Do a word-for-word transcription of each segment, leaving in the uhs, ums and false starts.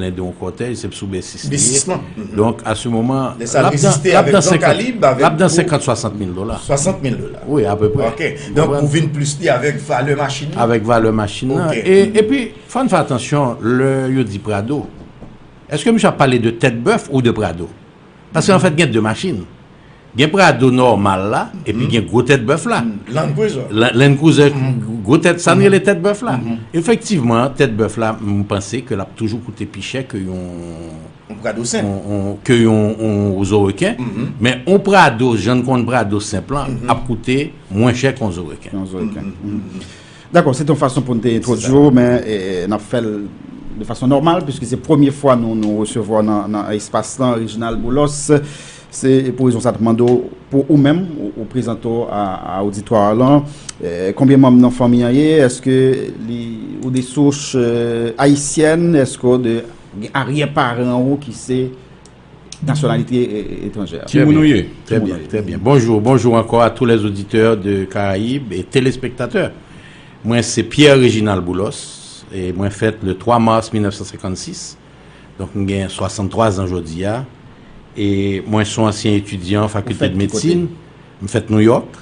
Blende yon kòtèj, se sou B sis li ye. B sis lan. Mhm. Donk, a se moman, Lè sa l reziste avèk Jean Kalib, avèk l ap dan senkant, swasant mil dola. Swasant mil dola. Wi, apeprè. Ok. Donk, ou vin plis li avèk valè machin nan. Avèk valè machin nan. Ok. E, epi, fò n fè atansyon, lè yo di Prado, èske misye ap pale de tèt bèf ou de Prado? Paske, anfèt, gen de machin. Gen Prado nòmal la, epi gen gwo tèt bèf la. Land Cruiser. La- Land Cruiser, gwo tèt, sa n rele tèt bèf la. Efektivman, tèt bèf la, m panse ke l ap toujou koute pi chè ke yon, Yon Prado senp. Yon, yon, ke yon, yon zoreken. Men yon Prado, jan n konn Prado senp lan, ap koute mwen chè ke yon zoreken. Yon zoreken. Dakò, se te yon fason pou n te entwodui w, men e, n ap fè l de fason nòmal, piske se premye fwa nou, nou resevwa w nan, nan espas lan, Reginald Boulos. Se pou rezon sa n ap mande w, pou ou menm, ou, ou prezante w a, a oditwa lan. E, konbyen manm nan fanmi an ye? Èske li, ou de souch e, ayisyèn? Èske w de gen aryè paran ou ki se nasyonalite e, e, etranjè? Timoun ou ye? Très bien, très bien. Bonjour, bonjour encore à tous les auditeurs de Caraïbes et téléspectateurs. Mwen se Pierre Reginald Boulos, e mwen fèt le twa mas mil nèf san senkannsis. Donk, m gen swasanntwa zan jodi a. E mwen se yon ansyen etidyan fakilte de medsin. M fèt Nouyòk.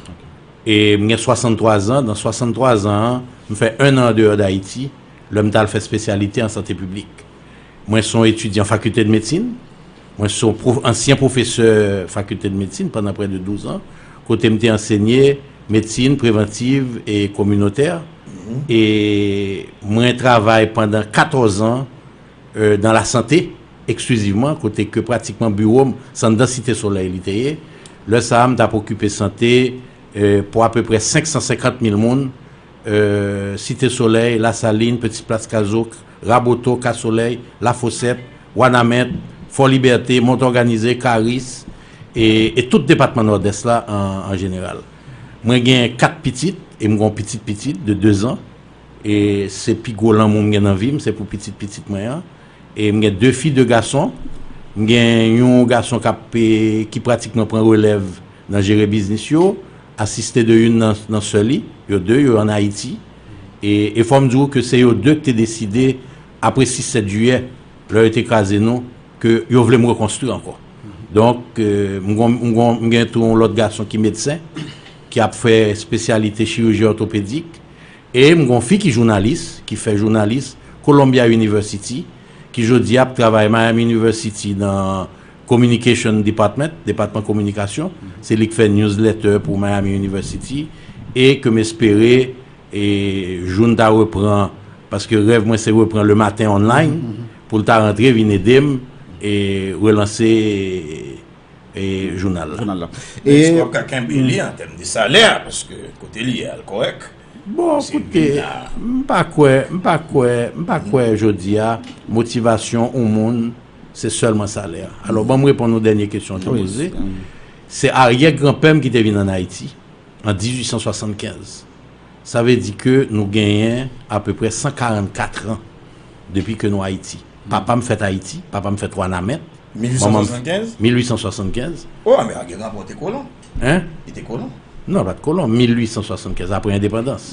E m gen swasanntwa zan. Nan swasanntwa zan an, m fè en an andeyò Dayiti, lè m t al fè espesyalite an sante piblik. Mwen se yon etidyan fakilte de medsin. Mwen se yon pwo- ansyen pwofesè fakilte de medsin pandan prè de douz an, kote m te ansenye medsin prevantiv e kominotè. E mwen travay pandan katòz an e, dan lasante, eksklizivman, kote ke pratikman biwo m, se anndan Site Solèy li te ye. Lè sa a, m t ap okipe sante e, pou apeprè senk san senkant mil moun, e, Site Solèy, Lasalin, Petit Place Cazoque, Raboto, Ka Solèy, Lafosèt, Wanament, Fò Libète, Mont Organize, Karis, e, e tout depatman Nòdès la an, an jeneral. Mwen gen kat pitit, e m gen yon pitit pitit de de zan. E se pi gwo lanmou m gen nan vi m, se pou pitit pitit mwen an. E m gen de fi, de gason. M gen yon gason k ap, e, ki pratikman pran relèv nan jere biznis yo, asiste de youn nan, nan sè li. Yo de, yo ann Ayiti. E, e fò m di w ke se yo de ki te deside, apre sis sèt jiyè, lè yo te kraze nou, ke yo vle m rekonstwi ankò. Donk, e, m gon- m gon- m gen tou yon lòt gason ki medsen, ki ap fè espesyalite chiriji òtopedik. E m gon fi ki jounalis, ki fè jounalis Columbia University, ki jodi a ap travay Miami University nan Communication Department, depatman kominikasyon. Se li k fè newsletter pou Miami University. E ke m espere, e, jou n ta repran, paske rèv mwen se repran Le Matin Online, pou l ta rantre vin ede m e relanse e, jounal la. Jounal la. Men èske w ap ka kenbe li an tèm de salè, paske kote li ye a l kòrèk? Bon, koute, m pa kwè, m pa kwè, m pa kwè jodi a, motivasyon yon moun, se sèlman salè a. Alò, ban m reponn yon dènye kesyon w te poze. Se aryè granpè m ki te vin ann Ayiti an dizuit san swasannkenz. Sa vle di ke nou genyen apeprè san karannkat an depi ke nou Ayiti. Papa m fèt Ayiti, papa m fèt Wanament. Manman m, mil uit san swasannkenz? Mil uit san swasannkenz. Oh, men aryè granpè w te kolon. Hein? Li te kolon. Non, l pa t kolon. Mil uit san swasannkenz, apre endepandans.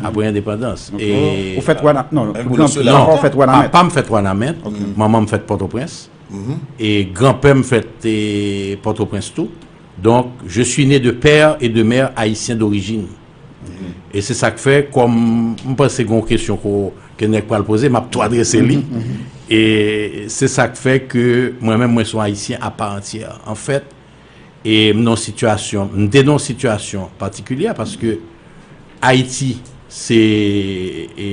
Apre endepandans. E ou fèt Wanament? Non, papa w fèt Wanament. Papa m fèt Wanament. Manman m fèt Pòtoprens. E granpè m fèt, e, Pòtoprens tou. Donk, je suis né de père et de mère haïtiens d'origine. E se sa k fè, kòm m panse gen yon kesyon ko, ke nèg pral poze, m ap tou adrese li. E se sa k fè ke mwen menm, mwen se yon Ayisyen a pa antyè. Anfèt, e m nan yon sitiyasyon, m te nan yon sitiyasyon patikilyè paske Ayiti, se, e,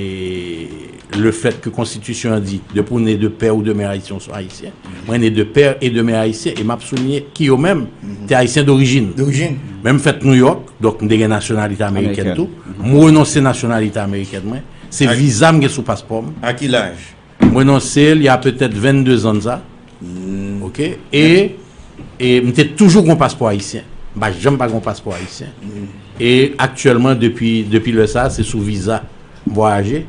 le fèt ke konstitisyon an di, depi w ne de pè ou de mè ayisyen, ou se yon Ayisyen. Mwen ne de pè e de mè ayisyen, e m ap souliye ki yo menm, te Ayisyen dorijin. Dorijin. Men m fèt Nouyòk, donk m te gen nasyonalite amerikèn tou. M renonse nasyonalite amerikèn mwen. Se viza m gen sou paspò m. A ki laj? M renonse l, il y a peut-être vennde zan de sa. Ok? E, e m te toujou gon paspò ayisyen. M pa janm pa gon paspò ayisyen. E aktyèlman, depi, depi lè sa, se sou viza m vwayaje.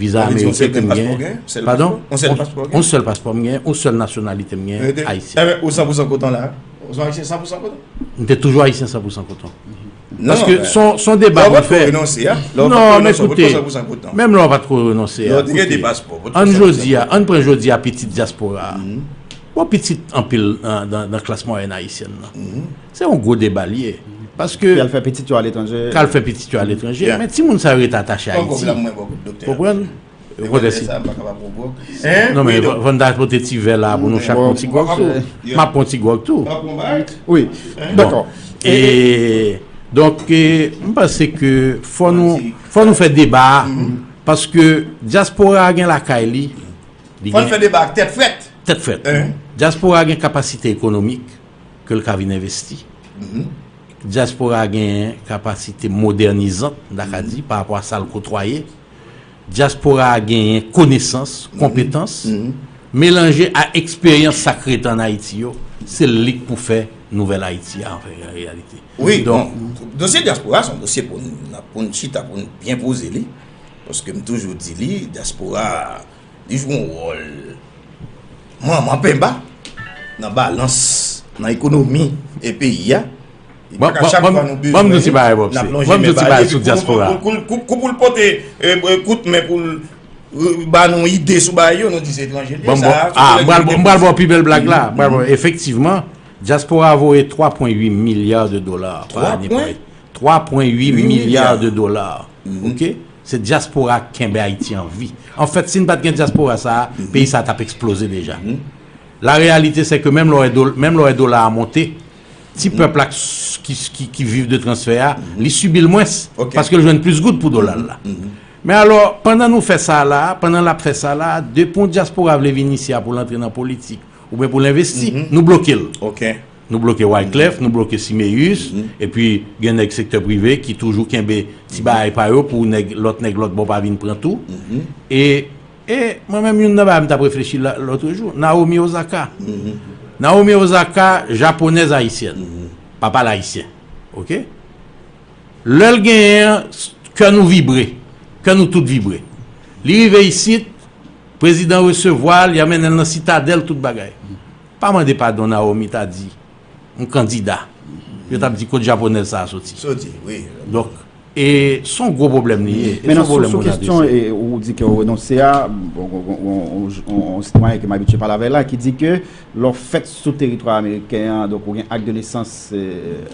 Viza ameriken ke m gen. Padon? Yon sèl paspò w gen? Yon sèl paspò m gen, yon sèl nasyonalite m gen, ayisyen. Enben, ou san pou san koton la? Ou se ayisyen san pou san koton? M te toujou ayisyen san pou san koton. Paske se yon deba pou fè. Non, men ekoute, menm lè w pa t ko renonse a, koute, ann jodi a, ann pran jodi a pitit dyaspora a. Bon, pitit anpil nan, nan, nan klas mwayèn ayisyèn nan. Se yon gwo deba l ye. Paske. K al fè pitit yo aletranje. K al fè pitit yo aletranje. Men timoun sa yo ret atache Ayiti. Konprann? Ou konprann si. Non, men fò n ta pote ti vè la pou nou chak pran ti gwòg tou. M ap pran ti gwòg tou. Wi, dakò. E donk, e, m panse ke fò nou, fò nou fè deba a, paske dyaspora a gen lakay li. Fò n fè deba ak tèt frèt. Tèt frèt. Dyaspora a gen kapasite ekonomik ke l ka vin envesti. Dyaspora a gen kapasite modènizant, m ta ka di, pa rapò a sa l kotwaye. Dyaspora a genyen konesans, konpetans, melanje a eksperyans sa k rete ann Ayiti yo, se li k pou fè nouvèl Ayiti a, anfen, an reyalite. Wi, donk, bon, dosye dyaspora a se yon dosye pou n, pou n chita, pou n byen poze li. Paske m toujou di li, dyaspora a, li jwe yon wòl manman penba nan balans, nan ekonomi e peyi a. Ban m di yon ti bagay, Bob, n ap lonje men ba li, epi kou pou l pote, e, e, kout men pou l, e, ba nou ide sou bagay yo, nou di se etranje l ye. Sa, a, m pral ba w pi bèl blag la. M pral ba w, efektivman, dyaspora a voye twa pwen uit milya de dola pa ane pou Ayiti. Twa pwen uit milya de dola. Oke? Se dyaspora a k kenbe Ayiti an vi. Anfèt, si n pa t gen dyaspora sa a, peyi sa a t ap eksploze deja. La réalité, c'est que menm lè w wè do-, menm lè w wè dola a monte, ti pèp la k, ki, ki, ki viv de transfè a, li sibi l mwens, paske l jwenn plis goud pou dola l la. Men alò, pandan nou fè sa la, pandan l ap fè sa la, depi yon dyaspora vle vin isi a pou l antre nan politik, oubyen pou l envesti, nou bloke l. Nou bloke Wyclef, nou bloke Siméus, epi gen nèg sektè prive ki toujou kenbe ti bagay pa yo pou nèg, lòt nèg lòt bò pa vin pran tou. E, e mwen menm, youn nan bagay m t ap reflechi la, lòt jou, Naomi Osaka. Naomi Osaka, japonèz ayisyèn. Papa l ayisyen. Oke? Lè l genyen an, kè nou vibre. Kè nou tout vibre. Li rive isit, prezidan resevwa l, y a mennen l nan Sitadèl, tout bagay. Pa mande padon, Naomi ta di, m kandida. Yo t ap di, kot japonèz sa a soti? Soti, wi. Donk, e se yon gwo pwoblèm li ye. E se yon pwoblèm pou n adrese. Men nan, sou, sou kesyon, e, ou di ke w renonse a, bon, yon sitwayen ke m abitye pale avè l la, ki di ke lè w fèt sou teritwa ameriken an, donk ou gen ak de nesans, e,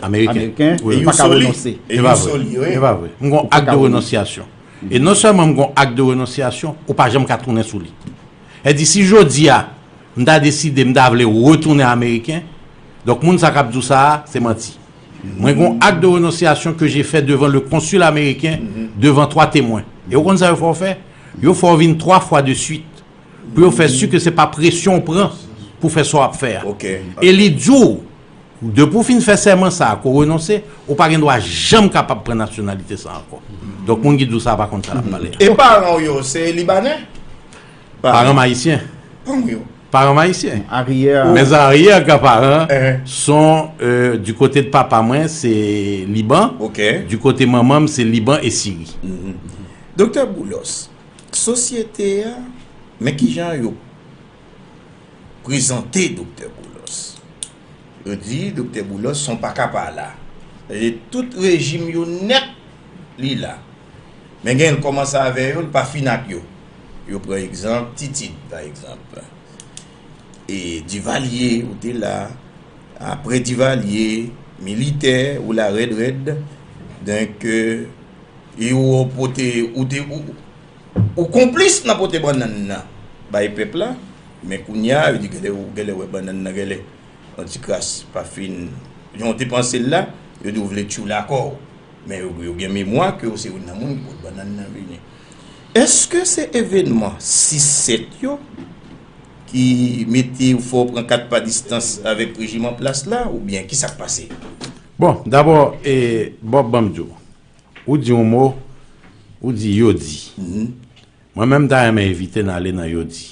ameriken, ou pa ka renonse. E pa vre. E pa vre. M gen yon ak de renonsyasyon. E non sèlman m gen yon ak de renonsyasyon, ou pa janm ka tounen sou li. Sètadi, si jodi a, m ta deside, m ta vle retounen ameriken, donk moun sa k ap di w sa a, se manti. Mwen gen yon ak de renonsyasyon ke j'ai fait devant le consul américain, devan twa temwen. E ou konn sa yo fè w fè? Yo fè w vin twa fwa de swit. Pou yo fè si ke se pa presyon w pran pou fè sa w ap fè a. E li di w, depi w fin fè sèman sa a, ke w renonse, ou pa gen dwa janm kapab pran nasyonalite sa a ankò. Donk, moun ki di w sa a pa konn sa l ap pale a. E paran w yo, se Libanè? Paran m ayisyen. Paran w yo. Paran m ayisyen. Mes arrière grands-parents sont, euh, du côté de papa mwen, se Liban. Du côté manman m, se Liban e Siri. Doktè Boulos, sosyete a, men kijan yo prezante Doktè Boulos. Yo di Doktè Boulos se yon pakapala. Sètadi tout rejim yo nèt, li la. Men gen l kòmanse avè yo, l pa fin ak yo. Yo pran egzanp Titid, pa egzanp. E Divalye, ou te la. Apre Divalye, militè, ou la rèd rèd. Donk, e ou pote, ou te, ou, ou konplis nan pote bannann nan bay pèp la, men kounye a, yo di genlè, ou genlè wè bannann nan genlè yon ti kras pa fin jan w te panse l la, yo di w vle tchoul akò w. Men yo, yo gen memwa ke w se youn nan moun ki pot bannann nan vini. Èske se evènman sis sèt yo ki mete w, fè w pran kat pa distans avèk rejim an plas la, oubyen ki sa k pase? Bon, dabò, e, Bob, ban m di w. Ou di yon mo, ou di yo di. Mwen menm, m ta renmen evite n ale nan yo di.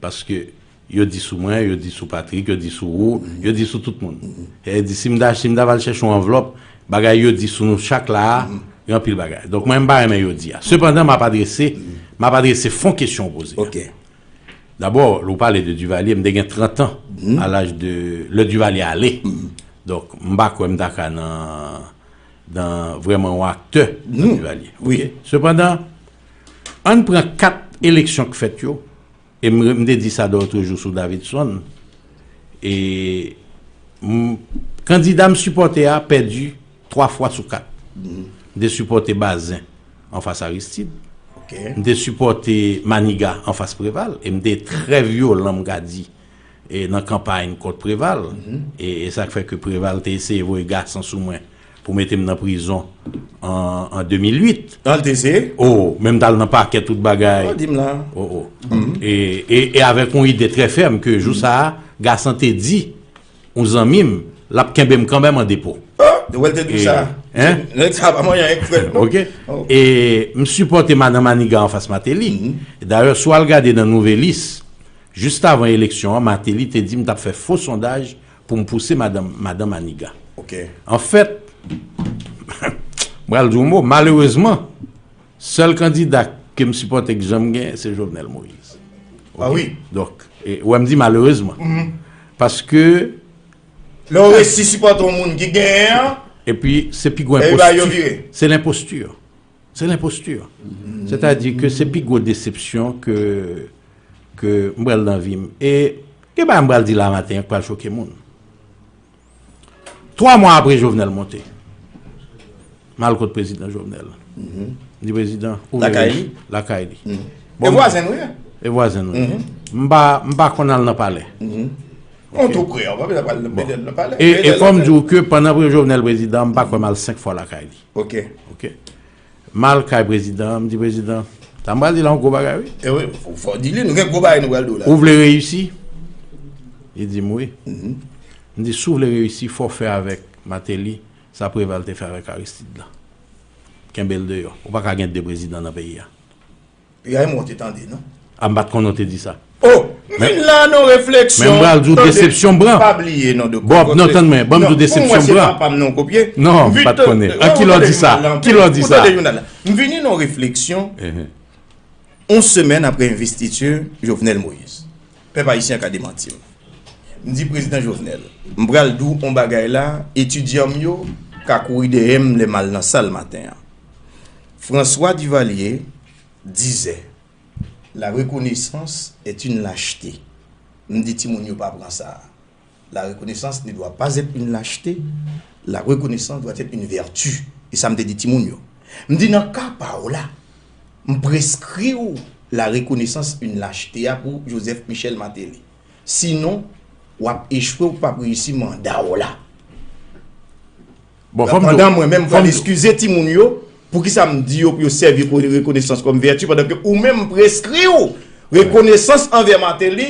Paske yo di sou mwen, yo di sou Patrick, yo di sou ou, yo di sou tout moun. E di, si m ta, si m ta pral chèche yon anvlòp, bagay yo di sou nou chak la a, gen anpil bagay. Donk, mwen, m pa renmen yo di a. Sepandan, m ap adrese, m ap adrese fon kesyon w poze a. Dabò, lè w pale de Duvalier, m te gen trant an, à l'âge de, lè Duvalier ale. Donk, m pa kwè m ta ka nan dan vrèman yon aktè nan Duvalier. Wi. Oke? Sepandan, ann pran kat eleksyon k fèt yo, e m, m te di sa dòt jou sou Davidson, e m, kandida m sipòte a pèdi twa fwa sou kat. M te sipòte Bazin anfas Aristide. M te sipòte Maniga anfas Preval, e m te trè vyolan, m ka di, e nan kanpay kont Preval. E, e sa k fè ke Preval te eseye voye gason sou mwen pou mete m nan prizon an, an de mil uit. An l te eseye? O, men m t al nan pakè, tout bagay. O, di m la. O, o. E, e, e avèk yon ide trè fèm ke jou sa a, gason te di yon zanmi m, l ap kenbe m kanmenm an depo. O, wè l te di sa. Hein? Nèg sa pa manyen avèk frè l, non. Oke. E m sipòte madan Maniga anfas Martelly. Dayè, si w al gade nan Nouvelliste, jis avan eleksyon an, Martelly te di m t ap fè fo sondaj pou m pouse madan, madan Maniga. Oke. Anfèt, m pral di w mo, malerezman, sèl kandida ke m sipòte k janm gen, se Jovenel Moïse. Oke? A wi. Donk, e, wè m di malerezman. Paske lè w resi sipòte yon moun ki genyen an, epi se pi gwo enposti. Se lenposti. Se lenposti. Sètadi ke se pi gwo desepsyon ke, ke m pral nan vi m. E gen bagay m pral di la maten an k pral choke moun. Twa mwa apre Jovenel monte, m al kot prezidan Jovenel. M di, "Prezidan, ouvri lakay li." Lakay li. Bon, e vwazen nou ye. E vwazen nou ye. M pa, m pa konn al nan palè. Mwen tou prè, w pa bezwen pral nan palè. E, e fò m di w ke pandan pre Jovenel prezidan, m pa kwè m al senk fwa lakay li. Oke. Oke. M al kay prezidan an, m di, "Prezidan, sa m pral di la yon gwo bagay, wi." E wi, fò, fò di li, nou gen gwo bagay nou pral di w la. Ou vle reyisi? Li di m wi. M di, "Si w vle reyisi, fò w fè avèk Martelly sa Preval te fè avèk Aristide la. Kenbe l deyò. Ou pa ka gen de prezidan nan peyi a." Piga e mwen w te tande, non? A, m pa t konnen w te di sa. O, m vin la nan refleksyon. Men m pral di w desepsyon Bran. Pa bliye, non, doktè. Bob, non, tann mwen, ban m di w desepsyon Bran. Non, m pa t konnen. An, ki lè w di sa? Ki lè w di sa? M vini nan refleksyon. Yon semèn apre envestiti Jovenel Moïse. Pèp ayisyen ka demanti m. M di prezidan Jovenel, m pral di w yon bagay la, etidyan m yo ka kouri dèyè m lè m al nan sal maten an. François Duvalier disait, "La reconnaissance est une lâcheté." M di timoun yo pa pran sa. "La reconnaissance ne doit pas être une lâcheté. La reconnaissance doit être une vertu." E sa m te di timoun yo. M di nan ka pa w la, m preskri w la reconnaissance une lâcheté a pou Joseph Michel Martelly. Sinon, w ap echwe, w p ap reyisi manda w la. Bon, fò m di w, pandan mwen menm, m pral eskize timoun yo, poukisa m di yo pou yo sèvi rekonesans kòm vèti, pandan ke ou menm m preskri w rekonesans anvè Martelly,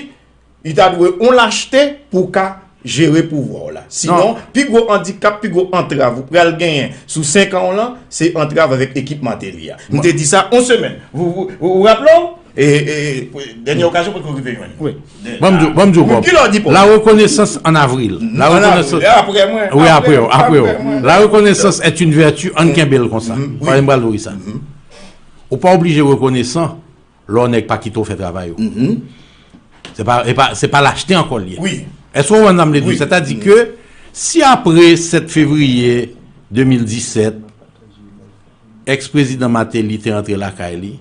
li ta dwe yon lachte pou w ka jere pouvwa w la. Sinon, pi gwo andikap, pi gwo antrav ou pral genyen sou senk an w lan, se antrav avèk ekip Martelly a. M te di sa yon semèn. Ou, ou, ou, ou raple w? E, e, dènye okazyon pou nou rive jwenn. Wi. Ban m di w, ban m di w, Bob. Ki lè w di pou? La reconnaissance en avril. La reconnaissance. Apre mwen. Wi, apre w, apre w. La reconnaissance est une vertu, ann kenbe l konsa. Paske m pral di w sa. Ou pa oblije rekonesan lè yon nèg pa kite w fè travay ou. Se pa, se pa, se pa lachte ankò l ye. Wi. Èske w konprann sa m vle di w? Sètadi ke si apre sèt fevriye de mil disèt, èks prezidan Martelly te rantre lakay li,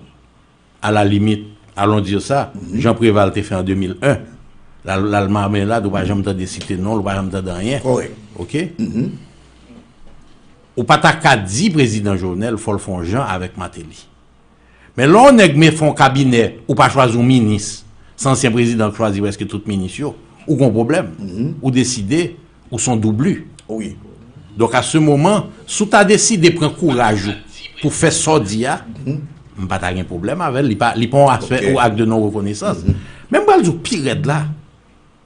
à la limite, allons dire ça, jan Préval te fè an de mil en, l al, l al Marmelade, ou pa janm tande site non l, ou pa janm tande anyen. Kòrèk. Oke? Ou pa ta ka di prezidan Jovenel fò l fè yon jan avèk Martelly. Men lè yon nèg men fè yon kabinè, ou pa chwazi yon minis, se ansyen prezidan k chwazi prèske tout minis yo, ou gon pwoblèm. Ou deside ou se yon doubli. Wi. Donk, à ce moment, si w ta deside pran kouraj ou pou fè sa w di a, m pa ta gen pwoblèm avè l. Li pa, li pa yon aspè ou ak de non rekonesans. Men m pral di w pi rèd la.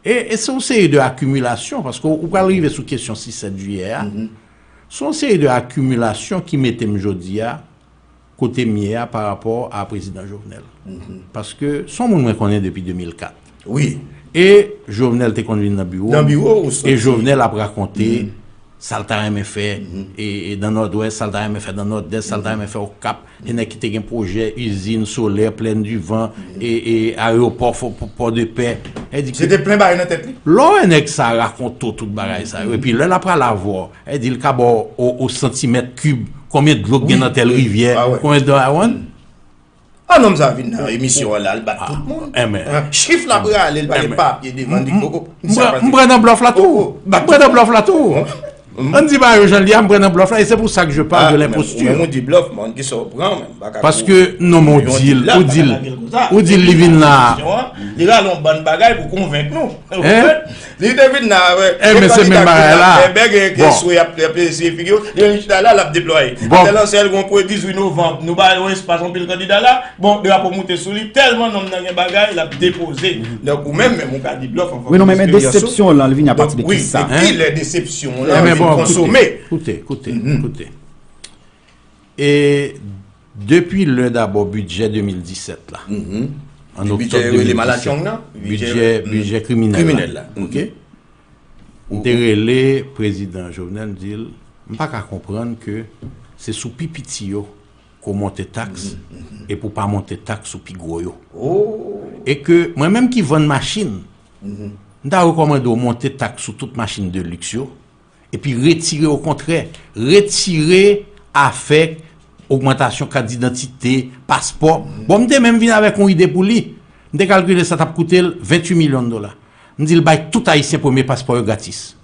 E, e se yon seri de akimilasyon, paske w pral rive sou kesyon sis sèt jiyè a. Se yon seri de akimilasyon ki mete m jodi a kote m ye a pa rapò a prezidan Jovenel. Paske se yon moun mwen konnen depi de mil kat. Wi. E Jovenel te konn vin nan biwo m. Nan biwo ou soti. E Jovenel ap rakonte sa l ta renmen fè, e, e nan Nòdwès, sa l ta renmen fè nan Nòdès, sa l ta renmen fè Okap. Gen nèg ki te gen pwojè izin solè, Plaine du Vent, e, e ayewopò, Pòdepè. Li di ke lè w wè nèg sa rakonte w tout bagay sa yo, epi lè l ap pale avè w, li di l ka ba w o, o santimèt kib konbyen dlo k gen nan tèl rivyè, konbyen dlo a wonn. A nonm sa vin nan emisyon an la, l bat tout moun. Chif l ap rale, l pa gen papye devan li. M pran nan blòf la tou. M pran nan blòf la tou. Ann di bagay yo jan l ye a, m pran nan blòf la, e se pou sa ke je parle de lenpostir. Ou menm ou di blòf, men ki sa w pran menm. Paske non, men ou di l, ou di l, ou di l li vin la. Li rale yon bann bagay pou konvenk nou. Li te vin la, wè. Ebyen se menm bagay la. Bèg e keswe ap eseye figi yo. Li chita la, l ap deplwaye. Atèl ansèy gen yon pwen dizuit novanm. Nou ba yo espas anpil kandida la. Bon, drapo moute sou li. Tèlman nonm nan gen bagay, l ap depoze. Donk, ou menm, menm, ou ka di blòf anvan. Wi, non, men, men desepsyon lan, li vini apati de kisa? Donk, wi, men kilè desepsyon lan vin konsome? Koute, koute, koute. E depi lè dabò bidjè de mil disèt la, an oktòb de mil disèt, bidjè, bidjè kriminèl la, oke? M te rele prezidan Jovenel, m di l, m pa ka konprann ke se sou pi piti yo ke w monte taks, epi w pa monte taks sou pi gwo yo. E ke mwen menm ki vann machin, m ta rekòmande w monte taks sou tout machin de luxe yo, epi retire, okontrè, retire afè ogmantasyon kat didantite, paspò. Bon, m te menm vin avèk yon ide pou li. M te kalkile sa t ap koute l ventuit milyon dola. M di l bay tout Ayisyen premye paspò yo gratis.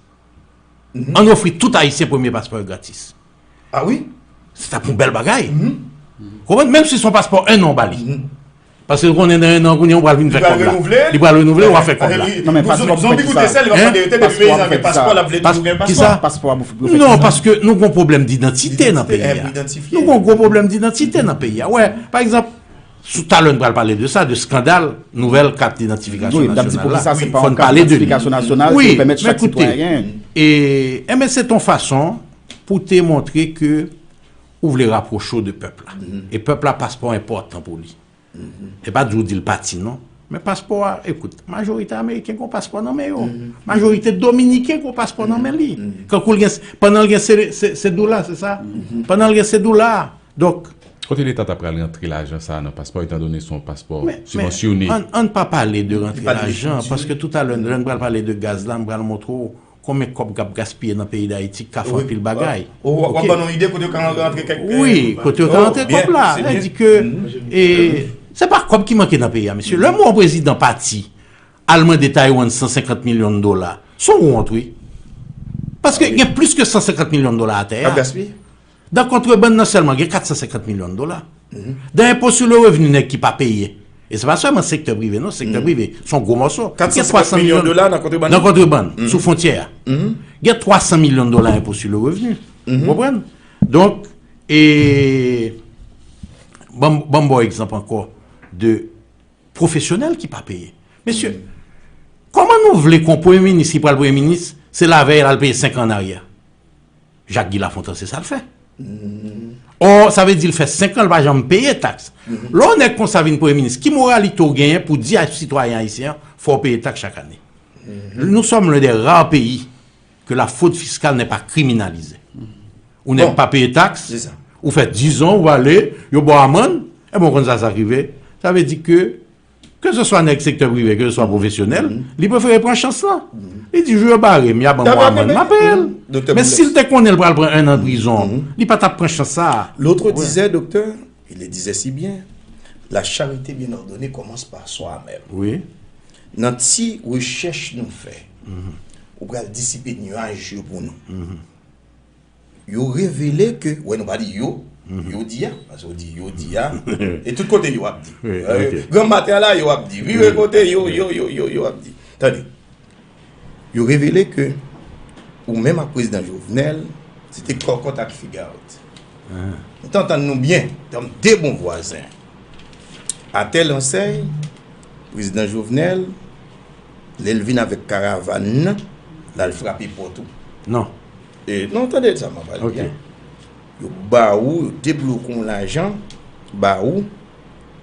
Ann ofri tout Ayisyen premye paspò yo gratis. A wi? Se t ap yon bèl bagay. Konprann? Menm si se yon paspò en an w ba li. Paske l konnen nan en an kounye a ou pral vin fè kòb la. Li pral renouvle, w a fè kòb la. Non, men paspò pou fè kisa? Paspò pou fè kisa? Paspò pou fè kisa? Non, paske nou gon pwoblèm didantite nan peyi a. Nou gon gwo pwoblèm didantite nan peyi a. Wè, pa egzanp, sou talè n pral pale de sa, de skandal nouvèl kat idantifikasyon nasyonal la. Fò n pale de li. Wi, men koute, e, enben se t on fason pou te montre ke ou vle rapwoche w de pèp la. E pèp la, paspò enpòtan pou li. E pa di w di l pati non. Men paspò a, ekout, majorite ameriken gon paspò nan men yo. Majorite dominiken gon paspò nan men li. Kankou l gen, pandan l gen se, se, se dola, se sa? Pandan l gen se dola. Donk. Kote Leta ta pral rantre lajan sa a nan paspò, etandone se yon paspò sibvansyone? Men, men, ann, ann pa pale de rantre lajan, paske toutalè, lè n pral pale de gaz la, m pral montre w konbyen kòb k ap gaspiye nan peyi Dayiti k ka fè anpil bagay. Ou, w ap ban nou ide kote yo ka rantre kèk. Wi, kote yo ka rantre kòb la. Sa vle di ke, e, se pa kòb ki manke nan peyi a, mesye. Lè m wè yon prezidan pati al mande Taiwan san senkant milyon dola, se yon wont, wi. Paske gen plis ke san senkant milyon dola atè a. K ap gaspiye. Dan kontrebann nan sèlman, gen kat san senkant milyon dola. Dan enpo sou le revni nèg ki pa peye. E se pa sèlman sektè prive, non, sektè prive, se yon gwo mòso. Gen twa san milyon dola nan kontrebann. Nan kontrebann, sou fwontyè a. Gen twa san milyon dola enpo sou le revni. Ou konprann? Donk, e, ban m, ban m ba w egzanp ankò de pwofesyonèl ki pa peye. Mesye, kòman nou vle ke yon premye minis ki pral premye minis, se lavèy l al peye senk an an aryè? Jacques Guy Lafontant, se sa l fè. Ò, sa vle di l fè senk an, l pa janm peye taks. Lè yon nèg konsa vin premye minis, ki moralite w genyen pou di a sitwayen ayisyen an, fò w peye taks chak ane? Nous sommes l'un des rares pays que la fraude fiscale n'est pas criminalisée. Ou nèg pa peye taks, ou fè dizan, ou ale, yo ba w amann, enben w konn sa sa k rive. Sa vle di ke Keseswa nèg sektè prive, keseswa pwofesyonèl, li prefere pran chans lan. Li di, jou yo bare m, y a ban m yon amann, m a peye l. Men si l te konnen l pral pran en an prizon, li pa t ap pran chans sa a. L'autre disait, docteur, il le disait si bien, la charité bien ordonnée commence par soi-même. Wi. Nan ti rechèch nou fè, ou pral disipe nyaj yo pou nou. Yo revele ke, wè nou pa di yo, yo di a, paske ou di yo di a, e tout kote yo ap di. Granm maten an la, yo ap di. Vire kote yo, yo, yo, yo, yo ap di. Tande. Yo revele ke ou menm ak prezidan Jovenel, se te kòkòt ak figawòt. Nou te antann nou byen, tankou de bon vwazen. Atè Lansèy, prezidan Jovenel, lè l vin avèk karavàn nan, l al frape pòt ou. Non. E, non, tande sa m ap pral di a. Yo ba ou, yo debloke yon lajan, ba ou,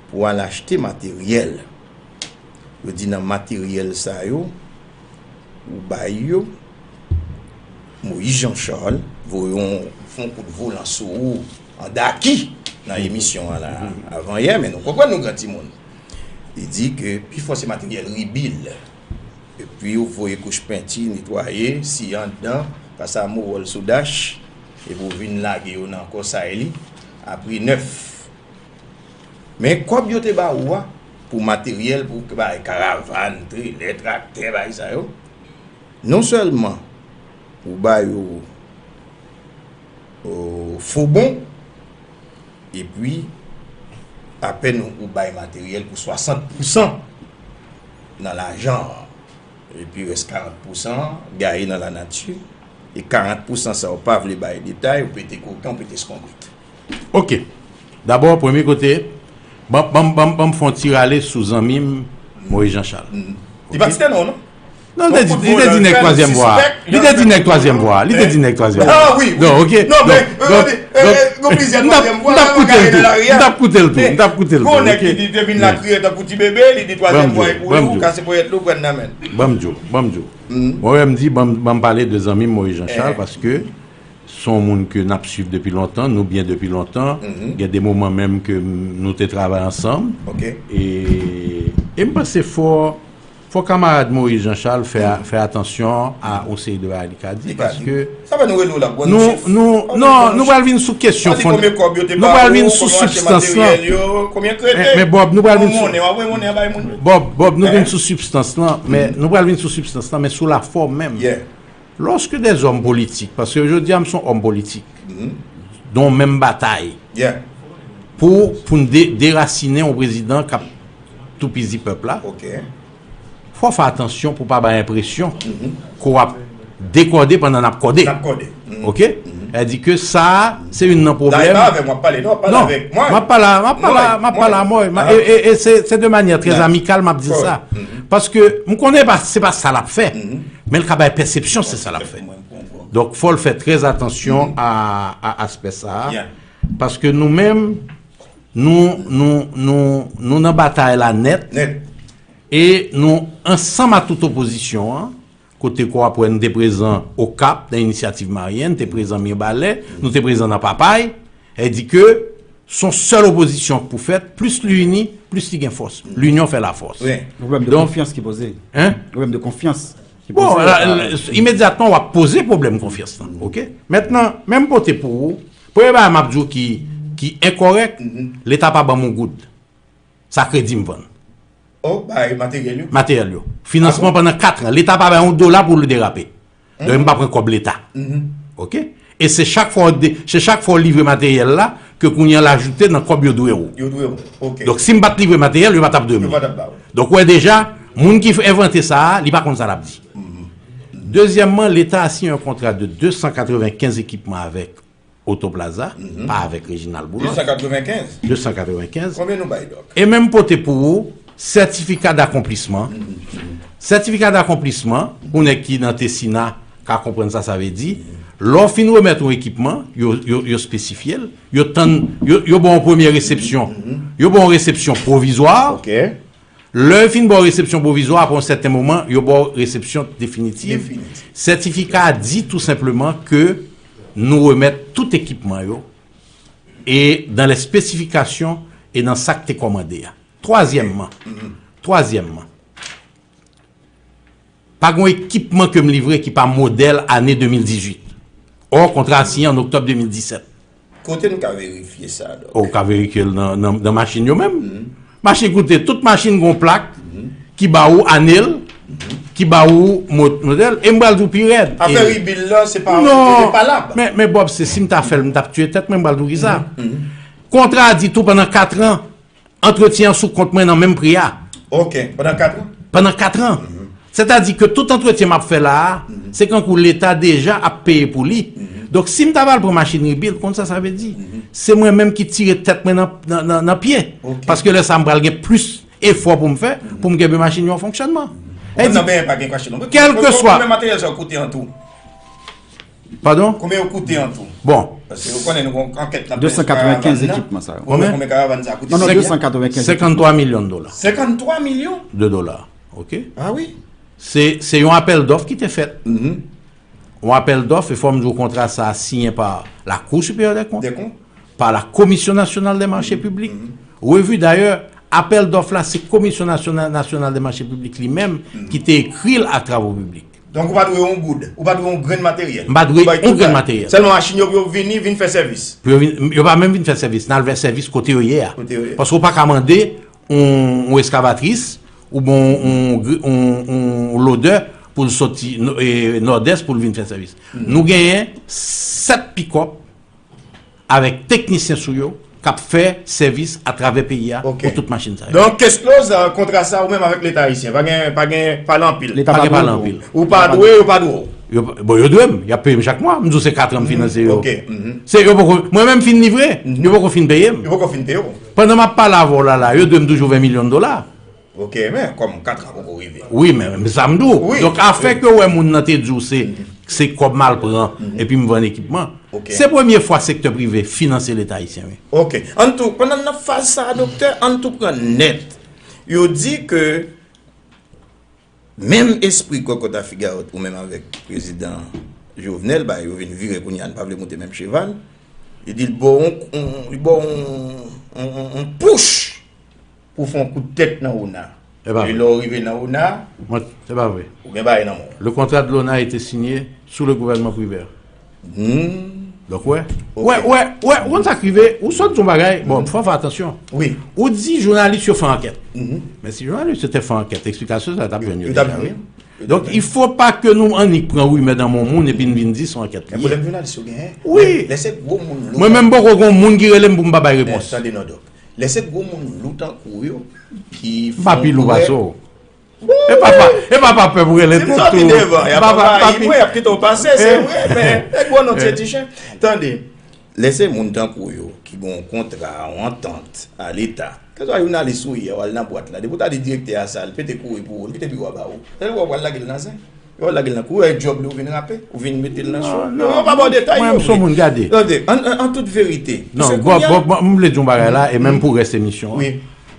pou al achte materyèl. Yo di nan materyèl sa yo, ou bay yo, Moïse Jean Charles voye yon, fè yon kout volan sou ou, an daki, nan emisyon an la, avan yè, men nou konprann nou gran timoun. Li di ke pifò se materyèl ribil. Epi ou voye kouch penti, netwaye, siye anndan, pase amowòl sou dach, epi ou vin lage yo nan kòsay li, a pri nèf. Men kòb yo te ba ou a, pou materyèl, pou bay karavàn, trelè, traktè, bay sa yo, non sèlman ou ba yo o, fo bon, epi apèn ou, ou bay materyèl pou swasant pousan nan lajan an, epi rès karant pousan gaye nan lanati, e karant pousan sa ou pa vle bay detay, ou pete koken, ou pete eskonbrit. Ok. Dabò, premye kote, ban, ban, ban, ban m fè yon ti rale sou zanmi m, Moïse Jean Charles. Li pa site non, non? Non, li te di, li te di nèg twazyèm vwa. Li te di nèg twazyèm vwa. Li te di nèg twazyèm vwa. Ah, wi, wi. Non, ok. Non, men, gon plizyè twazyèm vwa, m ap koute l tou. M t ap koute l tou. M t ap koute l tou. Gon nèg ki te vin la kriye tankou ti bebe, li di twazyèm vwa e pou li, ou kase ponyèt li, ou pran nan men. Ban m di w, ban m di w. Mwen menm di, ban m, ban m pale de zanmi m Moïse Jean Charles, paske se yon moun ke n ap swiv depi lontan, nou byen depi lontan. Gen de moman menm ke nou te travay ansanm. E, e m panse fò, fò kamarad Moïse Jean Charles fè, fè atansyon a yon seri de bagay li ka di, paske nou, nou, non, nou pral vin sou kesyon fon, nou pral vin sou sibstans lan. Men, men Bob, nou pral vin sou, Bob, Bob, nou vin sou sibstans lan, men nou pral vin sou sibstans lan, men sou lafòm menm. Lòske dèzòm politik, paske jodi a m se yon òm politik, nan yon menm batay, pou, pou n de, derasinen yon prezidan k ap toupizi pèp la, fò w fè atansyon pou w pa bay enpresyon ke w ap dekòde pandan n ap kòde. Ok? Sa di ke sa a, se youn nan pwoblèm. Non, m ap pale a, m ap pale a, m ap pale a, mwen. E, e, e se, se de manyè trè amikal m ap di sa. Paske m konnen pa, se pa sa l ap fè. Men l ka bay pèsepsyon se sa l ap fè. Donk, fò l fè trè atansyon a, a aspè sa a. Paske nou menm, nou, nou, nou, nou nan batay la nèt. E nou ansanm a tout opozisyon an, kote ke w ap wè n te prezan Okap nan Inisyativ Maryen, n te prezan Mibalè, nou te prezan nan Papay. Sa di ke se yon sèl opozisyon k pou fèt, plis li ini, plis li gen fòs. Linyon fè lafòs. Pwoblèm de konfyans ki poze. Hein? Pwoblèm de konfyans ki poze. Bon, imedyatman w ap poze pwoblèm konfyans lan. Ok? Mentnan, men m pote pou ou, premye bagay m ap di w ki, ki enkòrèk, Leta pa ban m yon goud. Sa kredi m vann. Oh, bay materyèl yo. Materyèl yo. Finansman pandan kat an. Leta pa bay yon dola pou l derape. Donk, m pa pran kòb Leta. Ok? E se chak fwa w de, se chak fwa w livre materyèl la, ke kounye a l ajoute nan kòb yo dwe w. Yo dwe w. Ok. Donk, si m pa t livre materyèl, yo pa t ap dwe m li. Yo pa t ap ba w. Donk, ou wè deja, moun ki envante sa a, li pa konn sa l ap di. Dezyèmman, Leta a siyen yon kontra de de san katrevenkenz ekipman avèk Otoplaza, pa avèk Reginald Boulos. De san katrevenkenz? De san katrevenkenz. Konbyen nou bay, Dòk? E menm pote pou ou, sètifika dakonplisman. Sètifika dakonplisman, pou nèg ki nan Tesina ka konprann sa sa vle di, lè w fin remèt yon ekipman, yo, yo, yo espesifye l, yo tann, yo, yo ba w yon premye resepsyon. Yo ba w yon resepsyon pwovizwa. Lè yo fin ba w resepsyon pwovizwa, apre yon sèten moman, yo ba w resepsyon definitif. Sètifika a di tou senpleman ke nou remèt tout ekipman yo e dans les spécifications e nan sa k te kòmande a. Twazyèmman, twazyèmman, pa gen yon ekipman ke m livre ki pa modèl ane de mil dizuit. Ò, kontra a siyen an oktòb de mil disèt. Kote nou ka verifye sa, Dòk? Ou ka verifye l nan, nan, nan machin yo menm. Machin, koute, tout machin gen yon plak ki ba ou ane l, ki ba ou mo-, modèl, e m pral di w pi rèd. Afè rebuild lan, se pa, se pa lab. Men, men Bob, se si m ta fè l, m t ap tiye tèt mwen, m pral di w kisa. Kontra a di tou pandan kat an, antretyen an sou kont mwen nan menm pri a. Ok, pandan kat an? Pandan kat an. Sètadi ke tout antretyen m ap fè la a, se kankou Leta deja ap peye pou li. Donk, si m ta pral pran machin rebuild, konn sa sa vle di? Se mwen menm ki tire tèt mwen nan, nan, nan, nan pye. Paske lè sa a, m pral gen plis efò pou m fè, pou m kenbe machin yo an fonksyònman. Nan peye pa gen kache non. Kèlkeswa. Konbyen materyèl sa yo koute an tou? Padon? Konbyen yo koute an tou? Bon. Paske ou konnen nou gen yon ankèt n ap fè sou karavann nan. De san katrevenkenz ekipman sa yo. Konbyen? Konbyen karavann sa a koute? Non, non, de san katrevenkenz ekipman. Senkanntwa milyon de dola. Senkanntwa milyon? De dola, ok? Ah wi. Se, se yon apèl dòf ki te fèt. Yon apèl dòf, e fò m di w kontra sa a siyen pa la Cour supérieure des comptes, pa la Commission nationale des marchés publics, revu d'ailleurs Apèl dòf la, se Komisyon Nasyonal, Nasyonal de Mache Piblik li menm ki te ekri l a Travo Piblik. Donk, ou pa dwe yon goud, ou pa dwe yon grenn materyèl. M pa dwe yon grenn materyèl. Sèlman machin yo pou yo vini, vin fè sèvis. Pou yo vin, yo pa menm vin fè sèvis, n al fè sèvis kote yo ye a. Kote yo ye. Paske ou pa ka mande yon, yon eskavatris oubyen yon, yon, yon, yon lodè pou l soti nò-, e, Nòdès pou l vin fè sèvis. Nou genyen sèt pikòp avèk teknisyen sou yo k ap fè sèvis atravè peyi a pou tout machin sa yo. Donk, Kesclose, kontra sa ou menm avèk Leta ayisyen, pa gen, pa gen pale anpil. Leta pa gen pale anpil. Ou pa dwe, yo pa dwe w. Yo, bon, yo dwe m, y ap peye m chak mwa. M di w se kat an m finanse yo. Se yo poko, mwen menm fin livre, yo poko fin peye m. Yo poko fin peye w. Pandan m ap pale avè w la, la, yo dwe m toujou ven milyon dola. Ok, men kòm kat an poko rive. Wi, men, men sa m di w. Donk, afè ke w wè moun nan te di w se, se kòb m al pran, epi m vann ekipman. Se premye fwa sektè prive finanse Leta ayisyen, wi. Ok. Ann tou, pandan n nan faz sa a, doktè, ann tou pran nèt. Yo di ke menm espri kòkòt a figawòt ou menm avèk prezidan Jovenel, ba yo vin vire kounye a, n pa vle moute menm cheval. Li di l ba w yon, yon, li ba w yon, yon, yon, yon pouch pou w fè yon kout tèt nan ona. E pa vre. E lè w rive nan ona, mwen, se pa vre. Ou gen bagay nan men w. Le contrat de l'ona a été signé sous le gouvernement Privert. Hmm. Donk, wè. Ok. Wè, wè, wè, ou konn sa k rive, ou sot di yon bagay, bon, fò w fè atansyon. Wi. Ou di jounalis yo fè ankèt. Mhm. Men si jounalis yo te fè ankèt, eksplikasyon sa yo t ap jwenn yo deja, wi. Yo t ap jwenn. Donk, il faut pas que nou annik pran rimè nan men yon moun epi n vin di se yon ankèt li ye. Men pwoblèm jounalis yo genyen. Wi. Lè, lè se gwo moun lou. Mwen menm poko gon moun ki rele m pou m pa bay repons. Tande non, Dòk. Lè se gwo moun lou tankou w yo ki fè yon prè. M pa pi lou pase w. E pa pa, e pa pa pè pou rele tèt ou. Si m sòti devan, y ap anvayi mwen, y ap kite w pase, se vre, men nèg gwo non tchetichen. Tande, lè se moun tankou w yo ki gen yon kontra, yon antant a Leta, kèlswa jounalis ou ye, w al nan bwat la, depi w ta di direktè a sa, l pete kouri pou ou, l kite biwo a ba ou. Sa vle di w pral lage l nan zen. Yo lage l nan kou, e djòb li, ou vin rape, ou vin mete l nan cho. Non, non, yo pa ba w detay yo. Mwen, m se yon moun, gade. Tande, an, an, an tout verite. Non, bon, bon, bon, m vle di yon bagay la, e menm pou rès emisyon an. Wi.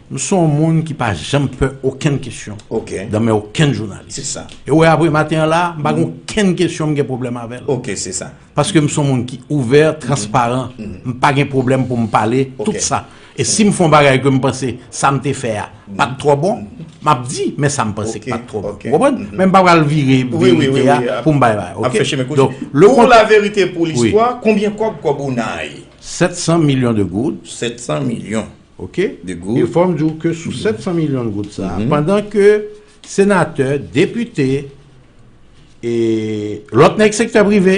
M se yon moun ki pa janm pè okenn kesyon. Ok. Nan men okenn jounalis. Se sa. E w wè apre maten an la, m pa gen okenn kesyon m gen pwoblèm avè l. Ok, se sa. Paske m se yon moun ki ouvè, transparan. M pa gen pwoblèm pou m pale tout sa. E si m fè yon bagay ke m panse sa m te fè a pa t twò bon, m ap di, men sa m panse k pa t twò bon. Ou konprann? Men m pa pral vire verite a pou m bay bagay, ok? Donk, le contrat. Pour la vérité, pour l'histoire, konbyen kòb kòb ona a ye? Sèt san milyon de goud. Sèt san milyon. Ok? De goud. E fò m di w ke sou sèt san milyon de goud sa, pandan ke senatè, depite, e lòt nèg sektè prive,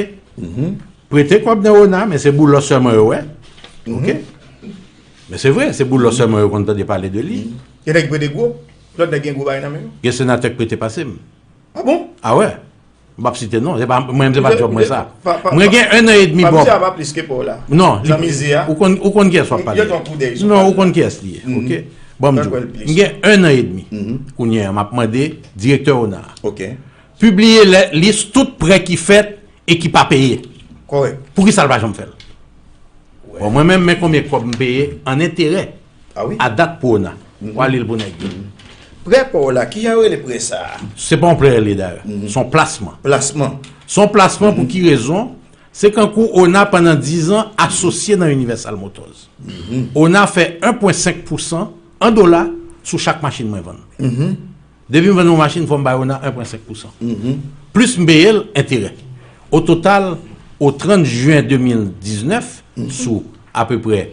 prete kòb nan ona, men se Boulos sèlman yo wè. Ok? Men se vre, se Boulos sèlman yo konn tande pale de li. Gen nèg ki prete gwo, lòt nèg gen gwo bagay nan men yo. Gen senatè k prete pase m. Ah bon? Ah wè. M p ap site non, se pa, mwen menm se pa djòb mwen sa. Mwen gen en an edmi Bob. Non, ou konn, ou konn kiyès w ap pale. Non, ou konn kiyès li ye, ok? Ban m di w, m gen en an edmi. Kounye a, m ap mande direktè ona a. Ok. Pibliye lè, lis tout prè ki fèt e ki pa peye. Kòrèk. Poukisa l pa janm fè l? Bon, mwen menm, men konbyen kòb m peye an enterè a dat pou ona. Ou ale l pou nèg yo. Prè pa w la, kijan yo rele prè sa a? Se pa yon prè li dayè. Se yon plasman. Plasman. Se yon plasman pou ki rezon? Se kankou ona pandan diz an asosye nan Universal Motors. Ona fè en pwen senk pousan an dola sou chak machin mwen vann. Depi m vann yon machin, fò m bay ona en pwen senk pousan. Plis m peye l enterè. O total, o trant jen de mil diznèf, sou apeprè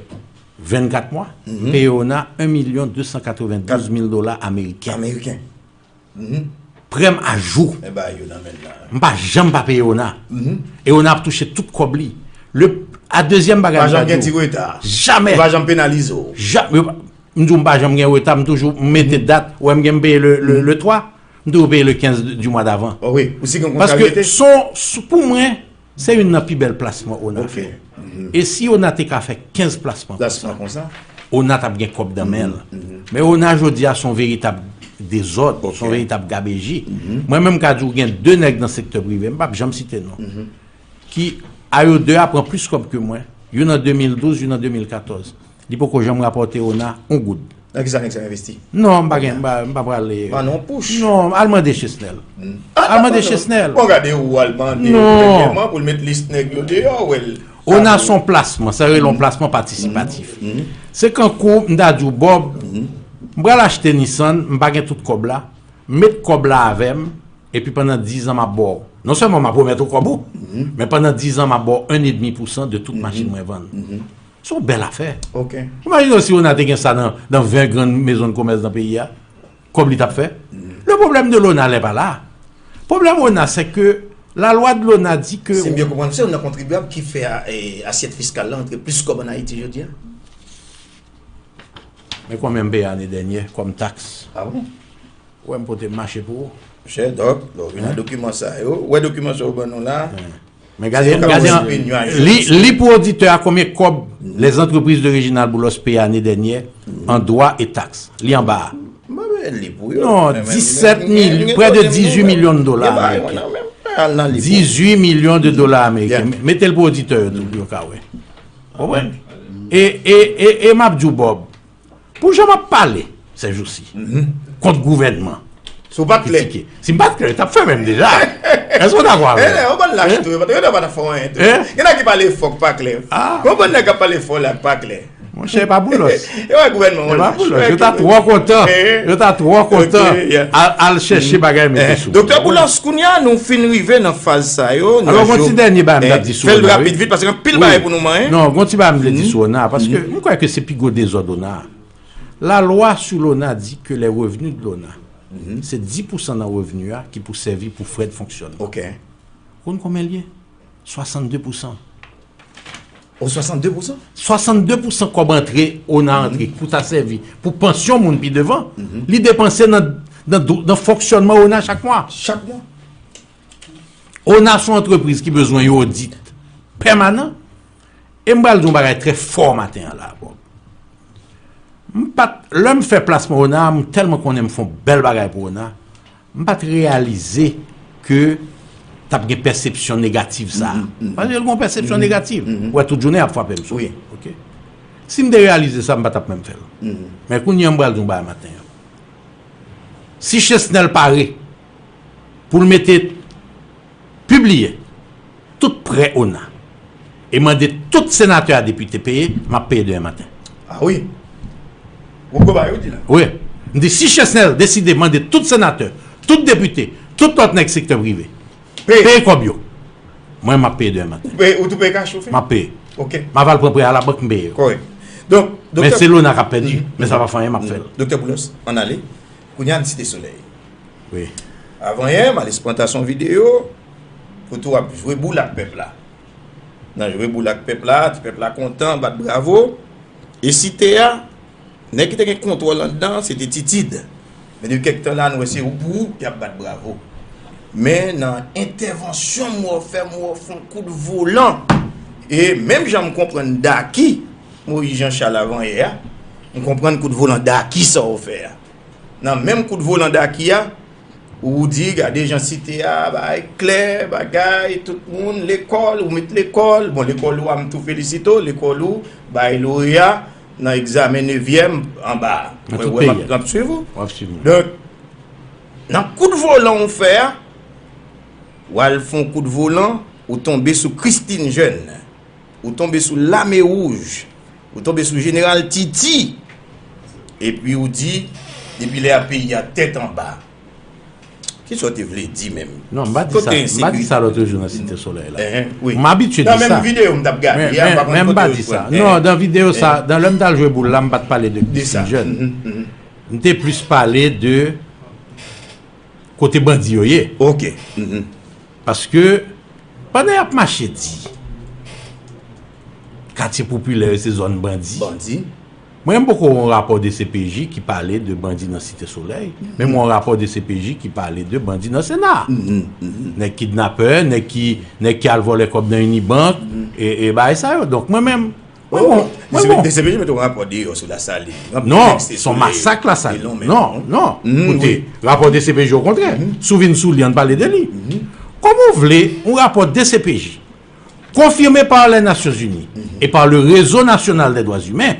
vennkat mwa, m peye ona en milyon de san katrevendouz mil dola ameriken. Ameriken. Prè m ajou. M pa janm pa peye ona. E ona ap touche tout kòb li. Le, a dezyèm bagay m ka di w. Pa janm gen ti reta. Jamè. Yo pa janm penalize w. Ja-, yo pa, m di w m pa janm gen reta, m toujou mete dat. Ou wè m gen m peye le, le, le twa, m toujou peye le kenz du mois d'avant. Oh wi, ou si gen konsa rete. Paske son, s-, pou mwen, se youn nan pi bèl plasman ona fè. E si ona te ka fè kenz plasman konsa, ona t ap gen kòb nan men l. Men ona jodi a se yon veritab dezòd, se yon veritab gabeji. Mwen menm ka di w gen de nèg nan sektè prive, m p ap janm site non, ki a yo de a pran plis kòb ke mwen, youn an de mil douz, youn an de mil katòz. Li poko janm rapòte ona yon goud. Nan kisa nèg sa yo envesti? Non, m pa gen, m pa, m pa prale. Ban nou yon pouch. Non, al mande Chesnel. Al mande Chesnel. Bon, gade ou al mande premyèman pou l met lis nèg yo deyò, wè l. Ona se yon plasman, sa yo rele yon plasman patisipatif. Se kankou m ta di w, Bob, M pral achte Nissan, m pa gen tout kòb la, met kòb la avè m, epi pandan diz an m ap ba w. Non sèlman m ap remèt ou kòb ou, men pandan diz an m ap ba w en et demi pousan de tout machin mwen vann. Se yon bèl afè. Ok. Imajine w si Ona te gen sa nan, nan ven grann mezon de komès nan peyi a. Kòb li t ap fè. Le problème de l'Ona n'est pas là. Pwoblèm Ona, c'est que la loi de l'Ona dit que. Si m byen konprann, se youn nan kontribyab ki fè a, e, asyèt fiskal la antre plis kòb ann Ayiti jodi a. Men konbyen m peye ane dènye kòm taks? Ah bon? Ou wè m pote m mache pou ou. Monchè, Dòk, bon, vin nan dokiman sa yo. Ou wè dokiman sa yo ban nou la? Men gade, gade, li, li pou oditè a konbyen kòb les entreprises de Reginald Boulos peye ane dènye an dwa e taks. Li anba a. Non, disèt milyon, près de dix-huit millions de dollars américains. Dix-huit millions de dollars américains. Mete l pou oditè yo tou, pou yo ka wè. Konprann? E, e, e, e m ap di w, Bob, pou jan m ap pale, sèjousi, kont gouvènman. Si w pa t klè. Si m pa t klè, yo t ap fèmen m deja. Èske w dakò avè m? Ou pa t lache tou, yo pa t ap fè w anyen tou. Gen nèg ki pale fò k pa klè. Konprann nèg k ap pale fò la k pa klè. Monchè, e pa Boulos. E pa gouvènman an. E pa Boulos. Yo ta twò kontan. Yo ta twò kontan al, al chèche bagay mete sou. Doktè Boulos, kounye a nou fin rive nan faz sa yo. Alò, gon ti dènye bagay m t ap di sou Ona, wi. Fè l rapid vit, paske gen anpil bagay pou nou manyen. Non, gon ti bagay m vle di sou Ona, paske m kwè ke se pi gwo dezòd Ona a. La loi sur l'Ona dit que les revenus de l'Ona, se dis pousan nan revni a ki pou sèvi pou frè de fonksyònman. Ok. Ou konn konbyen l ye? Swasannde pousan. O, swasannde pousan? Swasannde pousan kòb antre, Ona antre, pou ta sèvi pou pansyon moun pi devan, li depanse nan, nan, nan fonksyònman Ona chak mwa. Chak mwa. Ona se yon antrepriz ki bezwen yon odit pèmanan. E m pral di yon bagay trè fò maten an la, Bob. M pa t, lè m fè plasman Ona, m tèlman konnen m fè yon bèl bagay pou Ona, m pa t reyalize ke t ap gen pèsepsyon negatif sa a. Paske l gen yon pèsepsyon negatif. Ou wè, tout jounen y ap frape m sou li. Ok. Si m te reyalize sa, m pa t ap menm fè l. Men kounye a, m pral di yon bagay maten an. Si Chesnel pare pou l mete, pibliye tout prè Ona e mande tout senatè a depite peye, m ap peye demen maten. Ah wi. Ou gwo bagay ou di la. Wi. M di si Chesnel deside mande tout senatè, tout depite, tout lòt nèg sektè prive, peye kòb yo, mwen m ap peye demen maten. Ou tou peye kach ou fè? M ap peye. Ok. M ap al pran prè a labank, m peye yo. Kòrèk. Donk, men se Lona k ap pèdi, men sa pa fè anyen, m ap fè l. Doktè Boulos, ann ale. Kounye a n Site Solèy. Wi. Avanyè, m al espantas yon videyo kote w ap jwe boul ak pèp la. Nan jwe boul ak pèp la, ti pèp la kontan, bat bravo. E site a, nèg ki te gen kontwòl anndan an, se te Titid. Men depi kèk tan la, nou wè se ou pou ou y ap bat bravo. Men nan entèvansyon m wè w fè, m wè w fè yon kout volan. E menm jan m konprann Daki, Moyiz Jan Chal avanyè a, m konprann kout volan Daki sa w fè a. Nan menm kout volan Daki a, ou di, gade jan site a, bagay klè, bagay, tout moun, lekòl, ou met lekòl, bon, lekòl ou a, m tou felisite w, lekòl ou, bay loreya nan egzamen nevyèm anba a. Mwen wè m ap, m ap swiv ou. W ap swiv mwen. Donk, nan kout volan ou fè a, w al fè yon kout volan, ou tonbe sou Christine Jeune. Ou tonbe sou Lame Wouj. Ou tonbe sou Jeneral Titi. Epi ou di, depi lè a peyi a tèt anba. Kisa w te vle di menm? Non, m pa di sa. M pa di sa lòt jou nan Site Solèy la. M abitye di sa. Nan menm videyo m t ap gade a, m pa konn kote yo t pran. Non, nan videyo sa, nan lè m t al jwe boul la, m pa t pale de Christine Jeune. M te plis pale de kote bandi yo ye. Ok. Paske, pandan y ap mache di katye popilè yo se zòn bandi, Bandi. Mwen, m poko wè yon rapò D C P J ki pale de bandi nan Site Solèy, men m wè yon rapò D C P J ki pale de bandi nan Sena. Nèg kidnapè, nèg ki, nèg ki al vòlè kòb nan Unibank, e, e bagay sa yo. Donk, mwen menm, mwen bon, mwen bon. D C P J mete yon rapò deyò sou Lasalin. Non, se yon masak Lasalin. Non, non. Koute, rapò D C P J okontrè, si w vin sou li, ann pale de li. Kòman w vle yon rapò D C P J confirmé par les Nations Unies et par le Réseau National des Droits Humains,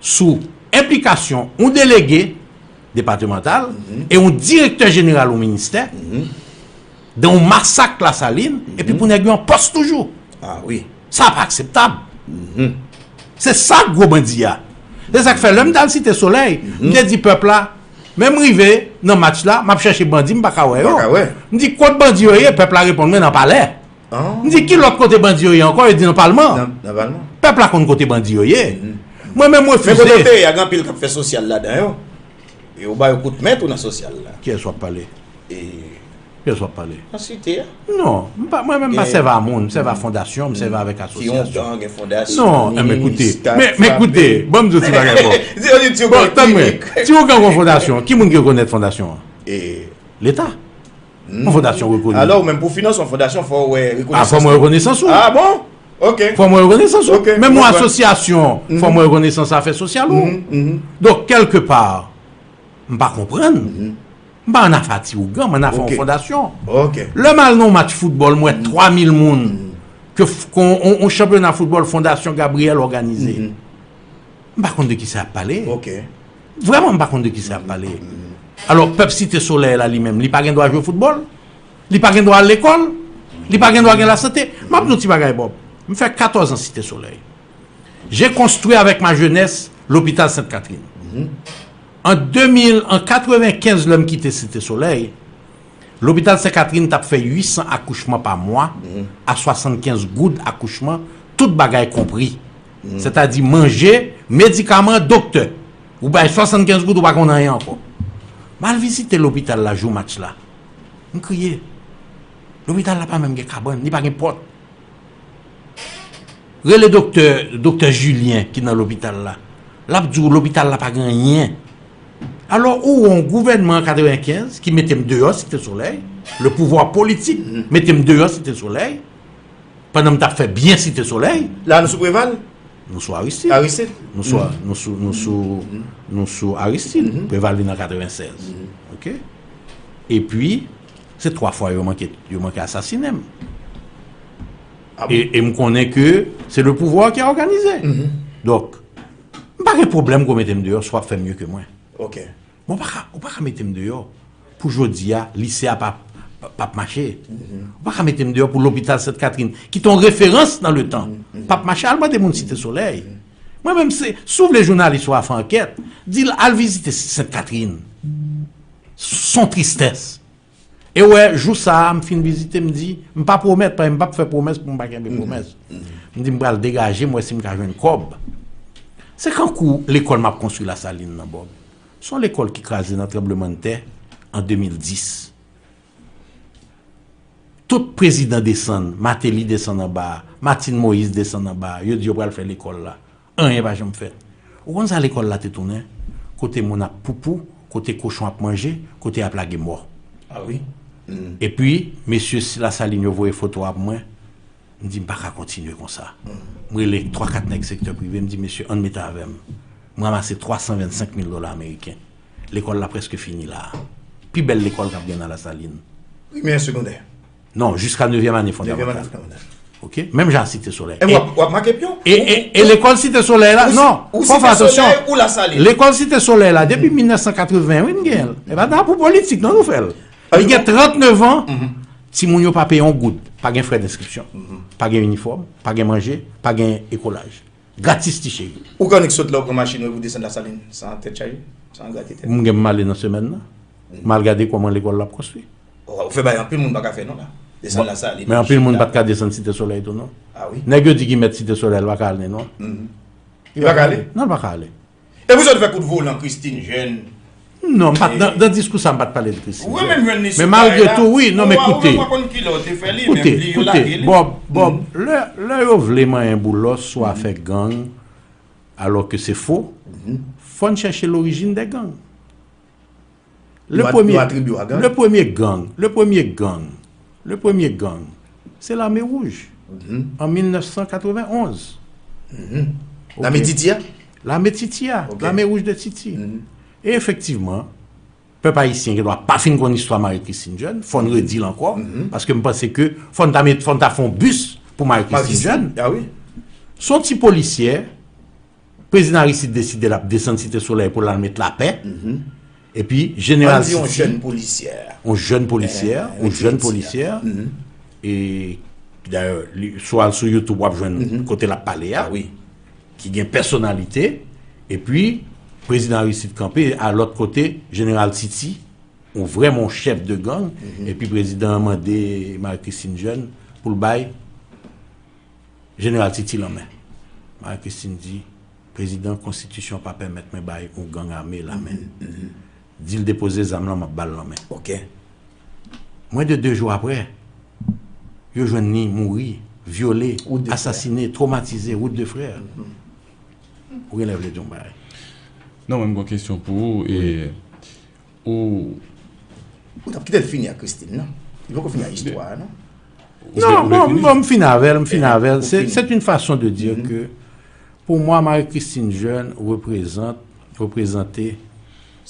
sou enplikasyon yon delege depatmantal e yon direktè jeneral yon ministè nan yon masak Lasalin, epi pou nèg yo an pòs toujou. Ah wi. Sa pa akseptab. Se sa k gwo bandi a. Se sa k fè, lè m t al Site Solèy, m te di pèp la, men m rive nan match la, m ap chèche bandi, m pa ka wè yo. M di, kot bandi yo ye? Pèp la reponn mwen, nan palè. Di, ki lòt kote bandi yo ye ankò? Yo di, nan palman. Pèp la konn kote bandi yo ye. Mwen menm, m refize. Men kote w te ye a, gen anpil k ap fè sosyal ladan yo. E ou ba yo kout men tou nan sosyal la. Kiyès w ap pale? Kiyès w ap pale? Nan Site a. Non, mwen menm m pa sèvi a moun, m sèvi a fondasyon, m sèvi avèk asosyasyon. Ti Ougan gen fondasyon. Non, men koute, men koute, ban m di w ti bagay, bon. Bon, tann mwen, Ti Ougan gen fondasyon, ki moun ki rekonèt fondasyon an? Leta. Yon fondasyon rekoni. Alò, ou menm pou finans yon fondasyon, fò w wè rekonesans. A, fò mwen rekonesans ou. A bon? Ok. Fò mwen rekonesans ou. Ok. Menm yon asosyasyon, fò mwen rekonesans afè sosyal ou. Donk, kèlkepa, m pa konprann. M pa ann afè a Ti Ougan, m ann afè yon fondasyon. Lè m al nan yon match foutbòl, m wè twa mil moun ke yon chanpyona foutbòl Fondasyon Gabriel òganize. M pa konn de kisa y ap pale. Vrèman, m pa konn de kisa y ap pale. Alò, pèp Site Solèy la, li menm, li pa gen dwa jwe foutbòl? Li pa gen dwa al lekòl? Li pa gen dwa gen lasante? M ap di w ti bagay, Bob. M fè katòz an Site Solèy. J'ai construit avec ma jeunesse l'hôpital Sainte-Catherine. An de mil, an katrevenkenz, lè m kite Site Solèy, lopital Sent Katrin t ap fè uit san akouchman pa mwa, a swasannkenz goud akouchman, tout bagay konpri. Sètadi manje, medikaman, doktè. Ou bay swasannkenz goud, ou pa konn anyen ankò. M al vizite lopital la jou match la. M kriye. Lopital la pa menm gen kabann, li pa gen pòt. Rele doktè, doktè Julien ki nan lopital la. L ap di w lopital la pa gen anyen. Alò, ou wè yon gouvènman an katrevenkenz ki mete m deyò Site Solèy, le pouvwa politik mete m deyò Site Solèy, pandan m t ap fè byen Site Solèy. La, nou sou Preval? Nou sou Aristid. Aristid? Nou sou, nou sou, nou sou, nou sou Aristid. Preval vin an katrevensèz. Oke? Epi, se twa fwa yo manke, yo manke asasinen m. E, e m konnen ke se le pouvwa ki òganize. Donk, m pa gen pwoblèm ke w mete m deyò si w ap fè mye ke mwen. Oke. Men w pa ka, ou pa ka mete m deyò pou jodi a, lise a p ap, p ap mache. Ou pa ka mete m deyò pou lopital Sent Katrin, ki te yon referans nan letan, p ap mache. Al mande moun Site Solèy. Mwen menm, se, si w vle jounalis ou a fè ankèt, di l al vizite Sent Katrin. Se yon tristès. E w wè, jou sa a, m fin vizite, m di, m pa pwomèt, paske m p ap fè pwomès pou m pa kenbe pwomès. M di, m pral degaje, m wè si m ka jwenn kòb. Se kankou lekòl m ap konstwi Lasalin nan, Bob. Se yon lekòl ki kraze nan tranblemanntè an de mil dis. Tout prezidan desann, Martelly desann anba a, Martine Moïse desann anba a, yo di yo pral fè lekòl la. Anyen pa janm fèt. Ou konn sa lekòl la te tounen? Kote moun ap poupou, kote kochon ap manje, kote y ap lage mò. A wi. Epi, mesye Lasalin yo voye foto a pou mwen. M di, m pa ka kontinye konsa. M rele twa kat nèg sektè prive, m di, mesye, ann mete avè m. M ranmase twa san vennsenk mil dola ameriken. Lekòl la prèske fini la a. Pi bèl lekòl k ap gen nan Lasalin. Primè, segondè. Non, jiska nevyèm ane fondamantal. Nevyèm ane fondamantal. Oke? Menm jan a Site Solèy. E w ap, w ap make pyon? E, e, e lekòl Site Solèy la, non, fò w fè atansyon. Ou Lasalin? Lekòl Site Solèy la, depi mil nèf san katreven, wi, m genyen l. E pa ta pou politik, non, nou fè l. Li gen trannnev an, timoun yo pa peye yon goud, pa gen frè denskripsyon, pa gen inifòm, pa gen manje, pa gen ekolaj. Gratis ti cheri. Ou ka annik sot la, ou pran machin ou, ou desann Lasalin san tèt chaje, san grate tèt. M gen m ale nan semèn nan. M al gade kòman lekòl la ap konstwi. Ou fè bagay anpil moun pa ka fè non la. Desann Lasalin. Men anpil moun pa t ka desann Site Solèy tou non. A wi. Nèg yo di ki mèt Site Solèy, l pa ka ale non. Li pa ka ale? Non, l pa ka ale. E pou sa w te fè kout volan Christine Jeune? Non, m pa t, nan, nan diskou sa, m pa t pale de Christine Jeune. Ou menm jwenn li sou kay la. Men malgre tou, wi, non, men koute. Ou pa konn kilè w te fè li, men li, yo lage li. Koute, koute, Bob, Bob, lè, lè yo vle manyen boulos sou afè gang, alò ke se fo, fò n chèche lorijin dè gang. Le premye, le premye gang, le premye gang, le premye gang, se Lame Wouj, an mil nèf san katrevenn onz. Lame Titi a? Lame Titi a, Lame Wouj de Titi. E efektivman, pèp ayisyen gen dwa pa fin konn istwa Marie Christine Jeune, fò n redi l ankò, paske m panse ke fò n ta met, fò n ta fè yon bis pou Marie Christine Jeune. Se yon ti polisyè, Prezidan Aristide deside l ap desann Site Solèy pou l al met lapè. Epi, jeneral Titi, yon jèn polisyè, yon jèn polisyè, e, dayè, si w al sou YouTube, w ap jwenn kote l ap pale a, ki gen pèsonalite, Epi, prezidan Aristide kanpe, a lòt kote, jeneral Titi, yon vrèman yon chèf de gang, epi prezidan an mande Marie Christine Jeune pou l bay jeneral Titi lanmen. Marie Christine di, prezidan, konstitisyon pa pèmèt mwen bay yon gang ame lanmen. Di l depoze zam lan, m ap ba l lanmen. Ok. Mwen de de jou apre, yo jwenn li mouri, vyole, asasine, twomatize, wout de frè. Ou genlè vle di yon bagay? Non, mwen m gon kesyon pou ou. E, ou Ou t ap kite l fini ak Christine, non? Li poko fini ak istwa a, non? Non, bon, bon, m fin avè l, m fin avè l. Se se yon fason de dire ke, pou mwen, Marie Christine Jeune reprezante, reprezante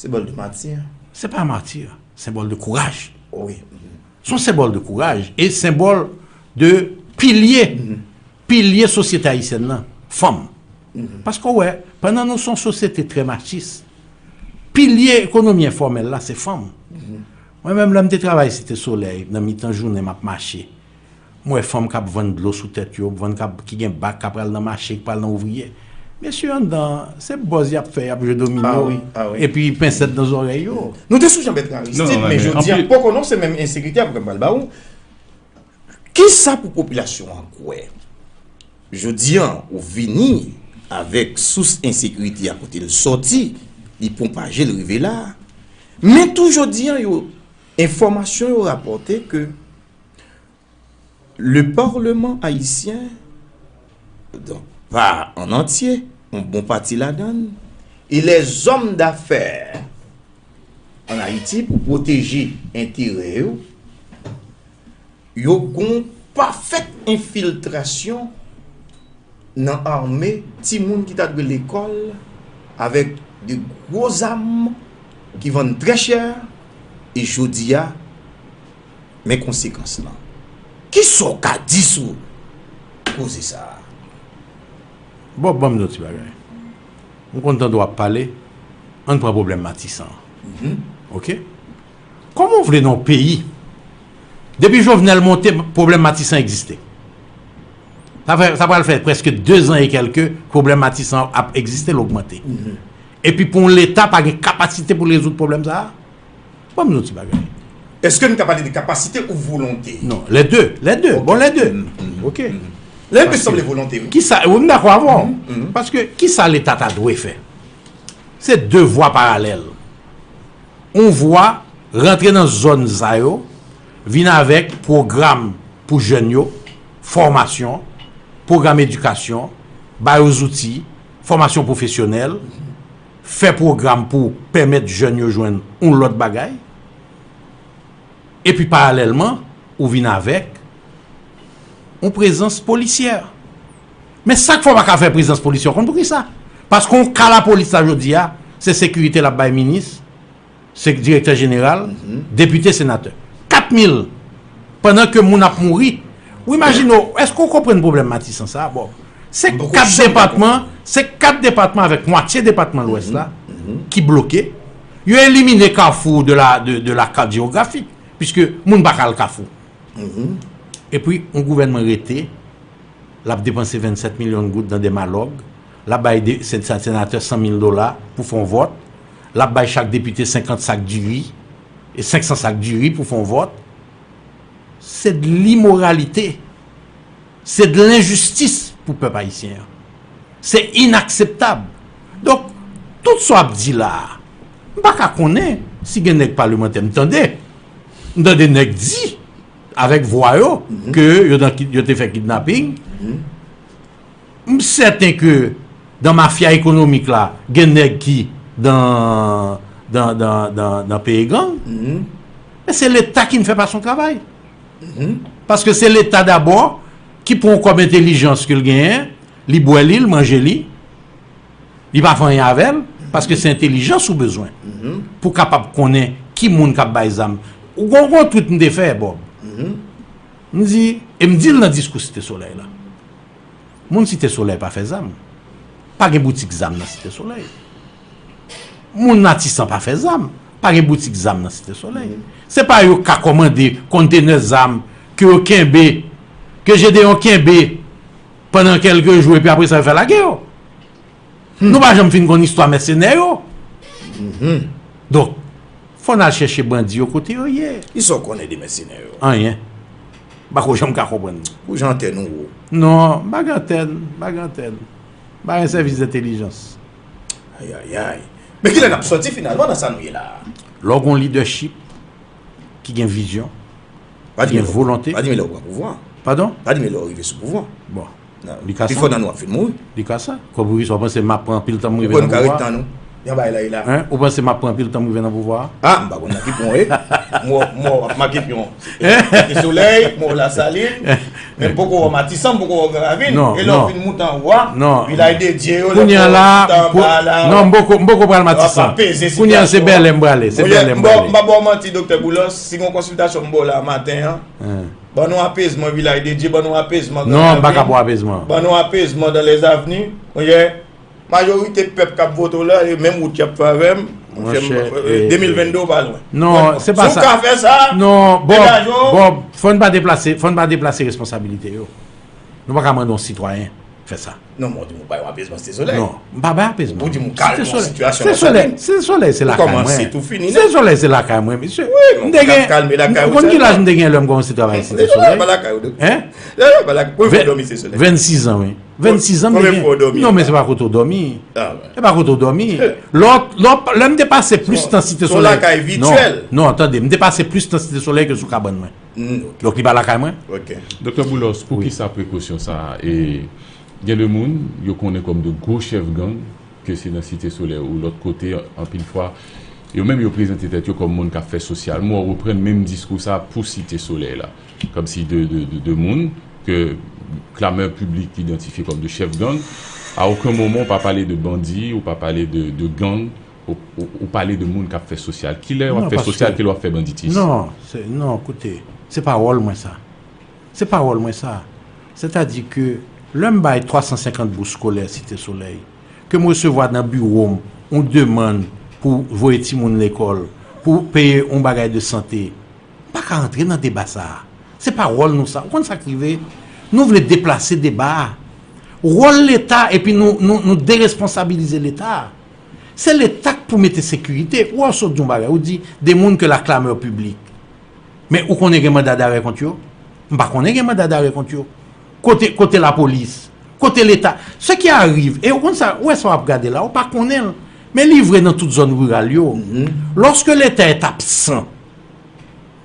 Senbòl de mati. Se pa mati, senbòl de kouraj. Wi. Se yon senbòl de kouraj e senbòl de pilye, pilye sosyete ayisyèn nan, fanm. Paske w wè, pandan nou se yon sosyete trè machis, pilye ekonomi enfòmèl la se fanm. Mwen menm lè m te travay Site Solèy, nan mitan jounen m ap mache, m wè fanm k ap vann dlo sou tèt yo, fanm k ap, ki gen bak, k ap pral nan mache, k pral nan ouvriye. Mesye anndan, se bòz y ap fè, y ap jwe domino, Ah wi, ah wi. Epi pensèt nan zòrèy yo. Nou te sou Jean Bertrand Aristide, Non, non, men men jodi an anpil- poko non, se menm ensekirite a pou pral ba ou. Kisa pou popilasyon an kwè? Jodi an, ou vini avèk sous ensekirite a kote l sòti, li pwopaje l rive la. Men tou jodi an, yo, enfòmasyon yo rapòte ke le Parlement ayisyen, donk, pa an antye, yon bon pati ladan l, e lèzòm dafè an Ayiti pou pwoteje enterè yo, yo gon pafèt enfiltrasyon nan ame timoun ki ta dwe lekòl avèk de gwo zam ki vann trè chè e jodi a men konsekans lan. Kisa w ka di sou koze sa a? Bon, ban m di yon ti bagay. M konn tande w ap pale, ann pran pwoblèm Matisan an. Oke? Kòman w vle nan yon peyi, depi Jovenel monte, pwoblèm Matisan egziste? Sa fè, sa pral fè prèske de zan e kèlke pwoblèm Matisan ap egziste, l ogmante. Epi pou yon Leta pa gen kapasite pou l rezoud pwoblèm sa a? Ban m di yon ti bagay. Èske nou ka pale de kapasite ou volonte? Non, les deux, les deux, bon, les deux. Oke. Lè pe sanble volonte, wi. Kisa, wi, m dakò avè w. Paske kisa Leta ta dwe fè? Se de vwa paralèl. Yon vwa rantre nan zòn sa yo, vin avèk pwogram pou jèn yo, fòmasyon, pwogram edikasyon, ba yo zouti, fòmasyon pwofesyonèl, fè pwogram pou pèmèt jèn yo jwenn yon lòt bagay. Epi paralèlman, ou vin avèk yon prezans polisyè. Men sa k fè w pa ka fè prezans polisyè, w konn poukisa? Paske yon ka lapolis la jodi a, se sekirite l ap bay minis, se direktè jeneral, depite, senatè. Kat mil! Pandan ke moun ap mouri. Ou imajine w, èske w konprann pwoblèm Matisan sa a? Bon, se kat depatman, se kat depatman avèk mwatye depatman Lwès la ki bloke. Yo elimine Kafou de la, de, de la carte géographique, piske moun pa ka al Kafou. Epi, yon gouvènman rete, l ap depanse vennsèt milyon goud nan de malòg, l ap bay de, sen-, sen-, senatè san mil dola pou fè yon vòt, l ap bay chak depite senkant sak diri, e senk san sak diri pou fè yon vòt. Se de limoralite, se de lenjistis pou pèp ayisyen an. Se inakseptab. Donk, tout sa w ap di la a, m pa ka konnen si gen nèg palemantè, m tande, m tande nèg di avèk vwa yo ke yo, nan, yo te fè kidnaping. M sèten ke dan mafya ekonomik la, gen nèg ki dan, dan, dan, dan, dan peye gang. Men se Leta ki n fè pa son travay. Paske se Leta dabò ki pran yon kòb entèlijans ke l genyen, li bwè li, l manje li, li pa fè anyen avè l, paske se entèlijans ou bezwen pou kapab konnen ki moun k ap bay zam. Ou gon, gon tweet m te fè, Bob. M di, e m di l nan diskou Site Solèy la. Moun Site Solèy pa fè zam. Pa gen boutik zam nan Site Solèy. Moun Matisan pa fè zam. Pa gen boutik zam nan Site Solèy. Se pa yo k ka kòmande kontenè zam ke yo kenbe, ke Jedeyon kenbe pandan kèlke jou epi apre sa yo fè lage yo. Nou pa janm fin konn istwa mèsenè yo. Donk, fò n al chèche bandi yo kote yo ye. Kisa w konnen de mèsenè yo? Anyen. M pa ko janm ka konprann. Pou jan antèn ou wo. Non, m pa gen antèn, m pa gen antèn. M pa gen sèvis entèlijans. Ayayay. Men kilè n ap sòti finalman nan sa nou ye la a? Lè w gen yon lidèchip ki gen vizyon, ki gen volonte. Pa di m lè w pran pouvwa. Padon? Pa di m lè w rive sou pouvwa. Bon. Li ka sa. Pifò nan nou ap fin mouri. Li ka sa. Kòb ou sa w panse m ap pran anpil tan m rive nan pouvwa? Ou konn ka ret tan nou. Jan bagay la ye la. Hein? Ou panse m ap pran anpil tan m rive nan pouvwa a? Ah, m pa konn nan ki pwen w ye. Mò, mò ap make pyon. Site Solèy, mò Lasalin. Men m poko wè Matisan, m poko wè Gran Ravin. E lè w fin moute anwo a, Vilaj de Dye yo, lè w moute anba la, non, m poko, m poko pral Matisan. Kounye a se Bèlè m prale, se Bèlè m prale. M pa ba w manti, Doktè Boulos, si gon konsiltasyon m ba w la maten an, ban nou apezman Vilaj de Dye, ban nou apezman Gran Ravin. Non, m pa ka ba w apezman. Ban nou apezman dans les avenues. Ou ye? Majorite pèp k ap vote w la, e menm wout y ap fè avè m, monchè, de mil venn de w pa lwen. Non, se pa sa. Si w ka fè sa, non, Bob, Bob, fò n pa deplase, fò n pa deplase responsabilite yo. Nou pa ka mande yon sitwayen fè sa. Non, men w di m ou bay yon apezman Site Solèy. Non, m pa bay apezman. Ou di m ou kalme yon sitiyasyon nan Salin. Site Solèy, se lakay mwen. Ou kòmanse tou fini nèt. Site Solèy, se lakay mwen, mesye. Wi, men ou pa ka kalme lakay ou sèlman. Ou konn ki laj m te gen lè m kòmanse travay Site Solèy? Hein? Konbyen fwa w dòmi Site Solèy? Vennsis an, wi. Vennsis an m te gen. Konbyen fwa w dòmi? Non, men se pa kote w dòmi. E pa kote w dòmi. Lè w, lè w, lè m te pase plis tan Site Solèy. Se yon lakay vityèl. Non, non, tande, m te pase plis tan Site Solèy ke sou kabann mwen. Donk, li pa lakay mwen. Doktè Boulos, poukisa prekosyon sa a? E gen de moun, yo konnen kòm de gwo chèf gang, ke se nan Site Solèy ou lòt kote, anpil fwa, yo menm yo prezante tèt yo kòm moun k ap fè sosyal. M wè w reprann menm diskou sa a pou Site Solèy la. Kòmsi de, de, de, de moun ke klamè piblik idantifye kòm de chèf gang. A okenn moman, w pa pale de bandi, w pa pale de, de gang, w, w, w pale de moun k ap fè sosyal. Kilè w ap fè sosyal, kilè w ap fè banditis? Non, se, non, koute, se pa wòl mwen sa. Se pa wòl mwen sa. Sètadi ke lè m bay twa san senkant bous skolè Site Solèy, ke m resevwa nan biwo m yon demann pou voye timoun lekòl, pou peye yon bagay de sante, m pa ka rantre nan deba sa a. Se pa wòl nou sa. Ou konn sa k rive? Nou vle deplase deba a. Wòl Leta, epi nou, nou, nou deresponsabilize Leta. Se Leta k pou mete sekirite. Ou wè, w sot di yon bagay, ou di de moun ke la clameur publique. Men ou konnen gen manda darè kont yo? M pa konnen gen manda darè kont yo. Kote, kote lapolis? Kote Leta? Ce qui arrive, e ou konn sa, ou wè sa w ap gade la, ou pa konnen l. Men li vre nan tout zòn riral yo. Lorsque l'État est absent,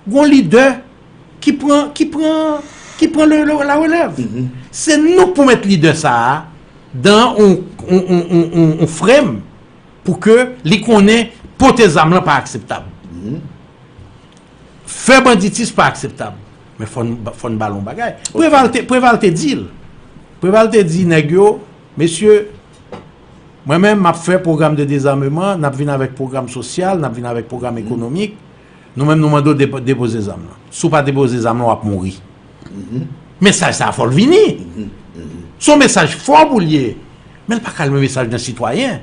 gon lidè ki pran, ki pran, ki pran le, le, la relève. Se nou k pou met lidè sa a dan yon, yon, yon, yon, yon, yon frèm pou ke li konnen pote zam lan pa akseptab. Fè banditis pa akseptab. Men fò n, fò n ba l yon bagay. Preval te, Preval te di l. Preval te di nèg yo, mesye, mwen menm, m ap fè pwogram de dezameman, n ap vin avèk pwogram sosyal, n ap vin avèk pwogram ekonomik. Nou menm, nou mande w depo-, depoze zam lan. Si w pa depoze zam lan, w ap mouri. Mesaj sa a fò l vini. Se yon mesaj fò pou l ye. Men l pa ka l yon mesaj nan sitwayen.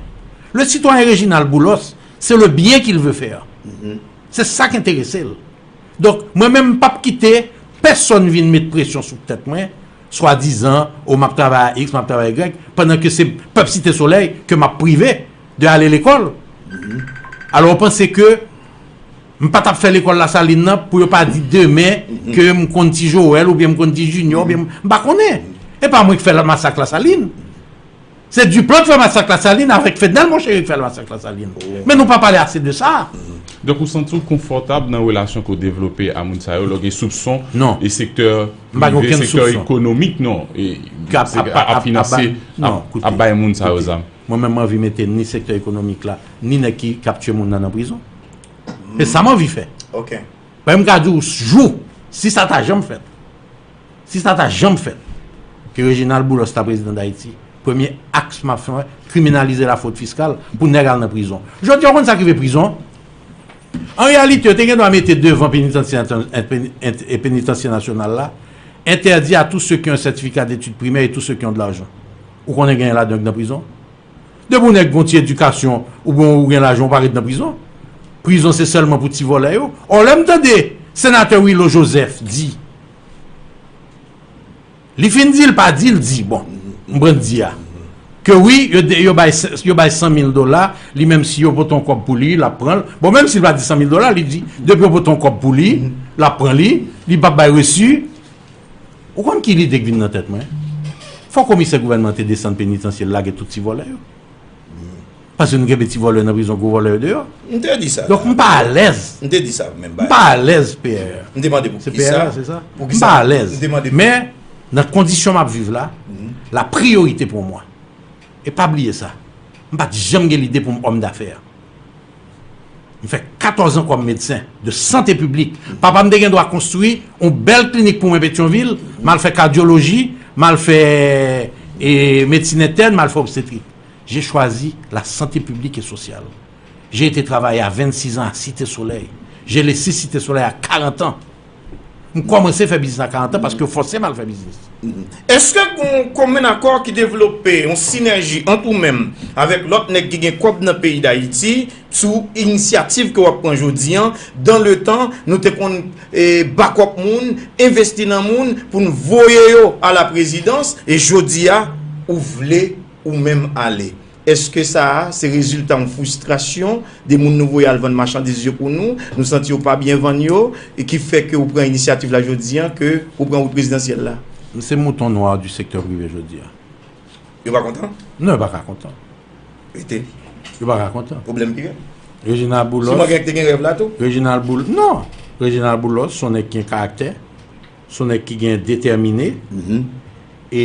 Le citoyen Réginald Boulos, c'est le bien qu'il veut faire. Se sa k enterese l. Donk, mwen menm, m p ap kite pèsonn vin met presyon sou tèt mwen, swadizan, o, m ap travay a X, m ap travay a Y, pandan ke se pèp Site Solèy ke m ap prive de ale lekòl. Alò, w panse ke m pa t ap fè lekòl Lasalin nan pou yo pa di demen ke m konn Ti Joel oubyen m konn Ti Junior, oubyen m, m pa konnen. E pa mwen k fè masak Lasalin. Se Duplan k fè masak Lasalin avèk Fednèl Monchery k fè masak Lasalin. Men nou pa pale ase de sa. Donk, ou santi w konfòtab nan relasyon ke w devlope a moun sa yo, lè w gen soupson e sektè prive, sektè ekonomik, non, e ap finanse, ap, ap bay moun sa yo zam? Mwen menm, m anvi mete ni sektè ekonomik la, ni nèg ki, k ap tiye moun nan nan prizon. Se sa m anvi fè. Paske m ka di w, jou, si sa ta janm fèt, si sa ta janm fèt, ke Reginald Boulos ta prezidan Dayiti, premye aks m ap fè, kriminalize lafwod fiskal pou nèg al nan prizon. Jodi a, w konn sa k rive prizon? An reyalite, yo te gen dwa mete devan penitansye, ent-, ent-, e penitansye nasyonal la, interdit à tous ceux qui ont un certificat d'études primaires et tous ceux qui ont de l'argent. Ou konnen genyen ladan yo k nan prizon? Depi w nèg gon ti edikasyon oubyen w gen lajan, w pa ret nan prizon. Prizon se sèlman pou ti vòlè yo. Ò, lè m tande senatè Willo Joseph di, li fin di, l pa di, l di, bon, m pran di a. Ke wi, yo, de- yo bay, yo bay san mil dola, li menm si yo pote yon kòb pou li, l ap pran l. Bon, menm si l pa di san mil dola, li di, depi yo pote yon kòb pou li, l ap pran li, li p ap bay resi. Ou konn ki lide k vin nan tèt mwen? Fò komisè gouvènman te desann penitansye l lage tout ti vòlè yo. Paske nou kenbe ti vòlè nan prizon, gwo vòlè yo deyò. M te di sa. Donk, m pa alèz. M te di sa menm bagay. M pa alèz, P R. M te mande pou ki sa. Se P R la, se sa? Pou ki sa? M pa alèz. M te mande pou Men, nan kondisyon m ap viv la, la priorité pour moi. E pa bliye sa, m pa t janm gen lide pou m òm dafè. M fè katòz an kòm medsen de sante piblik. Papa m te gen dwa konstwi yon bèl klinik pou mwen Petyonvil, m al fè kadyoloji, m al fè e, medsin entèn, m al fè obstetrik. J'ai choisi la santé publique et sociale. J'ai été travailler à vingt-six ans à Cité Soleil. J'ai laissé Cité Soleil à quarante ans. M kòmanse fè biznis a karant an paske yo fòse m al fè biznis. Èske gen yon komen akò ki devlope, yon sinèji ant ou menm avèk lòt nèg ki gen kòb nan peyi Dayiti sou inisyativ ke w ap pran jodi an? Dan le tan, nou te konn e, bakòp moun, envesti nan moun pou n voye yo a la prezidans, e jodi a, ou vle ou menm ale. Èske sa a se rezilta yon fristrasyon de moun nou voye al vann machandiz yo pou nou, nou santi yo pa byen vann yo, e ki fè ke ou pran inisyativ la jodi an, ke ou pran wout prezidansyèl la? M se mouton nwa di sektè prive jodi a. Yo pa kontan? Non, yo pa ka kontan. Rete. Yo pa ka kontan. Pwoblèm ki gen? Reginald Boulos. Sou mangen ki te gen rèv la tou? Reginald Boulos. Non. Reginald Boulos, se yon nèg ki gen karaktè, se yon nèg ki gen detèmine, e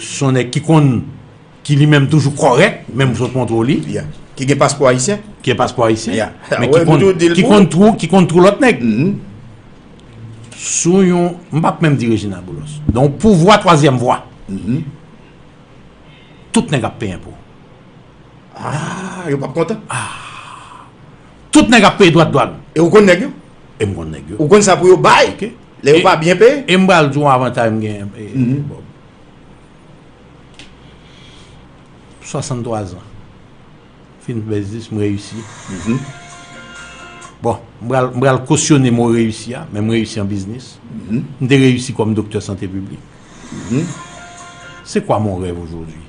se yon nèg ki konn ki li menm toujou kòrèk, menm sot montre w li. Ki gen paspò ayisyen. Ki gen paspò ayisyen. Men ki konn, ki konn twou, ki konn twou lòt nèg. Sou yon, m p ap menm di Reginald Boulos. Nan yon pouvwa twazyèm vwa. Tout nèg ap peye enpo. Ah, yo p ap kontan. Tout nèg ap peye dwat dwàn. E ou konn nèg yo? E m konn nèg yo. Ou konn sa pou yo bay? Lè yo pa byen peye? E m pral di w yon avantay m genyen. Bon. Swasanntwa zan. Fin biznis, m reyisi. Bon, m pral, m pral kosyone mo reyisi a, men m reyisi an biznis. M te reyisi kòm doktè sante piblik. C'est quoi mon rêve aujourd'hui?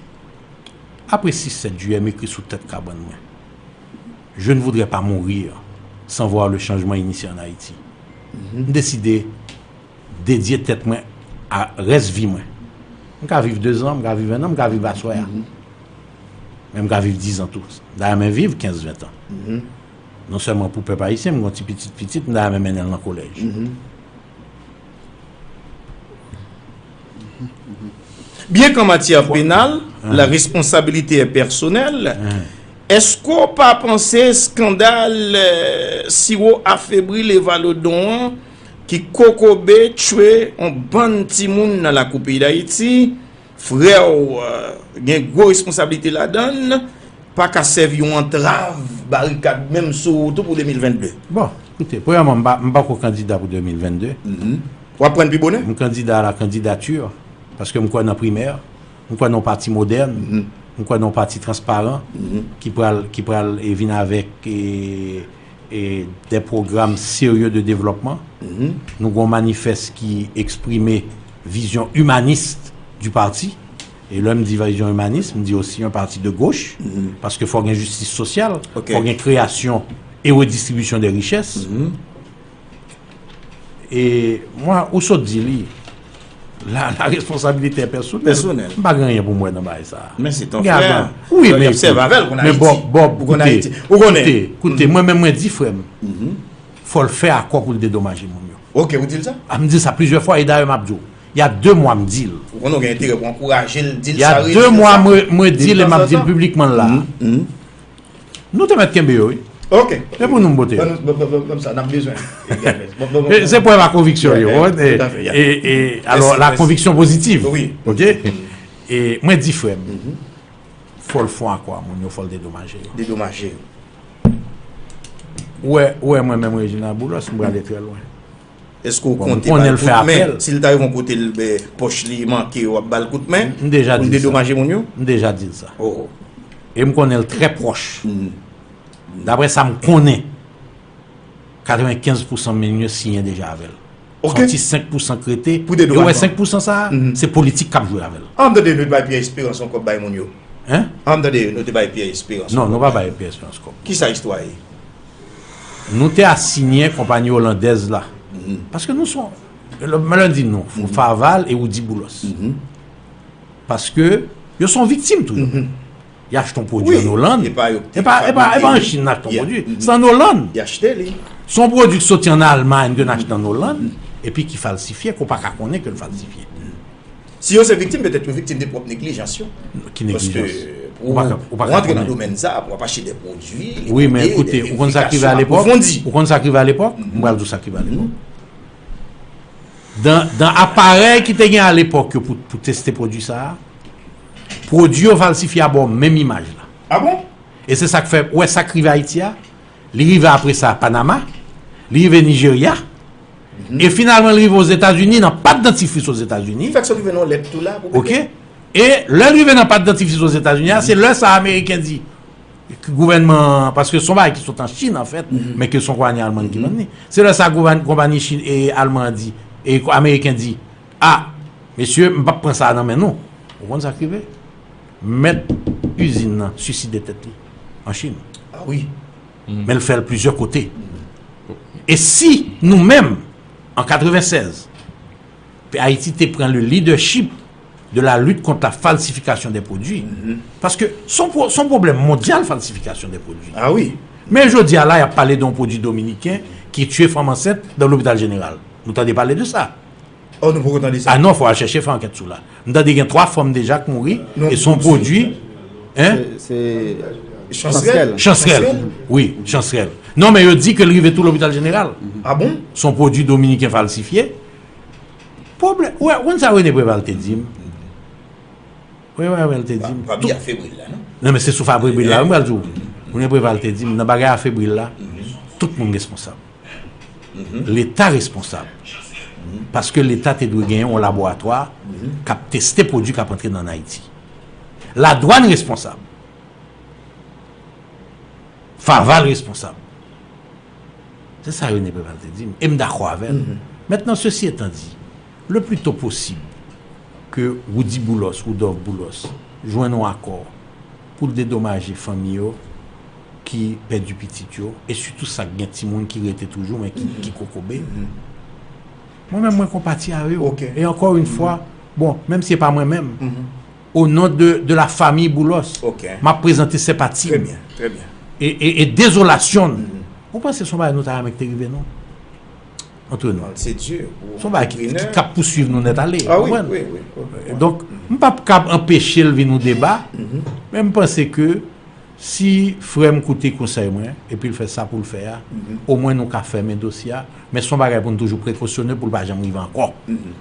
Après six sept juillet, m ekri sou tèt kabann mwen. Je ne voudrais pas mourir sans voir le changement initié en Haïti. M deside dedye tèt mwen a rès vi mwen. M ka viv dezan, m ka viv en an, m ka viv aswè a. Men m ka viv dizan tou. M ta renmen viv kenz, ven tan. Non sèlman pou pèp ayisyen, m gen yon ti pitit pitit, m ta renmen mennen l nan kolèj. Byen ke an matyè penal, la responsabilité est personnelle, èske w pa panse eskandal siwo afebri Levalodon an ki kokobe, tchwe yon bann timoun nan lakou peyi Dayiti, frè w gen gwo responsablite ladan l, pa ka sèvi yon antrav, barikad menm sou wout ou pou de mil vennde? Bon, koute, premyèman, m pa, m pako kandida pou de mil vennde. W ap pran l pi bonè? M kandida a la candidature, paske m kwè nan primè, m kwè nan yon pati modèn, m kwè nan yon pati transparan, ki pral, ki pral e, vin avèk e, e, de pwogram serye de devlòpman. Nou gen yon manifès ki eksprime vizyon imanis du parti. E lè m di vizyon imanis, m di osi yon pati de goch, paske fò gen jistis sosyal, fò gen kreyasyon e redistribisyon de richès. E mwen, ou sot di li, la, la responsabilité est personnelle. Personnel. M pa gen anyen pou m wè nan bagay sa a. Men se ton frè. Wi, men, men Bob, Bob, koute, koute, koute, mwen menm mwen di frè m, fò l fè akò pou l dedomaje moun yo. Ok, ou di l sa? A, m di l sa plizyè fwa, e dayè m ap di w. Y a de mwa m di l. Ou konnen w gen enterè pou w ankouraje l, di l sa, redi l sa. Y a de mwa mwen, mwen di l e m ap di l piblikman la. Nou te mèt kenbe yo, wi. Ok. E pou nou m pote yo. Ban nou, ban, ban, ban, ban m sa, n ap bezwen. Se prèv a konviksyon yo, w konprann? E, e, e, alò, la conviction positive. Wi. Ok? E mwen di frè m, fò l fè yon akò a moun yo, fò l dedomaje yo. Dedomaje yo. Ou wè, ou wè mwen menm Reginald Boulos, m prale trè lwen. Èske w konte ba l kout men? Si l ta rive yon kote l, pòch li manke, w ap ba l kout men pou l dedomaje moun yo? M deja di l sa. E m konnen l trè pwòch. Daprè sa m konnen, katrevenkenz pousan moun yo siyen deja avè l. Se yon ti senk pousan k rete. E w wè senk pousan sa a, se politik k ap jwe avè l. Ann tande nou t bay Pierre Espérance yon kòb bay moun yo. Hein? An m tande nou te bay Pierre Espérance kòb. Non, nou pa bay Pierre Espérance kòb. Kisa istwa ye? Nou te asinyen konpayi olandèz la. Paske nou se yon, lè mwen di nou, Faval e Roudy Boulos. Paske yo se yon viktim tou. Y achte yon prodwi an Olann. E pa, e pa an Chin n achte yon prodwi. Se an Olann. Se yon prodwi ki soti an Almay ke n achte an Olann, epi ki falsifye, ke w pa ka konnen ke l falsifye. Si yo se viktim, petèt yo viktim de pwòp neglijans yo. Ki neglijans? Paske pou w rantre nan domèn sa, pou w ap achte de pwodui, wi, men ekoute, ou konn sa k rive alepòk? Ou konn sa k rive alepòk? M pral di w sa k rive alepòk. Dan, dan aparèy ki te gen alepòk yo pou, pou teste pwodui sa a, pwodui yo falsifye a ba w menm imaj la. Ah bon? E se sa k fè, ou wè sa k rive Ayiti a, li rive apre sa Panama, li rive Nijerya, e finalman li rive Ozetazini, nan pat dantifris Ozetazini. Fèk sot rive nan lèt tou la pou... Ok. E lè l rive nan pat dantifris Ozetazini a, se lè sa Ameriken di, gouvènman, paske se yon bagay ki sot an Chin, anfèt, men ke se yon konpayi alman ki vann li. Se lè sa gouvèn-, konpayi Chin e alman an di, e Ameriken di, a, mesye, m p ap pran sa nan men nou. Ou konn sa k rive? Mèt izin nan siside tèt li an Chin. Ah wi. Men l fè l plizyè kote. E si nou menm, an katrevensèz, Ayiti te pran le leadership de la lutte contre la falsification des produits, paske se yon pwo-, se yon pwoblèm mondyal, falsifikasyon de pwodui. Ah wi. Men jodi a la, y ap pale de yon pwodui dominiken ki tiye fanm ansent nan lopital jeneral. Nou tande pale de sa? Oh, nou poko tande sa. Ah non, fò al chèche fè ankèt sou la. M tande gen twa fanm deja k mouri, e se yon pwodui, hein? Se, se Chansrèl. Chansrèl. Wi, Chansrèl. Non, men yo di ke l rive tou lopital jeneral. Ah bon? Se yon pwodui dominiken falsifye. Pwoblèm, ou wè, ou konn sa René Préval te di m? Ou wè, René Préval te di m? Pa, pa byen afebri l la, non? Non, men se sou afebri l la, m pral di w. René Préval te di m, nan bagay afebri l la, tout moun responsab. Leta responsab. Paske Leta te dwe genyen yon laboratwa k ap teste pwodui k ap antre nan Ayiti. Ladwann responsab. Faval responsab. Se sa René Préval te di m. E m dakò avè l. Maintenant, ceci étant dit, le plus tôt possible, ke Roudy Boulos, Rudolph Boulos, jwenn yon akò pou l dedomaje fanmi yo ki pèdi pitit yo, e sitou sa k gen timoun ki rete toujou, men ki, ki kokobe. Mwen menm, mwen konpati avè yo. E ankò yon fwa, bon, menm si se pa mwen menm, o non de, de la famille Boulos, m ap prezante senpati m e, e, e dezolasyon m. Ou panse se yon bagay nou ta renmen ki te rive nou? Antre nou. Se yon bagay ki, ki, k ap pouswiv nou nèt ale, ou konprann? Donk, m p ap kab anpeche l vin yon deba, men m panse ke si frè m koute konsèy mwen, epi l fè sa pou l fè a, omwen nou ka fèmen dosye a, men se yon bagay pou n toujou prekosyone pou l pa janm rive ankò.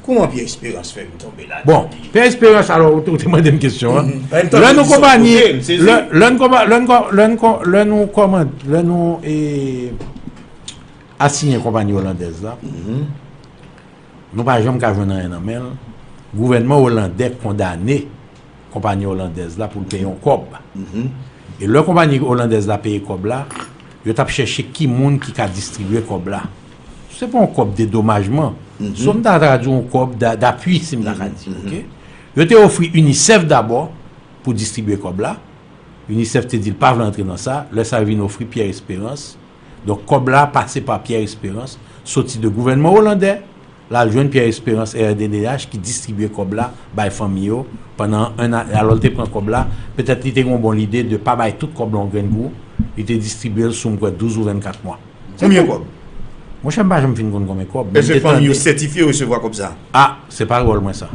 Kòman Pierre Espérance fè vin tonbe la? Bon, Pierre Espérance, alò, ou te, ou te mande m kesyon an. Lè nou konpayi, lè, lè n konpa-, lè n ko-, lè n ko-, lè nou kòman-, lè nou, e, asiyen konpayi olandèz la, nou pa janm ka jwenn anyen nan men l. Gouvènman olandè kondane konpayi olandèz la pou l peye yon kòb. E lè konpayi olandèz la peye kòb la, yo t ap chèche ki moun ki ka distribye kòb la. Se pa yon kòb dedomajman. Se yon, m ta tradui yon kòb d'a-, d'apui, si m ta ka di, ok? Yo te ofri UNICEF dabò pou distribye kòb la. UNICEF te di l pa vle antre nan sa. Lè sa, yo vin ofri Pierre Espérance. Donk, kòb la pase pa Pierre Espérance, soti de gouvènman olandè, l al jwenn Pierre Espérance, R D D H, ki distribye kòb la bay fanmi yo pandan yon ane. Alò, l te pran kòb la, petèt li te gen yon bon lide de pa bay tout kòb la yon grenn kou, li te distribye l sou, m kwè, douz ou vennkat mwa. Konbyen kòb? Monchè, m pa janm fin konn konbyen kòb, men m te tande. Èske fanmi yo sètifye resevwa kòb sa? A, se pa wòl mwen sa.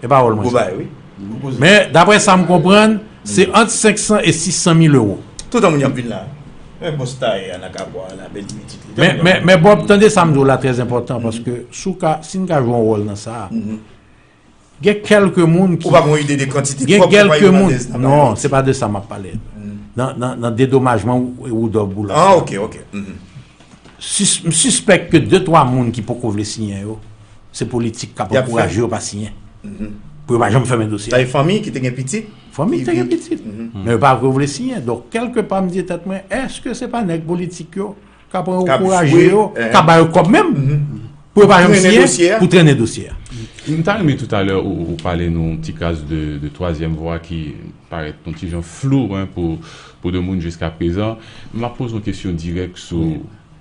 E pa wòl mwen sa. Gwo bagay, wi. Men, daprè sa m konprann, se ant senk san e sis san mil ewo. Toutan moun y ap vin la. Men bòs ta ye a nan Kabwa la, pèdi pitit li. Men, men, men Bob, tande sa m di w la, trè enpòtan, paske si w ka, si n ka jwe yon wòl nan sa a, gen kèlke moun ki... Ou pa gen yon ide de kantite kòb konpayi olandèz la? Non, se pa de sa m ap pale. Nan, nan, nan dedomajman Rudolph Boulos la. Ah, ok, ok. Sis-, m sispèk ke de twa moun ki poko vle siyen yo, se politik k ap ankouraje yo pa siyen. Pou yo pa janm fèmen dosye a. Sa e fanmi ki te gen pitit? Fanmi ki te gen pitit. Men yo pa vle siyen. Donk, kèlkepa, m di tèt mwen, èske se pa nèg politik yo k ap ankouraje yo, k ap ba yo kòb menm, pou yo pa janm siyen, pou trennen dosye a? M ta renmen toutalè ou, ou pale nou yon ti kras de, de twazyèm vwa ki parèt yon ti jan flou, hein, pou, pou de moun jiska prezan. M ap poze yon kesyon dirèk sou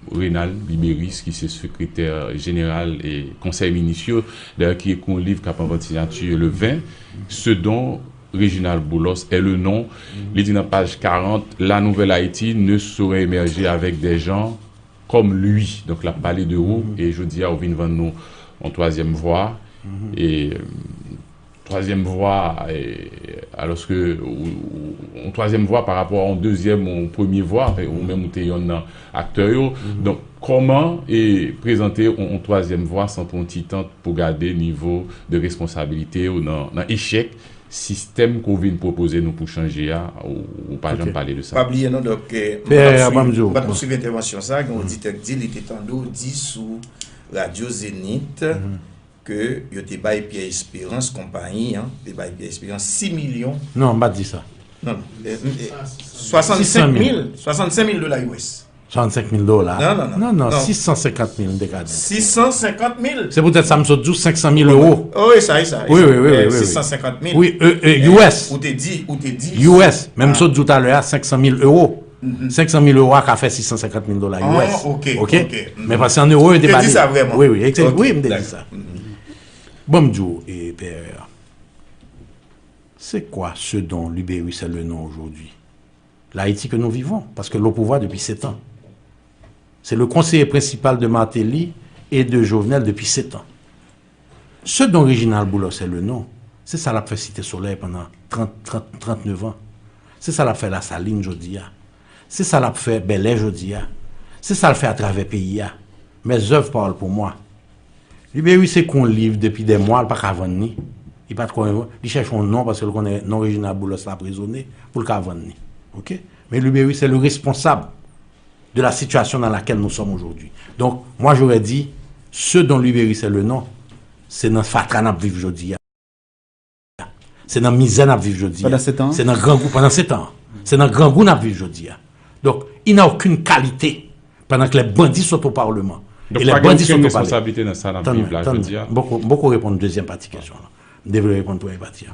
Renald Libérus, ki se sekretè jeneral e konsèy minis yo, dayè ki ekri yon liv k ap an vant siyati le ven, Ce dont Réginald Boulos est le nom. Li di nan paj karant, La Nouvelle Haïti ne saurait émerger avec des gens comme lui. Donk, l ap pale de ou, e jodi a, ou vin vann nou yon twazyèm vwa. E, euh, twazyèm vwa, e, alòske ou, ou, yon twazyèm vwa pa rapò a yon dezyèm ou yon premye vwa, e, ou menm ou te yonn nan aktè yo. Donk, kòman e prezante yon, yon twazyèm vwa san pran yon ti tan pou gade nivo de responsabilite ou nan, nan echèk sistèm ke w vin pwopoze nou pou chanje a, ou, ou pa janm pale de sa. Pa bliye non, Dòk, eh, m pa t ap swiv, m pa t ap swiv entèvansyon sa, gen yon oditè ki di li te tande w di sou Radyo Zenith ke yo te bay Pierre Espérance, konpayi an, te bay Pierre Espérance sis milyon. Non, m pa t di sa. Non, non, eh, eh, swasannsenk mil, swasannsenk mil dola U S. Swasannsenk mil dola. Non, non, non. Non, non, sis san senkant mil, m te ka di. Sis san senkant mil? Se poutèt sa m sot di w, senk san mil ewo. Oh, e sa, e sa. Wi, wi, wi, wi, wi. Sis san senkant mil. Wi, e, e, U S. Ou te di, ou te di. U S. Men m sot di w talè a, senk san mil ewo. Senk san mil ewo a ka fè sis san senkant mil dola U S. Ah, ok, ok. Men paske an ewo, yo te pale. Ou te di sa vrèman? Wi, wi, wi, m te di sa. Bon, m di w, e, P R, c'est quoi ce dont Libérus est le nom aujourd'hui? L'Haïti que nous vivons, parce que le pouvoir depuis sept ans. C'est le conseiller principal de Martelly et de Jovenel depuis sept ans. Ce dont Réginald Boulos est le nom, se sa l ap fè Site Solèy pandan trant, trant, trannèf an. Se sa l ap fè Lasalin jodi a. Se sa l ap fè Bèlè jodi a. Se sa l fè atravè peyi a. Mes œuvres parlent pour moi. Libérus se kon liv depi dè mwa, l pa ka vann li. Li pa t kwè, li chèche yon non paske l konnen non Réginald Boulos la ap rezone pou l ka vann li. Ok? Mais Libérus est le responsable de la situation dans laquelle nous sommes aujourd'hui. Donc, moi, j'aurais dit, ce dont Libérus est le nom, se nan fatra n ap viv jodi a. Se nan mizè n ap viv jodi a. Pandan setan? Se nan grangou, pandan setan. Se nan grangou n ap viv jodi a. Donc, il n'a aucune qualité pendant que les bandits sont au Parlement. Donk, pa gen okenn responsablite nan sa n ap viv la jodi a? Tann mwen, tann mwen. M poko, m poko reponn dezyèm pati kesyon an. M te vle reponn premye pati a.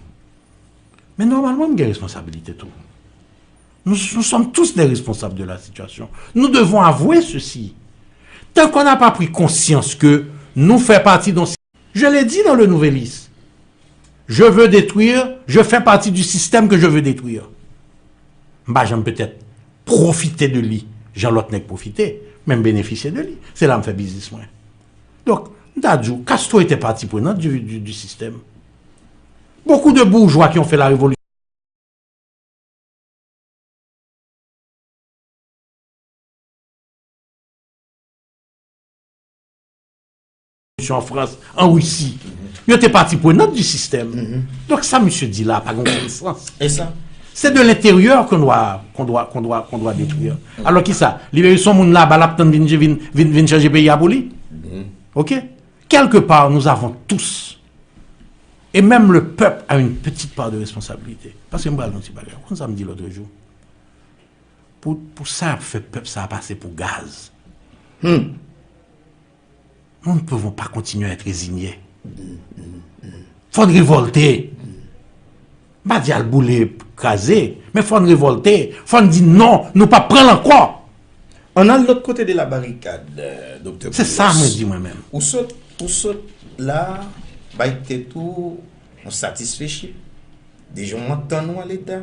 Men nòmalman, m gen responsabilite tou. Nous, nous sommes tous des responsables de la situation. Nous devons avouer ceci. Tant qu'on n'a pas pris conscience que nous faisons partie d'un Je l'ai dit dans le Nouvelliste. Je veux détruire, je fais partie du système que je veux détruire. M pa janm petèt pwofite de li jan lòt nèg pwofite, men m benefisye de li. Se la m fè biznis mwen. Donk, m ta di w, Castro était partie prenante du, du, du système. Beaucoup de bourgeois qui ont fait la révolution an Frans, an Risi. Yo te pati prenant du sistèm. Donk sa misye di la pa gen okenn sans. E sa? C'est de l'intérieur qu'on doit, qu'on doit, qu'on doit, qu'on doit détruire. Alò kisa? Li vle son moun laba l ap tann vin, vin, vin, vin chanje peyi a pou li? Ok? Quelque part, nous avons tous, et même le peuple a une petite part de responsabilité. Paske m pral di yon ti bagay. Ou konn sa m di lòt jou? Pou, pou sa y ap fè pèp sa a pase pou gaz. Hmm. Nous ne pouvons pas continuer à être résignés. Fò n revòlte. M pa di al boule, kraze, men fò n revòlte. Fò n di non, nou p ap pran l ankò. Ann al lòt kote de la barikad, euh, Doktè Boulos. Se sa mwen di mwen menm. Ou sot, ou sot la, bay tèt ou yon satisfechi de jan w ap tann ou a Leta,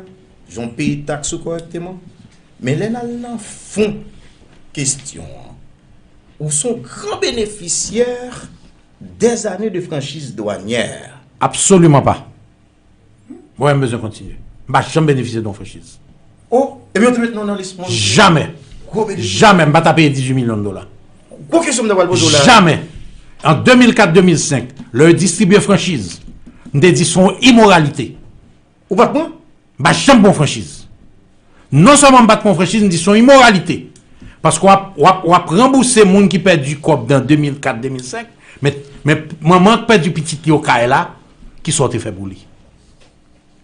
jan w peye taks ou kòrèkteman. Men lè n al nan fon kesyon an, ou se yon gran benefisyè des années de franchise douanière. Absoliman pa. Mwen menm bezwen kontinye. M pa janm benefisye de yon franchiz. Oh, ebyen, ou te met non nan lis mwen. Jamè. Gwo benefisye. Jamè. M pa ta peye dizuit milyon dola. Gwo kesyon m ta pral poze w la. Jamè. An de mil kat de mil senk, lè yo distribye franchiz, m te di se yon imoralite. Ou pa t pran? M pa janm pran franchiz. Non sèlman m pa t pran franchiz, m di se yon imoralite. Paske w ap, w ap, w ap ranbouse moun ki pèdi kòb nan de mil kat, de mil senk, men, men manman k pèdi pitit li okay la, kisa w te fè pou li?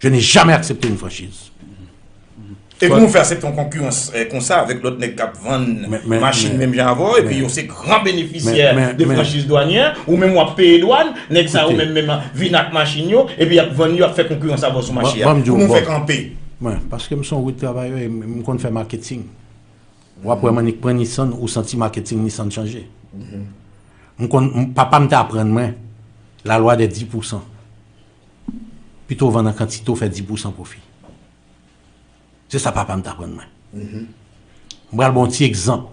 Je n'ai jamais accepté une franchise. E kòman w fè aksepte yon konkirans eh, konsa avèk lòt nèg k ap vann machin menm jan avè w, epi yo se gran benefisyè de franchiz dwanyè, ou menm w ap peye dwàn, nèg sa yo menm menm vin ak machin yo, epi y ap vann yo, ap fè konkirans avè w sou mache a. Kòman w fè kanpe? Mwen, paske m se yon wout travayè, m konn fè maketing. W ap wè m annik pran Nissan, ou santi maketing Nissan chanje. M konn, papa m te aprann mwen, la loi des dix pour cent. Pito w vann an kantite, w fè dis pousan pwofi. Se sa papa m t aprann mwen. M pral ba w yon ti egzanp.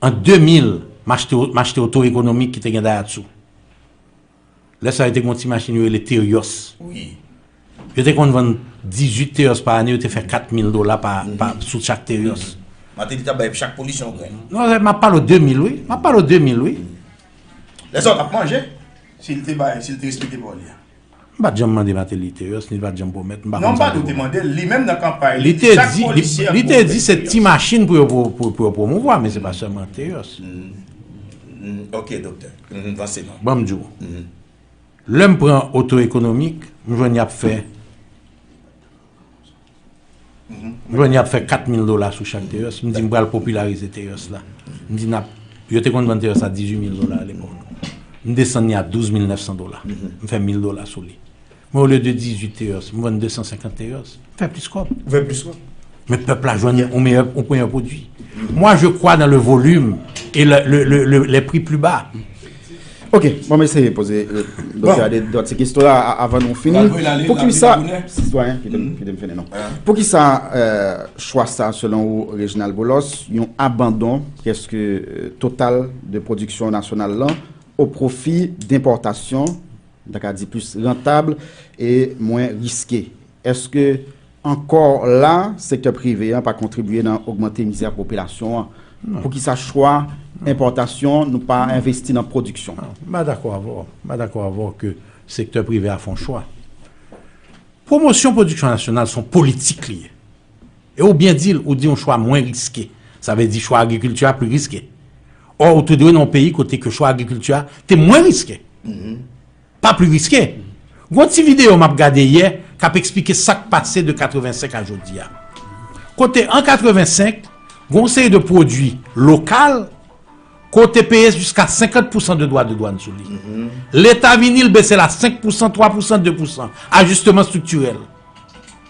An de mil, m achte, m achte oto ekonomik ki te gen Daihatsu. Lè sa yo te gen yon ti machin yo rele Terios. Yo te konn vann dizuit Terios pa ane, yo te fè kat mil dola pa, pa, sou chak Terios. Mateli t ap bay chak polis yon grenn. Non, m ap pale w de mil, wi. M ap pale w de mil, wi. Lè sa w t ap manje, si l te bay, si l te respekte pawòl li a. M pa t janm mande Mateli Terios, ni l pa t janm pwomèt, m pa konn sa. Non, m pa di w te mande l, li menm nan kanpay, li te di, chak polisye ap pwomèt Terios. Li te di se ti machin pou yo, pou, pou yo pwomouvwa, men se pa sèlman Terios. Ok, doktè. Vanse non. Ban m di w. Lè m pran oto ekonomik, m jwenn y ap fè M jwenn y ap fè kat mil dola sou chak Terios. M di m pral popilarize Terios la. M di n ap, yo te konn vann Terios a dizuit mil dola alepòk. M desann li a douz mil nèf san dola. M fè mil dola sou li. Men olye de dizuit Terios, m vann de san senkant Terios. M fè plis kòb. Ou fè plis kòb. Men pèp la jwenn yon meyè, yon meyè pwodui. Moi, je crois dans le volume et le, le, le, le, les prix plus bas. Ok, bon, m eseye poze doktè a de dòt ti kesyon la avan nou fini. Poukisa, sitwayen, kite m fini non. Poukisa chwa sa selon ou, Reginald Boulos, yon abandon prèske total de pwodiksyon nasyonal lan o pwofi denpòtasyon, m ta ka di plis rantab e mwen riske? Èske Ankò la, sektè prive an pa kontribye nan ogmante mizè popilasyon an? Poukisa chwa enpòtasyon, nou pa envesti nan pwodiksyon? M pa dakò avè w. M pa dakò avè w ke sektè prive a fè yon chwa. Pwomosyon pwodiksyon nasyonal se yon politik li ye. E ou byen di l, ou di yon chwa mwen riske. Sa vle di chwa agrikilti a pli riske. Ò, ou te dwe nan yon peyi kote ke chwa agrikilti a te mwen riske. pa pli riske. Gon ti videyo m ap gade yè k ap eksplike sa k pase de katrevensenk a jodi a. Kote an katrevensenk, gon seri de pwodui lokal, kote peye jiska senkant pousan de dwa de dwàn sou li. Leta vini, l bese l a senk pousan, twa pousan, de pousan. Ajisteman estriktirèl.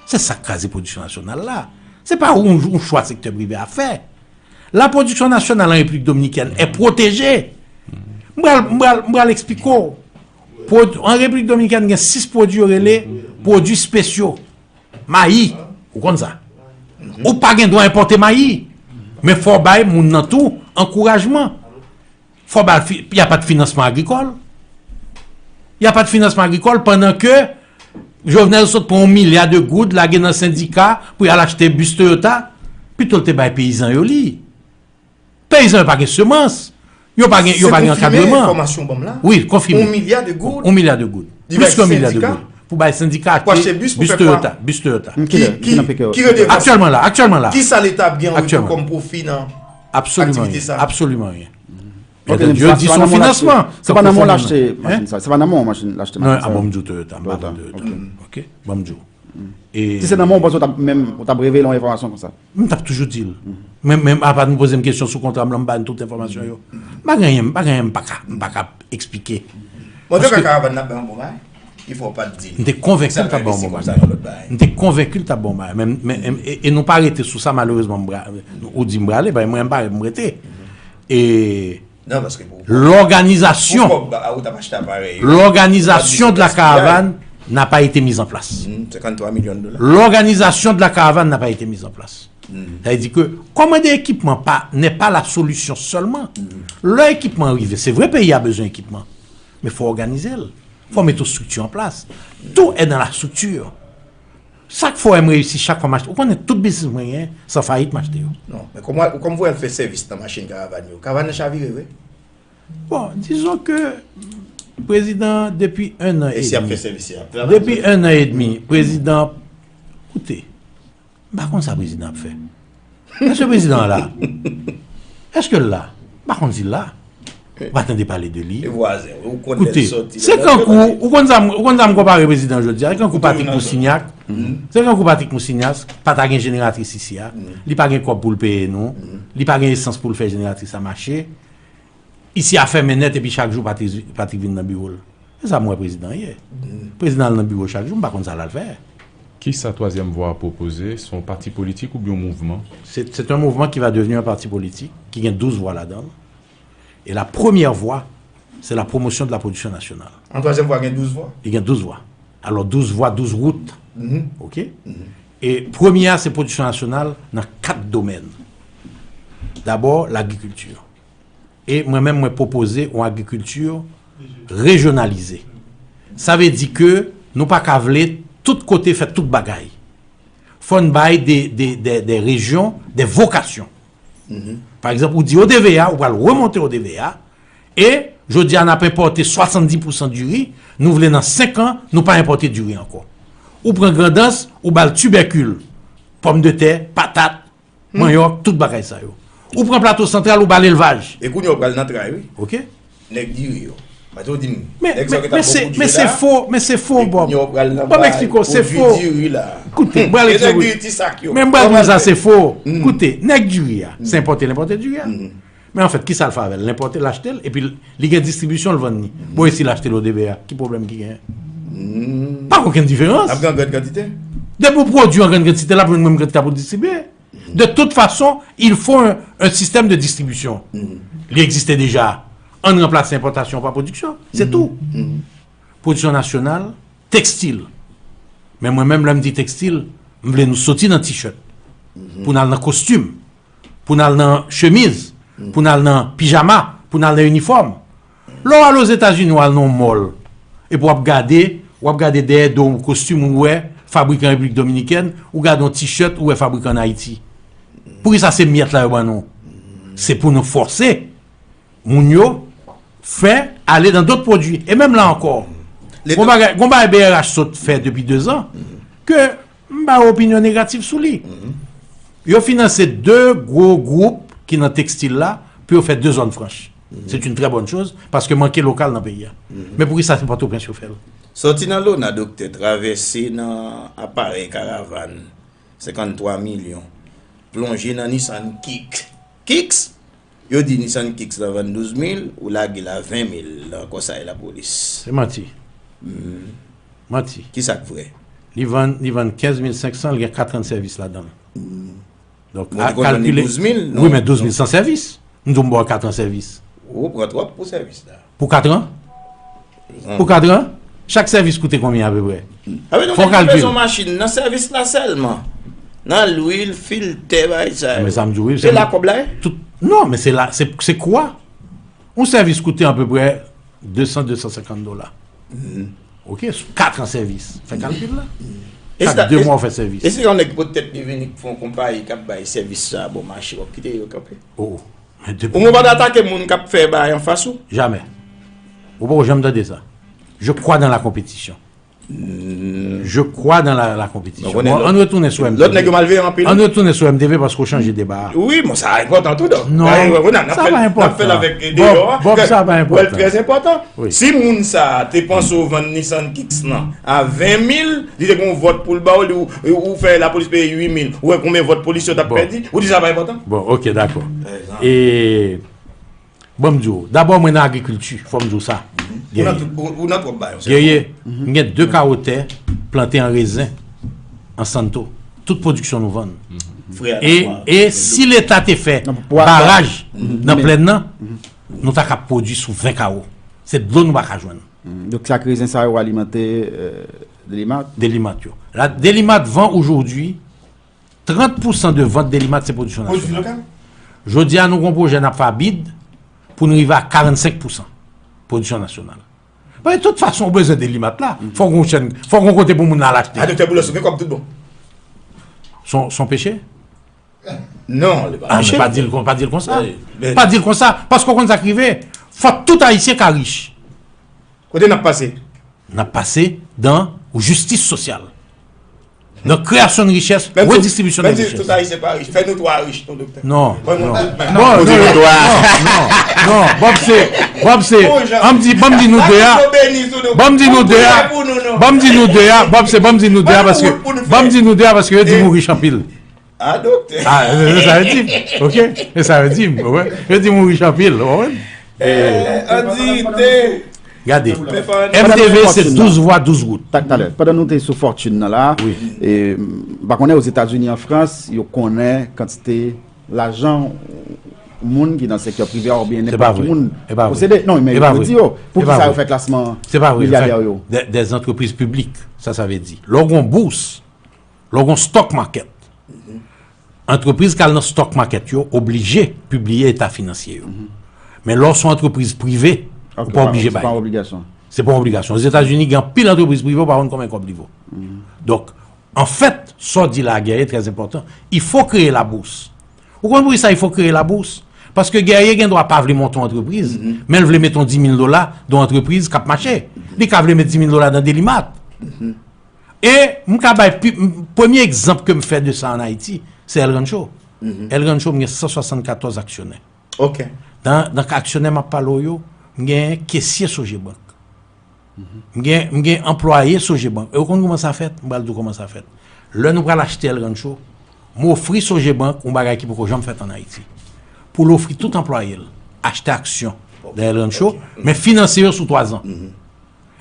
Se sa k kraze pwodiksyon nasyonal la. Se pa yon, yon chwa sektè prive a fè. La production nationale en République dominicaine est protégée. M pral, m pral, m pral eksplike w. Pwod-, an Repiblik Dominikèn, gen sis pwodui yo rele pwodui espesyo. Mayi, ou konn sa. Ou pa gen dwa enpòte mayi. Men fò w bay moun nan tou ankourajman. Fò ba fi, y a pa de finansman agrikòl. Y a pa de finansman agrikòl pandan ke Jovenel sot pran yon milya de goud lage nan sendika pou y al achte bis Toyota, pito l te bay peyizan yo li. Peyizan yo pa gen semans, yo pa gen, yo pa gen ankadreman. Se konfime enfòmasyon w ban m la? Wi, konfime. Yon milya de goud? Yon milya de goud. Plis ke yon milya de goud. Pou bay sendika achte bis Toyota, bis Toyota. Aktyèlman la, aktyèlman la. Kisa Leta ap gen kòm pwofi nan aktivite sa? Absoliman anyen. Yo di se yon finansman. Se pa nan men w l achte machin sa. Se pa nan men w machin l achte machin sa. Non, a, bon, m di w Toyota, m pa nan Toyota. Ok, bon, m di w. Si se nan men w, ou panse w t ap menm, ou t ap revele yon enfòmasyon konsa? M t ap toujou di l. Men, men apa nou poze m kesyon sou kontra m lan, m ba n tout enfòmasyon yo. M pa gen anyen, m pa gen anyen, m pa ka, m pa ka eksplike. Bon, antouka, karavàn nan ap bay yon bon bagay. Ki fè w pa t di l? M te konvenki l t ap bay yon bon bagay. M te konvenki l t ap bay yon bagay. Men, men, e, e nou pa rete sou sa, malerezman, m pra-, ou di m prale, ben, mwen, m pa, m rete. E lòganizasyon, lòganizasyon de la caravane n'a pas été mise en place. Lòganizasyon de la caravane n'a pas été mise en place. Sa vle di ke kòmande ekipman pa, n'est pas la solution sèlman. Lè ekipman rive, se vre peyi a bezwen ekipman, men fò òganize l. Fò mete yon estrikti an plas. Tout est dans la structure. Sa k fè w wè m reyisi chak fwa m achte. Ou konnen tout biznis mwen gen, san fayit m achte yo. Non, men kòman, kòman w wè l fè sèvis nan machin karavàn yo? Karavàn nan chavire vre? Bon, dizon ke prezidan depi en an e demi. Depi en an e demi, prezidan, koute, m pa konn sa prezidan ap fè. Èske prezidan an la? Èske l la? M pa konn si l la. Ou pa tande pale de li. E vwazen, ou konn lè l sòti. Koute, se kankou, ou konn sa m, ou konn sa m konpare prezidan jodi a, se kankou Patrick Moussignac. Se kankou Patrick Moussignac, pa ta gen jeneratris isi a. Li pa gen kòb pou l peye nou. Li pa gen esans pou l fè jeneratris la mache. Isi a fèmen nèt epi chak jou Patrick, Patrick vin nan biwo l. Se sa m wè prezidan ye. Prezidan al nan biwo chak jou, m pa konn sa l al fè. Ki sa Twazyèm Vwa a pwopoze? Se yon pati politik oubyen yon mouvman? C'est, c'est un mouvement qui va devenir un parti politique, ki gen douz vwa ladan l. E la premyè vwa, se la pwomosyon de la pwodiksyon nasyonal. An Twazyèm Vwa gen douz vwa? Li gen douz vwa. Alò, douz vwa, douz wout. Oke? E premye a, se pwodiksyon nasyonal nan kat domèn. Dabò, lagrikilti. E mwen menm, mwen pwopoze yon agrikilti rejyonalize. Sa vle di ke nou pa ka vle tout kote fè tout bagay. Fò n bay de, de, de, de rejyon, de vokasyon. Pa egzanp, ou di O D V A, ou pral remonte O D V A, e jodi a n ap enpòte swasanndis pousan diri, nou vle nan senk an, nou pa enpòte diri ankò. Ou pran Grandans, ou ba l tibèkil, pòmdetè, patat, manyòk, tout bagay sa yo. Ou pran Plato Santral, ou ba l elvaj. E kounye a w pral nan tray, wi. Oke? Nèg diri yo. Mwen te di m, men, nèg sa yo men, gentan men se, men se fo, men se fo, Bob. Bob, m eksplike w, se fo. Koute, m pral eksplike w. Men m pral di w sa, se fo. Koute, nèg diri a, se enpòte l enpòte diri a. Men anfèt, ki sa l fè avè l? L enpòte, l achte l, epi l, li gen distribisyon, l vann li. Bon, e si l achte l O D V A, ki pwoblèm ki genyen? Pa okenn diferans. Ap gen an grann kantite. Depi w pwodui an grann kantite, l ap jwenn menm kantite pou l distribye. De toute façon, il faut un, un système de distribution. Li egziste deja. Ann ranplase enpòtasyon pa pwodiksyon. Se tou. Pwodiksyon nasyonal, tekstil. Men mwen menm, lè m di tekstil, m vle nou soti nan t-shirt. Pou n al nan kostim. Pou n al nan chemiz. Pou n al nan pijama. Pou n al nan inifòm. Lè w al Ozetazini, w al nan yon mall, epi w ap gade, w ap gade dèyè do w kostim, ou wè fabrikan Repiblik Dominikèn, ou gade yon t-shirt, ou wè fabrikan an Ayiti. Poukisa se myèt la yo ban nou? Se pou nou fòse moun yo fè ale nan dòt pwodui. E menm la ankò, gon bagay, gon bagay B R H sot fè depi dezan, ke m ba yo opinyon negatif sou li. Yo finanse de gwo gwoup ki nan tekstil la pou yo fè de zòn franch. C'est une très bonne chose, paske manke lokal nan peyi a. Men poukisa se Pòtoprens yo fè l? Sòti nan Lona, doktè, travèse nan aparèy karavàn, senkanntwa milyon, plonje nan Nissan Kicks. Kicks? Yo di Nissan Kicks la vann douz mil, ou lage l a ven mil nan kòsay lapolis. Se manti. Manti. Ki sa k vrè? Li vann, li vann kenz mil senk san, li gen kat an sèvis ladan l. Donk, a kalkile. Douz mil, non? Wi, men douz mil san sèvis. M di w m ba w kat an sèvis. Ou pran twòp pou sèvis la. Pou kat an? Pou kat an? Chak sèvis koute konbyen apeprè? Fò w kalkile. Bezwen machin nan sèvis la sèlman. Nan lwil, filtè, bagay sa yo. Men sa m di w, wi. Se la kòb la ye? Tout, non, men se la, se, se kou a. Yon sèvis koute apeprè de san, de san senkant dola. Oke, sou kat an sèvis. Fè kalkil la. Chak de mwa w fè sèvis. E si yon nèg pot tèt li vini k fè yon konpayi k ap bay sèvis sa bon mache, w ap kite yo kanpe? Oh, men depi. Ou mwen pa t atake moun k ap fè bagay anfas ou? Jamè. Ou poko janm tande sa. Je crois dans la compétition. Je crois dans la, la compétition. Bon, ann retounen sou M T V. Lòt nèg yo malveyan anpil. Ann retounen sou M T V paske w chanje deba a. Wi, bon, sa enpòtan tou, dòk. Non, sa pa enpòtan. N ap fè l avèk deyò a. Bob, sa pa enpòtan. Wè l trè enpòtan. Si moun sa a te panse w vann Nissan Kicks nan a ven mil, li te gen yon vòt pou l ba w, li, ou, ou fè lapolis peye uit mil, ou wè konbyen vòt polis yo t ap pèdi, ou di sa pa enpòtan? Bon, oke, dakò. E, ban m di w, dabò mwen nan agrikilti, fò m di w sa. Ou nan tout, ou, ou nan twòp bagay, se vre. Guerrier, m gen de kawo tè plante an rezen, an Santo. Tout pwodiksyon nou vann. E, e si Leta te fè baraj nan plèn nan, nou ta ka pwodui sou ven kawo. Se dlo nou pa ka jwenn. Donk, sa k rezen sa yo alimante, euh, Delimat? Delimat yo. La, Delimat vann ojodwi, trant pousan de vant Delimat se pwodiksyon nasyonal. Jodi a, nou gon pwojè n ap fè a bid pou n rive a karannsenk pousan pwodiksyon nasyonal. Paske tout fason, ou bezwen Delimat la. Fò gon chèn, fò gon kote pou moun nan al achte. A, Doktè Boulos, ou gen kòb tout bon. Son, son peche? Non, li pa peche. A, men pa di l kon, pa di l konsa. Pa di l konsa, paske w konn sa k rive. Fò tout Ayisyen ka rich. Kote n ap pase? N ap pase dans yon jistis sosyal. Nan kreyasyon de richès, redistribisyon de richès. Menm si tout Ayisyen pa rich, fè nou twa rich, non, doktè. Non, non. Bon, non, non, non. Non, Bob se, Bob se, an m di, ban m di nou de a, ban m di nou de a, ban m di nou de a, Bob se, ban m di nou de a, paske, ban m di nou de a, paske yo di nou rich anpil. Ah, doktè. Ah, se sa yo di m. Ok? Se sa yo di m. Ou konprann? Yo di m ou rich anpil. Ou konprann? Eh, an dirite. Gade. M T V se douz vwa, douz goud. Talè, pandan nou te sou fòtin nan la, e, m pa konnen Ozetazini, an Frans, yo konnen kantite lajan moun ki nan sektè prive a oubyen nenpòt ki moun posede. Non, men yo di yo, poukisa yo fè klasman milyadè yo? Des entreprises publiques, sa, sa vle di. Lè w gon bous, lè w gon stock market, antrepriz k al nan stock market yo oblije pibliye eta finansye yo. Men lè w se yon antrepriz prive, ou pa oblije bay. Se pa yon obligasyon. Se pa yon obligasyon. Ozetazini gen anpil antrepriz prive, ou pa konn konbyen kòb li vo. Donk, anfèt, sa w di la, Guerrier, trè enpòtan. Il faut créer la bourse. Ou konn poukisa il faut créer la bourse? Paske Guerrier gen dwa pa vle monte yon antrepriz, men l vle mete yon dis mil dola nan yon antrepriz k ap mache. Li ka vle met dis mil dola nan Delimat. E m ka bay pi, m, premye egzanp ke m fè de sa an Ayiti, se El Rancho. El Rancho, m gen san swasannkatòz aksyonè. Ok. Nan, nan aksyonè m ap pale w yo, m gen kesye Sogebank. M gen, m gen anplwaye Sogebank. E w konn kòman sa fèt? M pral di w kòman sa fèt. Lè nou pral achte El Rancho, m ofri Sogebank yon bagay ki poko janm fèt an Ayiti. Pou l ofri tout anplwaye l, achte aksyon nan El Rancho, men finanse yo sou twa zan.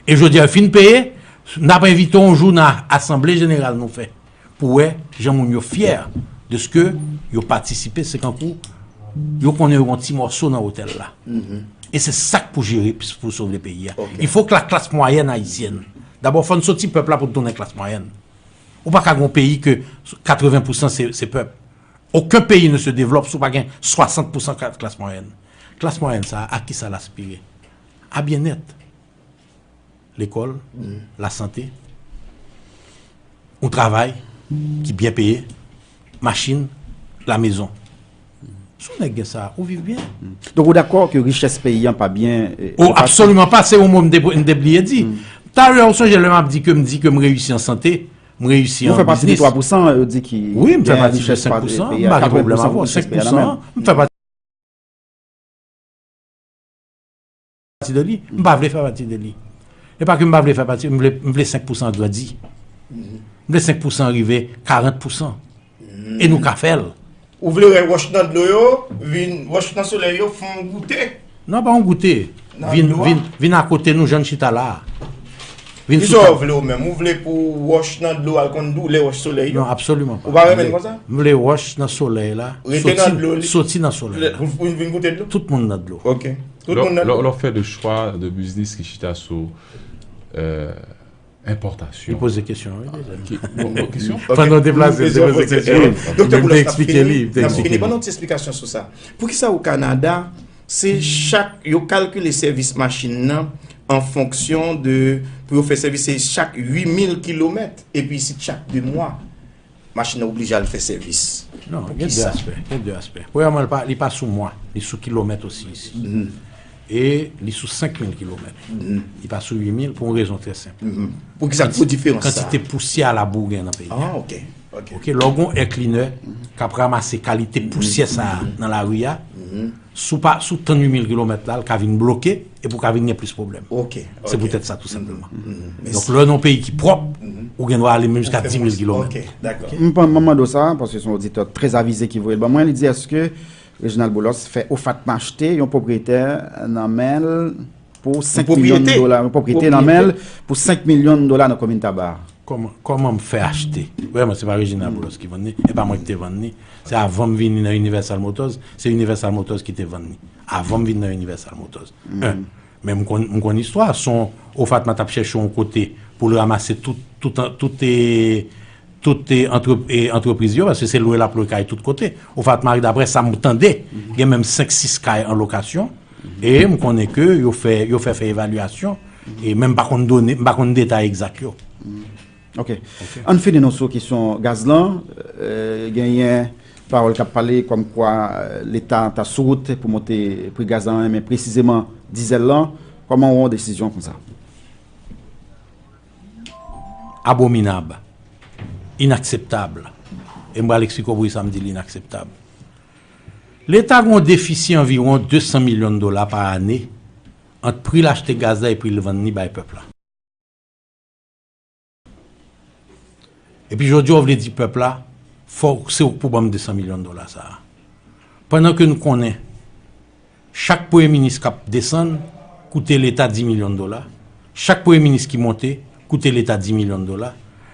E jodi a, yo fin peye, n ap envite w yon jou nan asanble jeneral nou fè, pou wè jan moun yo fyè de ce que yo patisipe, se kankou yo konnen yo gon ti mòso nan otèl la. E se sa k pou jere, pou sove peyi a. Il faut que la classe moyenne haïtienne, dabò, fò n soti pèp la pou n tounen klas mwayèn. Ou pa ka gon peyi ke katreven pousan se, se pèp. Aucun pays ne se développe si w pa gen swasant pousan klas mwayèn. Klas mwayèn sa a, a ki sa l aspire? A byennèt. Lekòl, lasante, yon travay ki byen peye, machin, lamezon. Si w nèg gen sa, ou viv byen. Donk, ou dakò ke richès peyi an pa byen, eh, Oh, absoliman pa, se yon mo m te, m te bliye di. Talè, ou sonje lè m ap di ke m di ke m reyisi an sante, m reyisi an biznis. Ou fè pati de twa pousan, yo di ki gen richès peyi a, katreven pousan richès peyi a nan men l. Ou fè pati de twa pousan, m pa gen pwoblèm avè w, senk pousan, m fè pati pati de li. M pa vle fè pati de li. E pa ke m pa vle fè pati, m vle, m vle senk pousan grandi. M vle senk pousan rive karant pousan. E nou ka fè l. Ou vle wè wòch nan dlo yo, vin, wòch nan solèy yo, fè yon goute. Non, pa yon goute. Vin, vin, vin akote nou, jan n chita la a. Vin sou tèt. Kisa w vle ou menm? Ou vle pou wòch nan dlo al konn doulè wòch solèy yo? Non, absoliman pa. Ou pa renmen l konsa? M vle wòch nan solèy la, soti nan solèy la. Vin, vin goute dlo? Tout moun nan dlo. Ok. Tout moun nan dlo. Lè w fè de chwa de biznis ki chita sou, euh, enpòtasyon. Li poze kesyon, wi, deja. Bon, bon, kesyon? Pandan w deplase, li te poze kesyon. Doktè Boulos, n ap fini, n ap fini. Ban nou ti esplikasyon sou sa. Poukisa o Kanada, se chak, yo kalkile sèvis machin nan an fonksyon de, pou yo fè sèvis, se chak uit mil kilomèt, epi isit chak de mwa, machin nan oblije al fè sèvis. Non, gen de aspè, gen de aspè. Premyèman, li pa, li pa sou mwa, li sou kilomèt osi isi. E li sou senk mil kilomèt. Li pa sou uit mil pou yon rezon trè senp. Poukisa gwo diferans sa? Kantite pousyè labou gen nan peyi a. Ah, ok. Ok. Ok, lè w gen yon air cleaner k ap ranmase kalite pousyè sa a nan lari a, si w pa, si w tann uit mil kilomèt la, l ka vin bloke, epi w ka vin gen plis pwoblèm. Ok. Se poutèt sa, tou senpleman. Donk, lè w nan yon peyi ki pwòp, ou gen dwa ale menm jiska dis mil kilomèt. Ok, dakò. M pa, m mande w sa, paske se yon oditè trè avize ki voye l ban mwen, li di, èske Reginald Boulos fè OFATMA achte yon pwopriyete nan men l pou senk milyon dola, yon pwopriyete nan men l pou senk milyon dola nan komin Taba. Kòman, kòman m fè achte? Vrèman, se pa Reginald Boulos ki vann li, e pa mwen ki te vann li. Se avan m vini nan Universal Motors, se Universal Motors ki te vann li. Avan m vin nan Universal Motors. En, men m konn, m konn istwa, se yon OFATMA t ap chèche yon kote pou l ranmase tout, tout, tout, e, tout, e, antre-, e, antrepriz yo, paske se lwe l ap lwe kay tout kote. OFATMA, daprè sa m tande, gen menm senk, sis kay an lokasyon. E m konnen ke yo fè, yo fè, fè evalyasyon. E men m pa konn done, m pa konn detay egzak yo. Ok. Ann fini non sou kesyon gaz lan. Euh, genyen pawòl k ap pale kòmkwa, euh, Leta ta sou wout pou monte pri gaz lan, men presizeman dizèl lan. Kòman w wè yon desizyon konsa? Abominab, inakseptab. E m pral eksplike w poukisa m di l inakseptab. Leta gen yon defisi anviwon de san milyon dola pa ane ant pri l achte gaz la e pri l vann li bay pèp la. Epi jodi a, w vle di pèp la, fò se ou k pou ban m de san milyon dola sa a. Pandan ke n konnen, chak premye minis k ap desann koute Leta dis milyon dola, chak premye minis ki monte koute Leta dis milyon dola.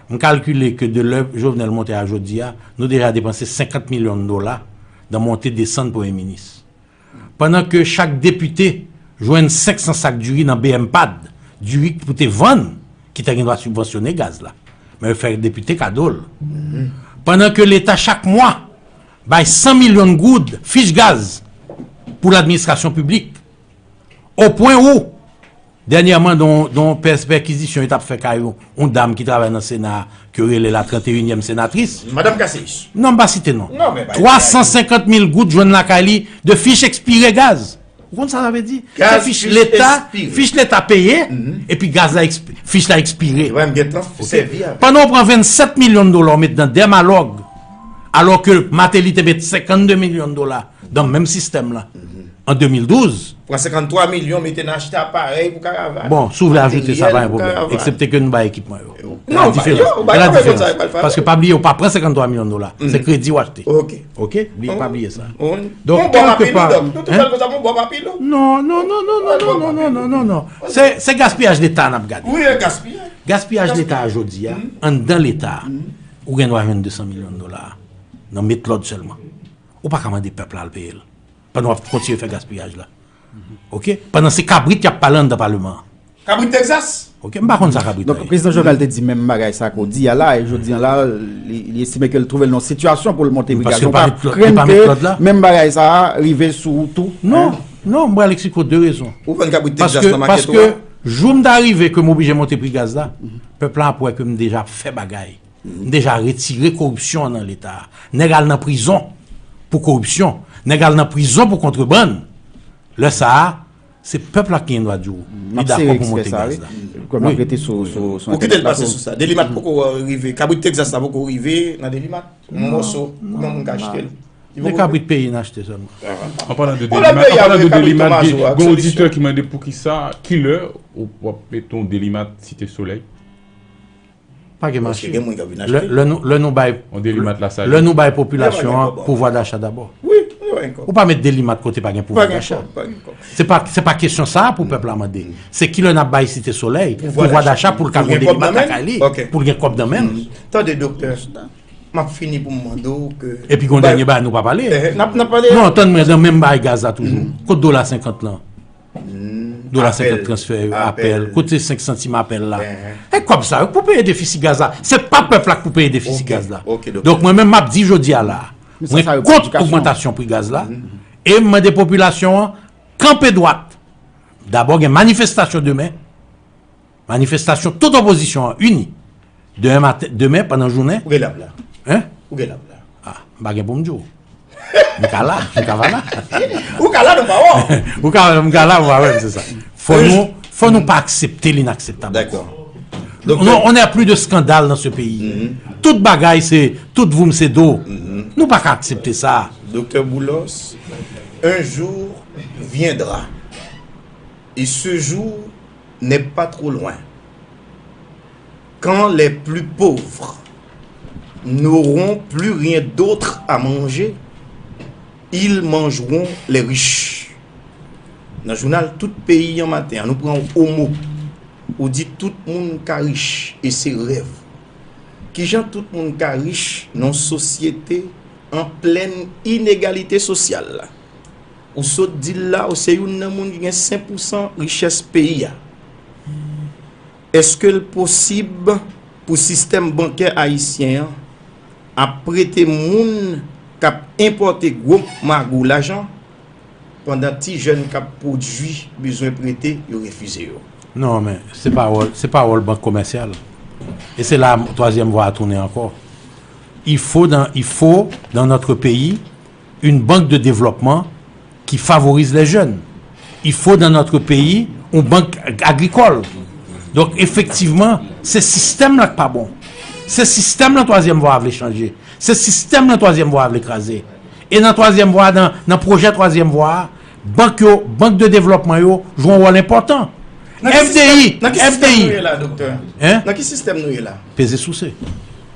M kalkile ke de lè Jovenel monte a jodi a, nou deja depanse senkant milyon dola nan monte desann premye minis. Pandan ke chak depite jwenn senk san sak diri nan B M pad, diri pou te vann, ki te gen dwa sibvansyone gaz la. Men yo fè depite kado l. Pandan ke Leta chak mwa bay san milyon goud fich gaz pou ladministrasyon piblik. O pwen ou, dènyèman, don, don pè-, pèkizisyon yo t ap fè kay yon, yon dam ki travay nan Sena a, ke yo rele la trannteyinyèm senatris. Madanm Cassius. Non, m pa site non. Non, men bay twa san senkant mil goud jwenn lakay li de fich ekspire gaz. Ou konn sa sa vle di? Se Gaz fich fich Leta, ekspire. Fich Leta peye, epi gaz la eksp-, fich la ekspire. Yo pa menm gen tan Ok? sèvi avè. Pandan w pran vennsèt milyon dola w met nan Dermalog, alò ke Martelly te met senkannde milyon dola nan menm sistèm la, an de mil douz. Pran senkanntwa milyon mete nan achte aparèy pou karavàn. Bon, si w vle ajoute sa, pa gen pwoblèm. Eksepte ke nou bay ekipman yo. Non, yo pa, yo, yo pa konn sa yo pral fè. Paske pa bliye, ou pa pran senkanntwa milyon dola. Se kredi w achte. Ok. Ok? Bliye, pa bliye sa. Donk, kèlkepa, hein? Non, non, non, non, non, non, non, non, non, non, non. Se, se gaspiyaj Leta n ap gade. Wi, e gaspiyaj. Gaspiyaj Leta a jodi a, anndan Leta a, ou gen dwa jwenn de san milyon dola nan met lòd sèlman. Ou pa ka mande pèp la al peye l. Pandan w ap kontinye fè gaspiyaj la. Ok? Pandan se kabrit y ap pale anndan Palman an. Kabrit Texas? Ok, m pa konn sa kabrit la ye. Donk, prezidan Jovenel te di menm bagay sa ke w di a la, e jodi a la, li, li estime ke l twouve l nan yon sitiyasyon pou l monte pri gaz la. Paske li pa met lòd, li pa met lòd la. Ou pa krenn ke menm bagay sa a rive sou ou tou? Non, non, m pral eksplike w de rezon. Ou vann kabrit Texas nan makèt ou a? Paske jou m ta rive ke m oblije monte pri gaz la, pèp la ap wè ke m deja ap fè bagay. M deja retire koripsyon an nan Leta a. Nèg al nan prizon pou koripsyon. Nèg al nan prizon pou kontrebann. Lè sa a, se pèp la ki gen dwa di w li dakò pou monte gaz la. Kòm n ap rete sou, sou, sou... Ou kite l pase sou sa. Delimat poko rive. Kabrit Texas la poko rive nan Delimat. Yon mòso, kòman moun ka achte l? Men kabrit peyi n achte sèlman. An palan de Delimat, an palan de Delimat, gen yon oditè ki mande poukisa, kilè w ap met yon Delimat Site Solèy? Pa gen mache. Paske gen moun k ap vin achte. Lè, lè nou, lè nou bay, lè nou bay popilasyon an pouvwa dacha dabò. Wi, yo pa gen kòb. Ou pa met Delimat kote pa gen pouvwa dacha. Pa gen kòb, pa gen kòb. Se pa, se pa kesyon sa a pou pèp la mande. Se kilè n ap bay Site Solèy pouvwa dacha pou l ka gen Delimat lakay li, pou l gen kòb nan men l. Tande, doktè, m ap fini pou m mande w ke... Epi gen yon dènye bagay nou pa pale. N ap, n ap pale. Non, tann mwen, nan menm bagay gaz la toujou. Kot dola senkant lan? Dola senkant transfè yo, apèl. Kote senk santim apèl la? E kòb sa yo k pou peye defisi gaz la. Se pa pèp la k pou peye defisi gaz la. Donk, mwen menm, m ap di jodi a la, mwen kont ogmantasyon pri gaz la. E m mande popilasyon an kanpe dwat. Dabò, gen manifestasyon demen. Manifestasyon tout opozisyon an ini. Demen maten, demen pandan jounen. Ou gen lab la? Hein? Ou gen lab la? Ah, m pa gen pou m di w. M ka la, m ka pa la. Ou ka la, nou pa wè w. Ou ka, m ka la, ou pa wè m, se sa. Fò nou, fò nou pa aksepte linakseptab ankò. Dakò. On n'est plus de scandale dans ce pays. Tout bagay se, tout voum se do. Nou pa ka aksepte sa. Doktè Boulos, un jour viendra. Et ce jour n'est pas trop loin. Quand les plus pauvres n'auront plus rien d'autre à manger, ils mangeront les riches. Nan jounal Tout Peyi an maten an, nou pran yon mo. Ou di tout moun ka rich, e se rèv. Kijan tout moun ka rich nan yon sosyete an plèn inegalite sosyal la? Ou sot di l la, ou se youn nan moun ki gen senk pousan richès peyi a. Èske l posib pou sistèm bankè ayisyen an ap prete moun k ap enpòte gwo magou lajan, pandan ti jèn k ap pwodui bezwen prete, yo refize yo? Non, men se pa wòl, se pa wòl bank komèsyal. E se la twazyèm vwa a tounen ankò. Il faut dans, il faut dans notre pays une banque de développement qui favorise les jeunes. Il faut dans notre pays une banque agricole. Donk, efektivman, se sistèm lan k pa bon. Se sistèm lan twazyèm vwa a vle chanje. Se sistèm lan twazyèm vwa a vle kraze. E nan twazyèm vwa, nan, nan pwojè twazyèm vwa a, bank yo, bank de devlòpman yo jwe yon wòl enpòtan. Nan ki sistèm, nan ki sistèm nou ye la, doktè? Hein? Nan ki sistèm nou ye la? Peze souse.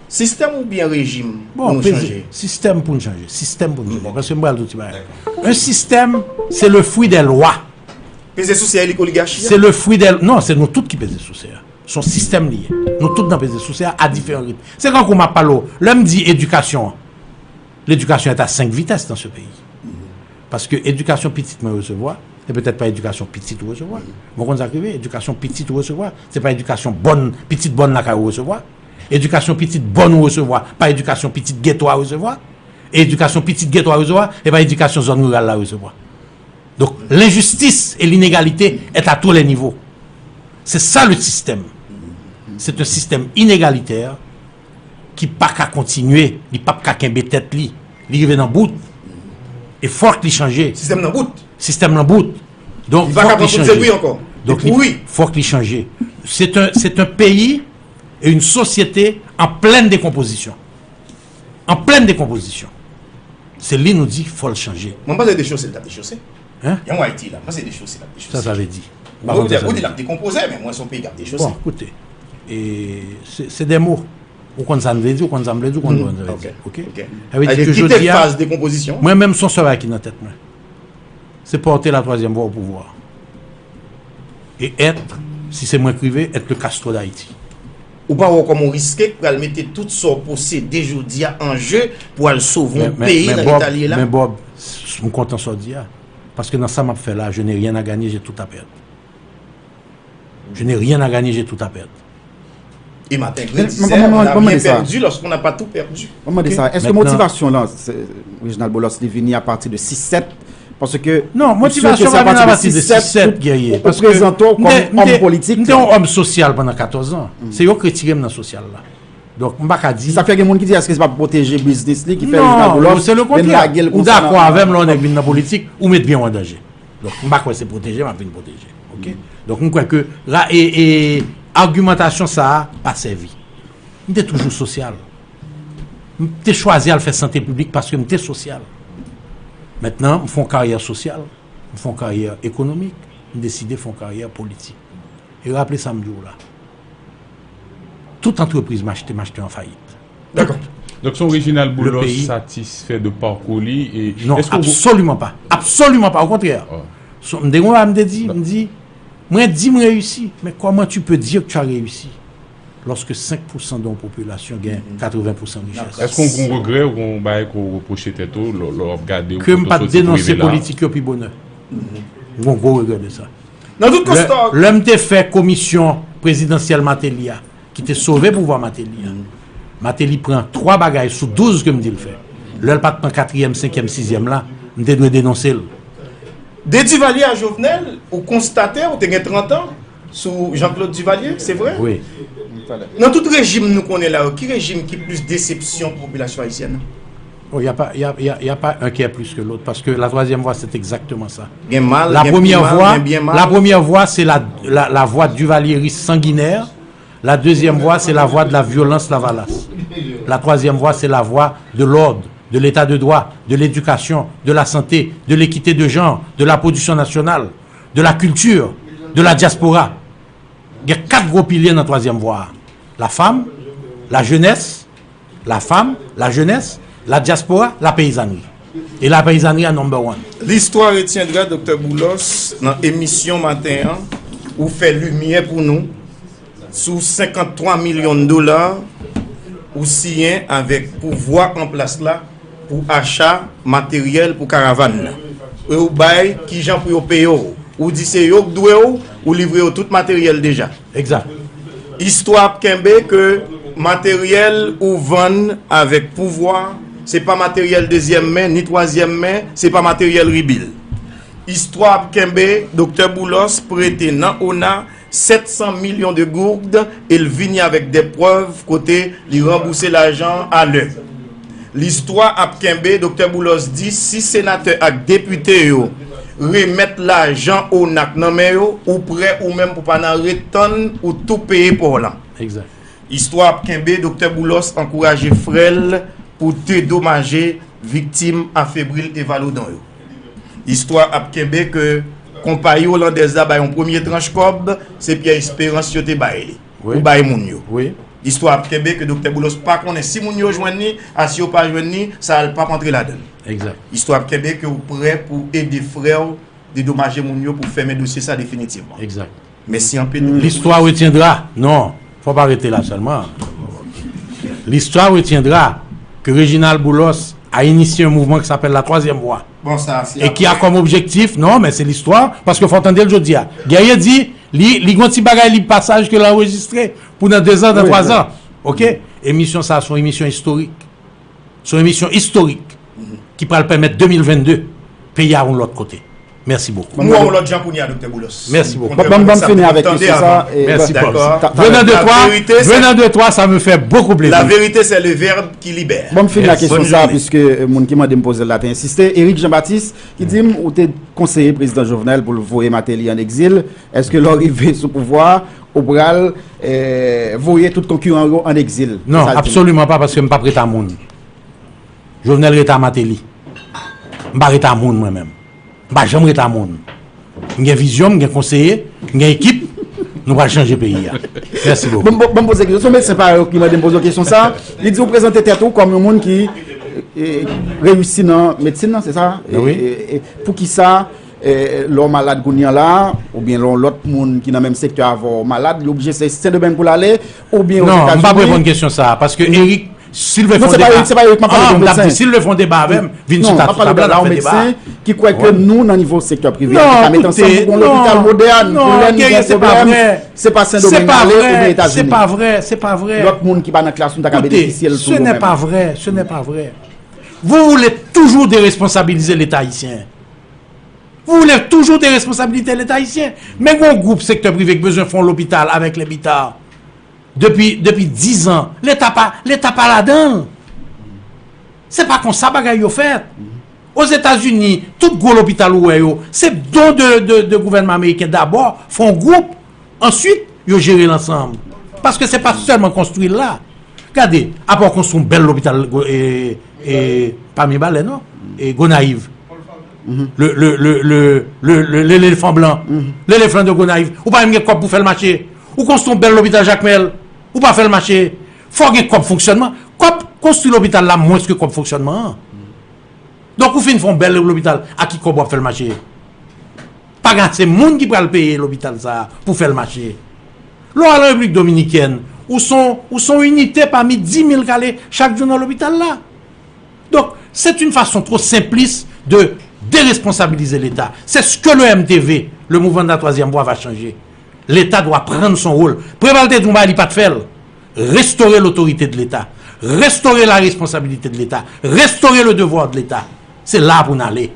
Sistèm oubyen rejim pou nou chanje? Bon, peze. Sistèm pou n chanje. Sistèm pou n chanje. Paske m pral di w ti bagay. Un système, c'est le fruit des lois. Peze souse a, e li k oligachi a? Se le fruit des, non, se nou tout ki peze souse a. Se yon sistèm li ye. Nou tout nan peze souse a, a diferan ritm. Se kankou m ap pale w, lè m di edikasyon an, l'éducation est à cinq vitesses dans ce pays. Paske edikasyon pitit mwen resevwa, se petèt pa edikasyon pitit ou resevwa. Mwen konn sa k rive, edikasyon pitit ou resevwa, se pa edikasyon bòn, pitit bòn lakay ou resevwa. Edikasyon pitit bòn ou resevwa, pa edikasyon pitit geto a resevwa. E edikasyon pitit geto a resevwa, e pa edikasyon zòn riral la resevwa. Donc, l'injustice et l'inégalité est à tous les niveaux. C'est ça le système. C'est un système inégalitaire ki pa ka kontinye, li p ap ka kenbe tèt li. Li rive nan bout. E fòk li chanje. Sistèm nan bout. Sistèm nan bout. Donk, fòk li chanje. Donk, li, fòk li chanje. C'est un, c'est un pays et une société en pleine décomposition. En pleine décomposition. Se li nou di fò l chanje. Mwen panse dechose l t ap dechose. Hein? Jan w Ayiti la, mwen panse dechose l ap dechose. Sa sa vle di? Ou di l ap dekonpoze, men mwen se yon peyi k ap dechose. Bon, koute, e, se, se de mo. Ou konn sa n vle di, ou konn sa m vle di, ou konn sa n vle di. Oke? Sa vle di ke jodi a, mwen menm se yon sèl bagay ki nan tèt mwen. Se pòte la twazyèm vwa o pouvwa. E èt, si se mwen k rive, èt le Castro d'Haïti. Ou pa wè w kòm yon riske k pral mete tout sa w posede jodi a an je pou al sove yon peyi nan eta l ye la? Men Bob, m kontan sa w di a. Paske nan sa m ap fè la, je n'ai rien à gagner, j'ai tout à perdre. Je n'ai rien à gagner, j'ai tout à perdre. E Martin Gray disait, on n'a rien perdu lorsqu'on n'a pas tout perdu. Mwen mande sa, èske motivasyon lan, Reginald Boulos, li vini apati de sis sèt? Paske non, motivasyon pa vin apati de sis sèt, Guerrier. Paske m te, m te, m te yon òm sosyal pandan katòz an. Se yo k retire m nan sosyal la. Donk, m pa ka di. Sa fè gen moun ki di, èske se pa pou pwoteje biznis li ki fè Reginald Boulos vin lage l konsa nan... Non, se le kontrè. Ou dakò avè m lè yon nèg vin nan politik, ou met byen w an danje. Donk, m pa kwè se pwoteje m ap vin pwoteje. Oke? Donk, m kwè ke ra, e, e, agimantasyon sa a pa sèvi. M te toujou sosyal. M te chwazi al fè sante piblik paske m te sosyal. Mentnan, m fè yon karyè sosyal, m fè yon karyè ekonomik, m deside fè yon karyè politik. E raple sa m di w la. Tout antrepriz m achte, m achte an fayit. Dakò. Donk, se yon Reginald Boulos satisfè de parcours li e... Non, absoliman pa. Absoliman pa. Okontrè. M te gen yon bagay m te di, m di, mwen di m reyisi, men comment tu peux dire que tu as réussi lorsque cinq pour cent de yon popilasyon gen katreven pou san richès? Èske w gen yon regrè ou gen yon bagay ke w repwoche tèt ou lè, lè w ap gade ou kote w soti pou rive la? Ke m pa t denonse politik yo pi bonè. M gen yon gwo regrè de sa. Nan tout konsta. Lè, lè m te fè komisyon prezidansyèl Martelly a, ki te sove pouvwa Martelly a, Martelly pran twa bagay sou douz ke m di l fè. Lè l pa t pran katriyèm, senkyèm, sizyèm la, m te dwe denonse l. De Duvalier a Jovenel, ou konstate, ou te gen trant an sou Jean-Claude Duvalier, se vre? Wi. Nan tout rejim nou konnen la yo, ki rejim ki plis desepsyon pou popilasyon ayisyèn nan? Oh, y a pas, y a, y a, y a pas un qui est plus que l'autre, parce que la troisième voie, c'est exactement ça. Gen mal, gen pi mal, gen byen mal. La première voie, c'est la, la, la voie duvalieriste sanguinaire. La deuxième voie, c'est la voie de la violence lavalas. La troisième voie, c'est la voie de l'ordre, de l'état de droit, de l'éducation, de la santé, de l'équité de genre, de la production nationale, de la culture, de la diaspora. Gen kat gwo pilye nan twazyèm vwa a. La femme, la jeunesse, la femme, la jeunesse, la diaspora, la paysannerie. E la paysannerie a number one. L'histoire retiendra, Doktè Boulos, nan emisyon maten an, ou fè limyè pou nou sou senkanntwa milyon dola ou siyen avèk pouvwa an plas la pou acha materyèl pou karavàn nan. E ou bay kijan pou yo peye w. Ou di se yo k dwe w, ou livre yo tout materyèl deja. Egzak. Istwa ap kenbe ke materyèl ou vann avèk pouvwa, se pa materyèl dezyèm men, ni twazyèm men, se pa materyèl ribil. Istwa ap kenbe, Doktè Boulos prete nan ona sèt san milyon de gourd e l vini avèk de prèv kote li ranbouse lajan an alè. Listwa ap kenbe, Doktè Boulos di si senatè ak depite yo remèt lajan ona k nan men yo, ou prè ou menm pou pa nan ret tann ou tou peye pa w lan. Egzak. Istwa ap kenbe, Doktè Boulos ankouraje frè l pou dedomaje viktim afebri l e valodon yo. Istwa ap kenbe ke konpayi olandèz la bay yon premye tranch kòb, se Pierre Espérance yo te bay li, pou bay moun yo. Istwa ap kenbe ke Doktè Boulos pa konnen si moun yo jwenn li, a si yo pa jwenn li, sa a l p ap antre ladan l. Istwa ap kenbe ke w prè pou ede frè w dedomaje moun yo pou fèmen dosye sa definitivman. Mèsi anpil. L'histoire retiendra. Non, faut pas arrêter là seulement. L'histoire retiendra que Réginald Boulos a initié un mouvement qui s'appelle la Troisième Voie. Bon, sa, se et qui a comme objectif, non, men se listwa, paske fò w tande l jodi a. Guerrier di, li, li gon ti bagay li pasaj ke l anrejistre pou nan dezan, nan twazan. Ok? Emisyon sa, se yon emisyon istorik. Se yon emisyon istorik ki pral pèmèt de mil vennde peyi a yon lòt kote. Mèsi bokou. M wè yon lòt jan kounye a, Doktè Boulos. Mèsi bokou. Ban m fini avèk kesyon sa. Mèsi Paul. Venant de toi, venant de toi, ça me fait beaucoup plaisir. La vérité, c'est le verbe qui libère. Ban m fini ak kesyon sa, piske moun ki mande m poze l la te ensiste. Eric Jean Baptiste ki di m ou te konseye prezidan Jovenel pou l voye Martelly an egzil. Èske lè w rive sou pouvwa a, ou pral voye tout konkiran w yo an egzil? Non, absoliman pa, paske m p ap ret a moun. Jovenel ret a Martelly. M pa ret a moun mwen menm. M pa janm ret a moun. M gen vizyon, m gen konseye, m gen ekip. Nou pral chanje peyi a. Mèsi bokou. Ban m poze kesyon. Se yon medsen parèy ou ki mande m poze w kesyon sa. Li di ou prezante tèt ou kòm yon moun ki reyisi nan medsin nan, se sa? Poukisa lè w malad kounye a la, oubyen lè yon lòt moun ki nan menm sektè avè w malad, li oblije se Sendomeng pou l ale, oubyen Ozetazini? Non, m p ap reponn kesyon sa a, paske Eric, si l vle fè yon deba, non, se pa Eric, se pa Eric, m ap pale de medsen. Si l vle fè yon deba avè m, vin sou tab la, n ap fè deba. Ki kwè ke nou, nan nivo sektè prive a, nou ka met ansanm pou gon lopital modèn, pou lè nou gen pwoblèm, se pa Sendomeng n ale oubyen Etazini. Se pa vre, se pa vre. Lòt moun ki pa nan klas nou ta ka benefisye l tou yo menm. Écoutez, ce n'est pas vrai, ce n'est pas vrai. Vous voulez toujours déresponsabiliser l'État haïtien. Vous voulez toujours déresponsabiliser l'État haïtien. Men gon gwoup sektè prive ki bezwen fè yon lopital avèk Lèbita. Depi, depi diz an, Leta pa, Leta pa ladan l. Se pa konsa bagay yo fèt. Ozetazini, tout gwo lopital ou wè yo, se don de, de, de gouvènman ameriken dabò, fè yon gwoup, answit, yo jere l ansanm. Paske se pa sèlman konstwi l la. Gade, apa w konstwi yon bèl lopital, e, e, pa Mibalè, non? E Gonayiv. Le, le, le, le, le, le, l'elephant blanc. L'elephant de Gonayiv. Ou pa menm gen kòb pou fè l mache. Ou konstwi yon bèl lopital Jakmèl. Ou pa fè l mache. Fò gen kòb fonksyònman. Kòb konstwi lopital la mwens ke kòb fonksyònman an. Donk, ou fin fè yon bèl lopital, a ki kòb w ap fè l mache? Pa gen ase moun ki pral peye lopital sa a pou fè l mache. Lè w al an Repiblik Dominikèn, ou se yon, ou se yon inite pami dis mil k ale chak jou nan lopital la. Donc, c'est une façon trop simpliste de déresponsabiliser l'État. C'est ce que le M T V, le mouvement de la troisième voie, va changer. Leta dwa pran son wòl. Preval te di yon bagay, li pa t fè l. Restaurer l'autorité de l'État. Restaurer la responsabilité de l'État. Restaurer le devoir de l'État. Se la pou n ale.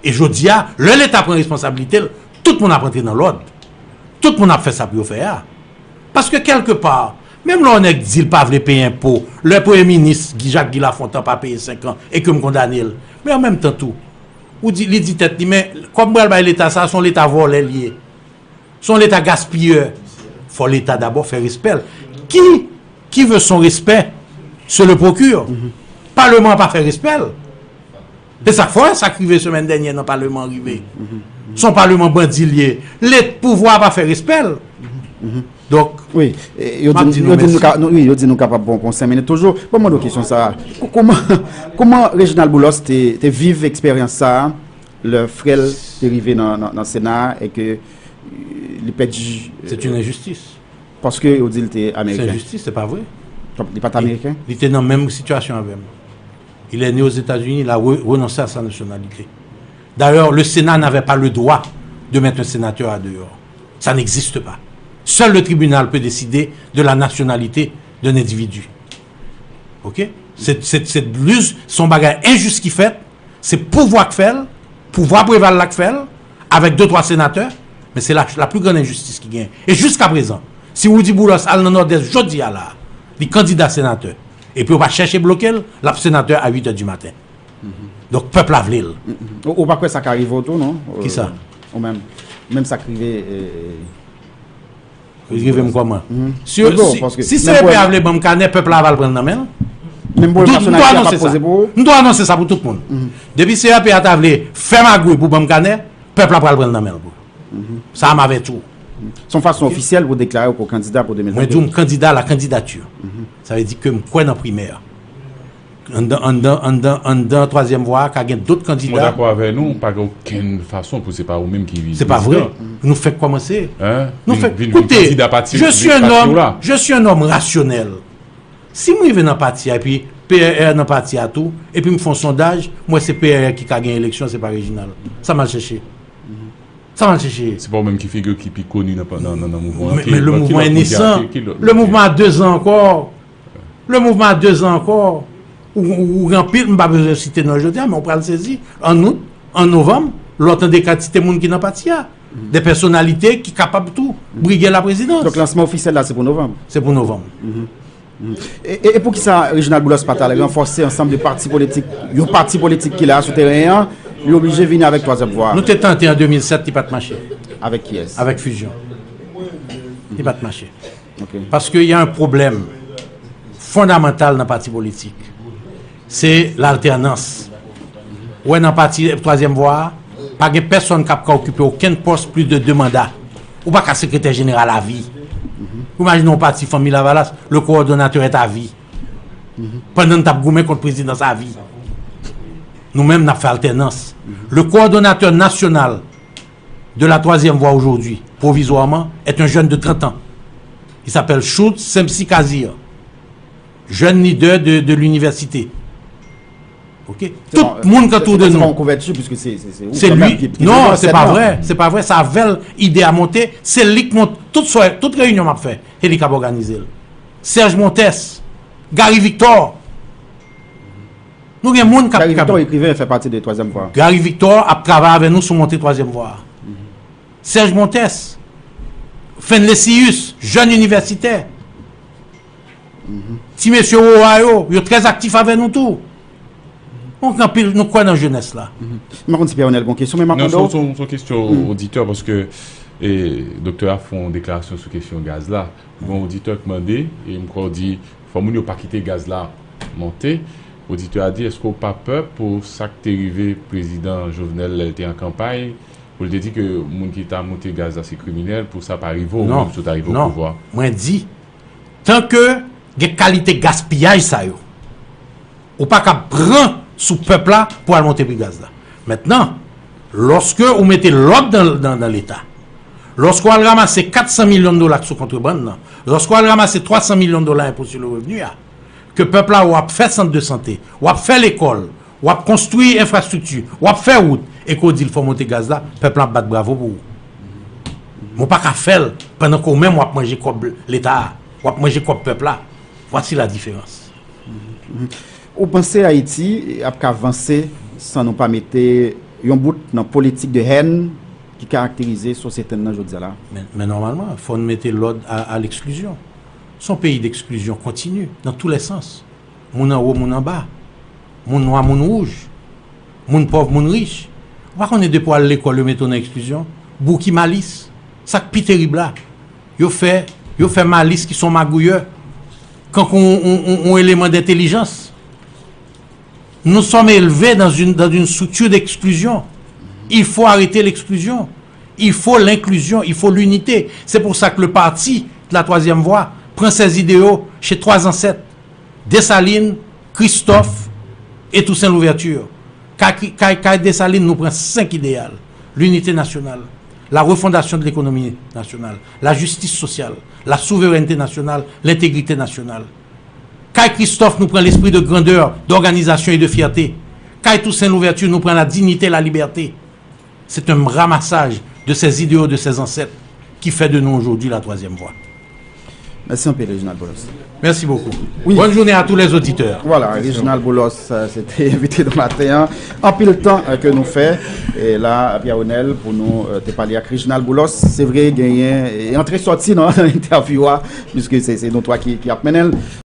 E jodi a, lè Leta pran responsablite l, tout moun ap antre nan lòd. Tout moun ap fè sa pou yo fè a. Paske kèlkepa, menm lè yon nèg di l pa vle peye enpo, lè premye minis Guy, Jacques Guy Lafontant pa peye senk an e ke m kondane l, men an menm tan tou, ou di, li di tèt li, men kòb m pral bay Leta sa, se yon Leta vòlè l ye. Se yon Leta gaspiyè. Fò Leta dabò fè respè l. Qui, qui veut son respect, se le procure. Paleman an pa fè respè l. E sa k fè sa k rive semèn dènyè nan paleman an rive. Se yon paleman bandi l ye. Lè pouvwa a pa fè respè l. Donk, wi, e, yo di, yo di nou ka, nou, wi, yo di nou kapab pran, pran senk minit toujou. Bon, mande w kesyon sa. Kou-, kouman, kouman Reginald Boulos te, te viv eksperyans sa a, lè frè l te rive nan, nan, nan Sena a e ke, e, li pèdi, e, c'est une injustice. Paske yo di l te ameriken. C'est injustice, c'est pas vrai. Li pa t ameriken? Li te nan menm sitiyasyon avè m. Il est né aux États-Unis, il a re-, renoncé à sa nationalité. D'ailleurs, le Sénat n'avait pas le droit de mettre un sénateur à dehors. Ça n'existe pas. Seul le tribunal peut décider de la nationalité d'un individu. Ok? Se, se, se, se yon bagay enjis ki fèt, se pouvwa k fè l, pouvwa Preval la k fè l, avèk de twa senatè, men se la, la plus grande injustice ki genyen. E jiskaprezan, si Roudy Boulos al nan Nòdès jodi a la, li kandida senatè, epi yo pa chèche bloke l, l ap senatè a uit è di maten. Donk, pèp la vle l. Ou, ou pa kwè sa ka rive w tou, non? Kisa? Ou menm. Menm sa k rive, e, Rive m kòman? Si, si, si C P A vle ban m kanè, pèp la va l pran l nan men l. Menm pou yon pèsonalite a pa poze pou ou? M tou anonse sa pou tout moun. Depi C R P a ta vle fè magouy pou ban m kanè, pèp la pral pran l nan men l pou. Sa a m avèti w. Se yon fason ofisyèl pou deklare w kon kandida pou de mil vennde. Mwen di w m kandida la kandidatè. Sa vle di ke m kwè nan primè. Anndan, anndan, anndan, anndan twazyèm vwa a, ka gen dòt kandida. Mwen dakò avè nou, pa gen okenn fason pou se pa ou menm ki vize prezidan. Se pa vre. Nou fèk kòmanse. Nou fèk, koute, je suis un homme, je suis un homme rationnel. Si m rive nan pati a, epi P R R nan pati a tou, epi m fè yon sondaj, m wè se P R R ki ka gen eleksyon, se pa Reginald. Sa m al chèche. Sa m al chèche. Se pa ou menm ki figi ki pi koni nan, nan, nan, nan mouvman an. Men, men le mouvement est naissant. Le mouvement a deux ans encore. Le mouvement a deux ans encore. Ou, ou, ou gen anpil, m pa bezwen site non jodi a, men ou pral sezi. An out, an novanm, lè w tande kantite moun ki nan pati a. De pèsonalite ki kapab tou brige la prezidans. Donk lansman ofisyèl la se pou novanm. Se pou novanm. E, e, e poukisa Reginald Boulos pa t al ranfòse ansanm de pati politik, yon pati politik ki la sou teren an, li oblije vini avèk twazyèm vwa? Nou te tante an de mil sèt, li pa t mache. Avèk kiyès? Avèk Fusion. Li pa t mache. Paske y a yon pwoblèm fondamantal nan pati politik. Se laltènans. Ou wè nan pati twazyèm vwa a, pa gen pèsonn k ap ka okipe okenn pòs plis de de manda. Ou pa ka sekretè jeneral avi. Ou imajine yon pati Fanmi Lavalas, le coordonnateur est à vie. Pandan n t ap goumen kont prezidans avi. Nou menm, n ap fè altènans. Le coordonnateur national de la troisième voie aujourd'hui, provisoirement, est un jeune de trente ans. Il s'appelle Schultz Sempsi Kazir, jeune leader de, de l'université. Ok? Tout moun ki antoure de nou. Se li. Non, se pa vre. Se pa vre. Se avè l ide a monte. Se li k monte tout, tout reyinyon m ap fè. Se li k ap òganize l. Serge Montes, Gary Victor. Nou gen moun k ap. Gary Victor, ekriven, fè pati de twazyèm vwa. Gary Victor ap travay avè nou sou monte twazyèm vwa a. Serge Montes, Fenlecius, jèn inivèsitè. Ti mesye Woa yo, yo trè aktif avè nou tou. Donk, anpil, nou kwè nan jenès la. M pa konn si Pierre Renel gon kesyon, men m ap mande w. Non, se yon kesyon oditè, paske, e, doktè a fè yon deklarasyon sou kesyon gaz la. Gon oditè k mande, e m kwè w di, fò moun yo pa kite gaz la monte. Oditè a di, èske w pa pè pou sa k te rive prezidan Jovenel lè l te an kanpay, pou l te di ke moun ki ta monte gaz la se kriminèl, pou sa pa rive w, menm si w ta rive o pouvwa? Non, non. Mwen di, tan ke gen kalite gaspiyaj sa yo, ou pa ka pran sou pèp la pou al monte pri gaz la. Mentnan, lòske ou mete lòd nan, nan, nan Leta, lòske w al ranmase kat san milyon dola k sou kontrebann nan, lòske w al ranmase twa san milyon dola enpo sou le revni a, ke pèp la w ap fè sant de sante, w ap fè lekòl, w ap konstwi enfrastrikti, w ap fè wout, e ke w di l fò w monte gaz la, pèp la ap bat bravo pou ou. Men w pa ka fè l pandan ke w menm w ap manje kòb Leta a, w ap manje kòb pèp la. Vwasi la diferans. Ou panse Ayiti ap ka vanse san nou pa mete yon bout nan politik de hèn ki karakterize sosyete n nan jodi a la? Men, men nòmalman, fò n mete lòd a, a leksklizyon. Se yon peyi de eksklizyon kontini, nan tou lè sans. Moun anwo, moun anba. Moun nwa, moun wouj. Moun pòv, moun rich. Ou pa konnen depi w al lekòl, yo mete w nan eksklizyon? Bouki malis. Sa k pi terib la, yo fè, yo fè malis ki se yon magouyè kankou yon, yon, yon, yon eleman dentelijans. Nous sommes élevés dans une, dans une structure d'exclusion. Il faut arrêter l'exclusion. Il faut l'inclusion, il faut l'unité. C'est pour ça que le parti de la troisième voie prend ses idéaux chez trois ancêtres, Dessalines, Christophe et Toussaint Louverture. Kay, kay, kay Dessalines, nou pran senk ideyal. L'unité nationale, la refondation de l'économie nationale, la justice sociale, la souveraineté nationale, l'intégrité nationale. Kay Christophe, nou pran l'esprit de grandeur, d'organisation et de fierté. Kay Toussaint Louverture, nou pran la dignité, la liberté. C'est un ramassage de ces idéaux de ces ancêtres qui fait de nous aujourd'hui la troisième voie. Mèsi anpil, Reginald Boulos. Merci beaucoup. Wi. Bonne journée à tous les auditeurs. Vwala, Reginald Boulos, euh, se te envite nou maten an. Anpil tan, euh, ke nou fè, e la, Pierre Renel, pou nou, euh, te pale ak Reginald Boulos. Se vre, genyen, e antre sòti nan, nan entèvyou a, piske se, se nou twa ki, ki ap mennen l.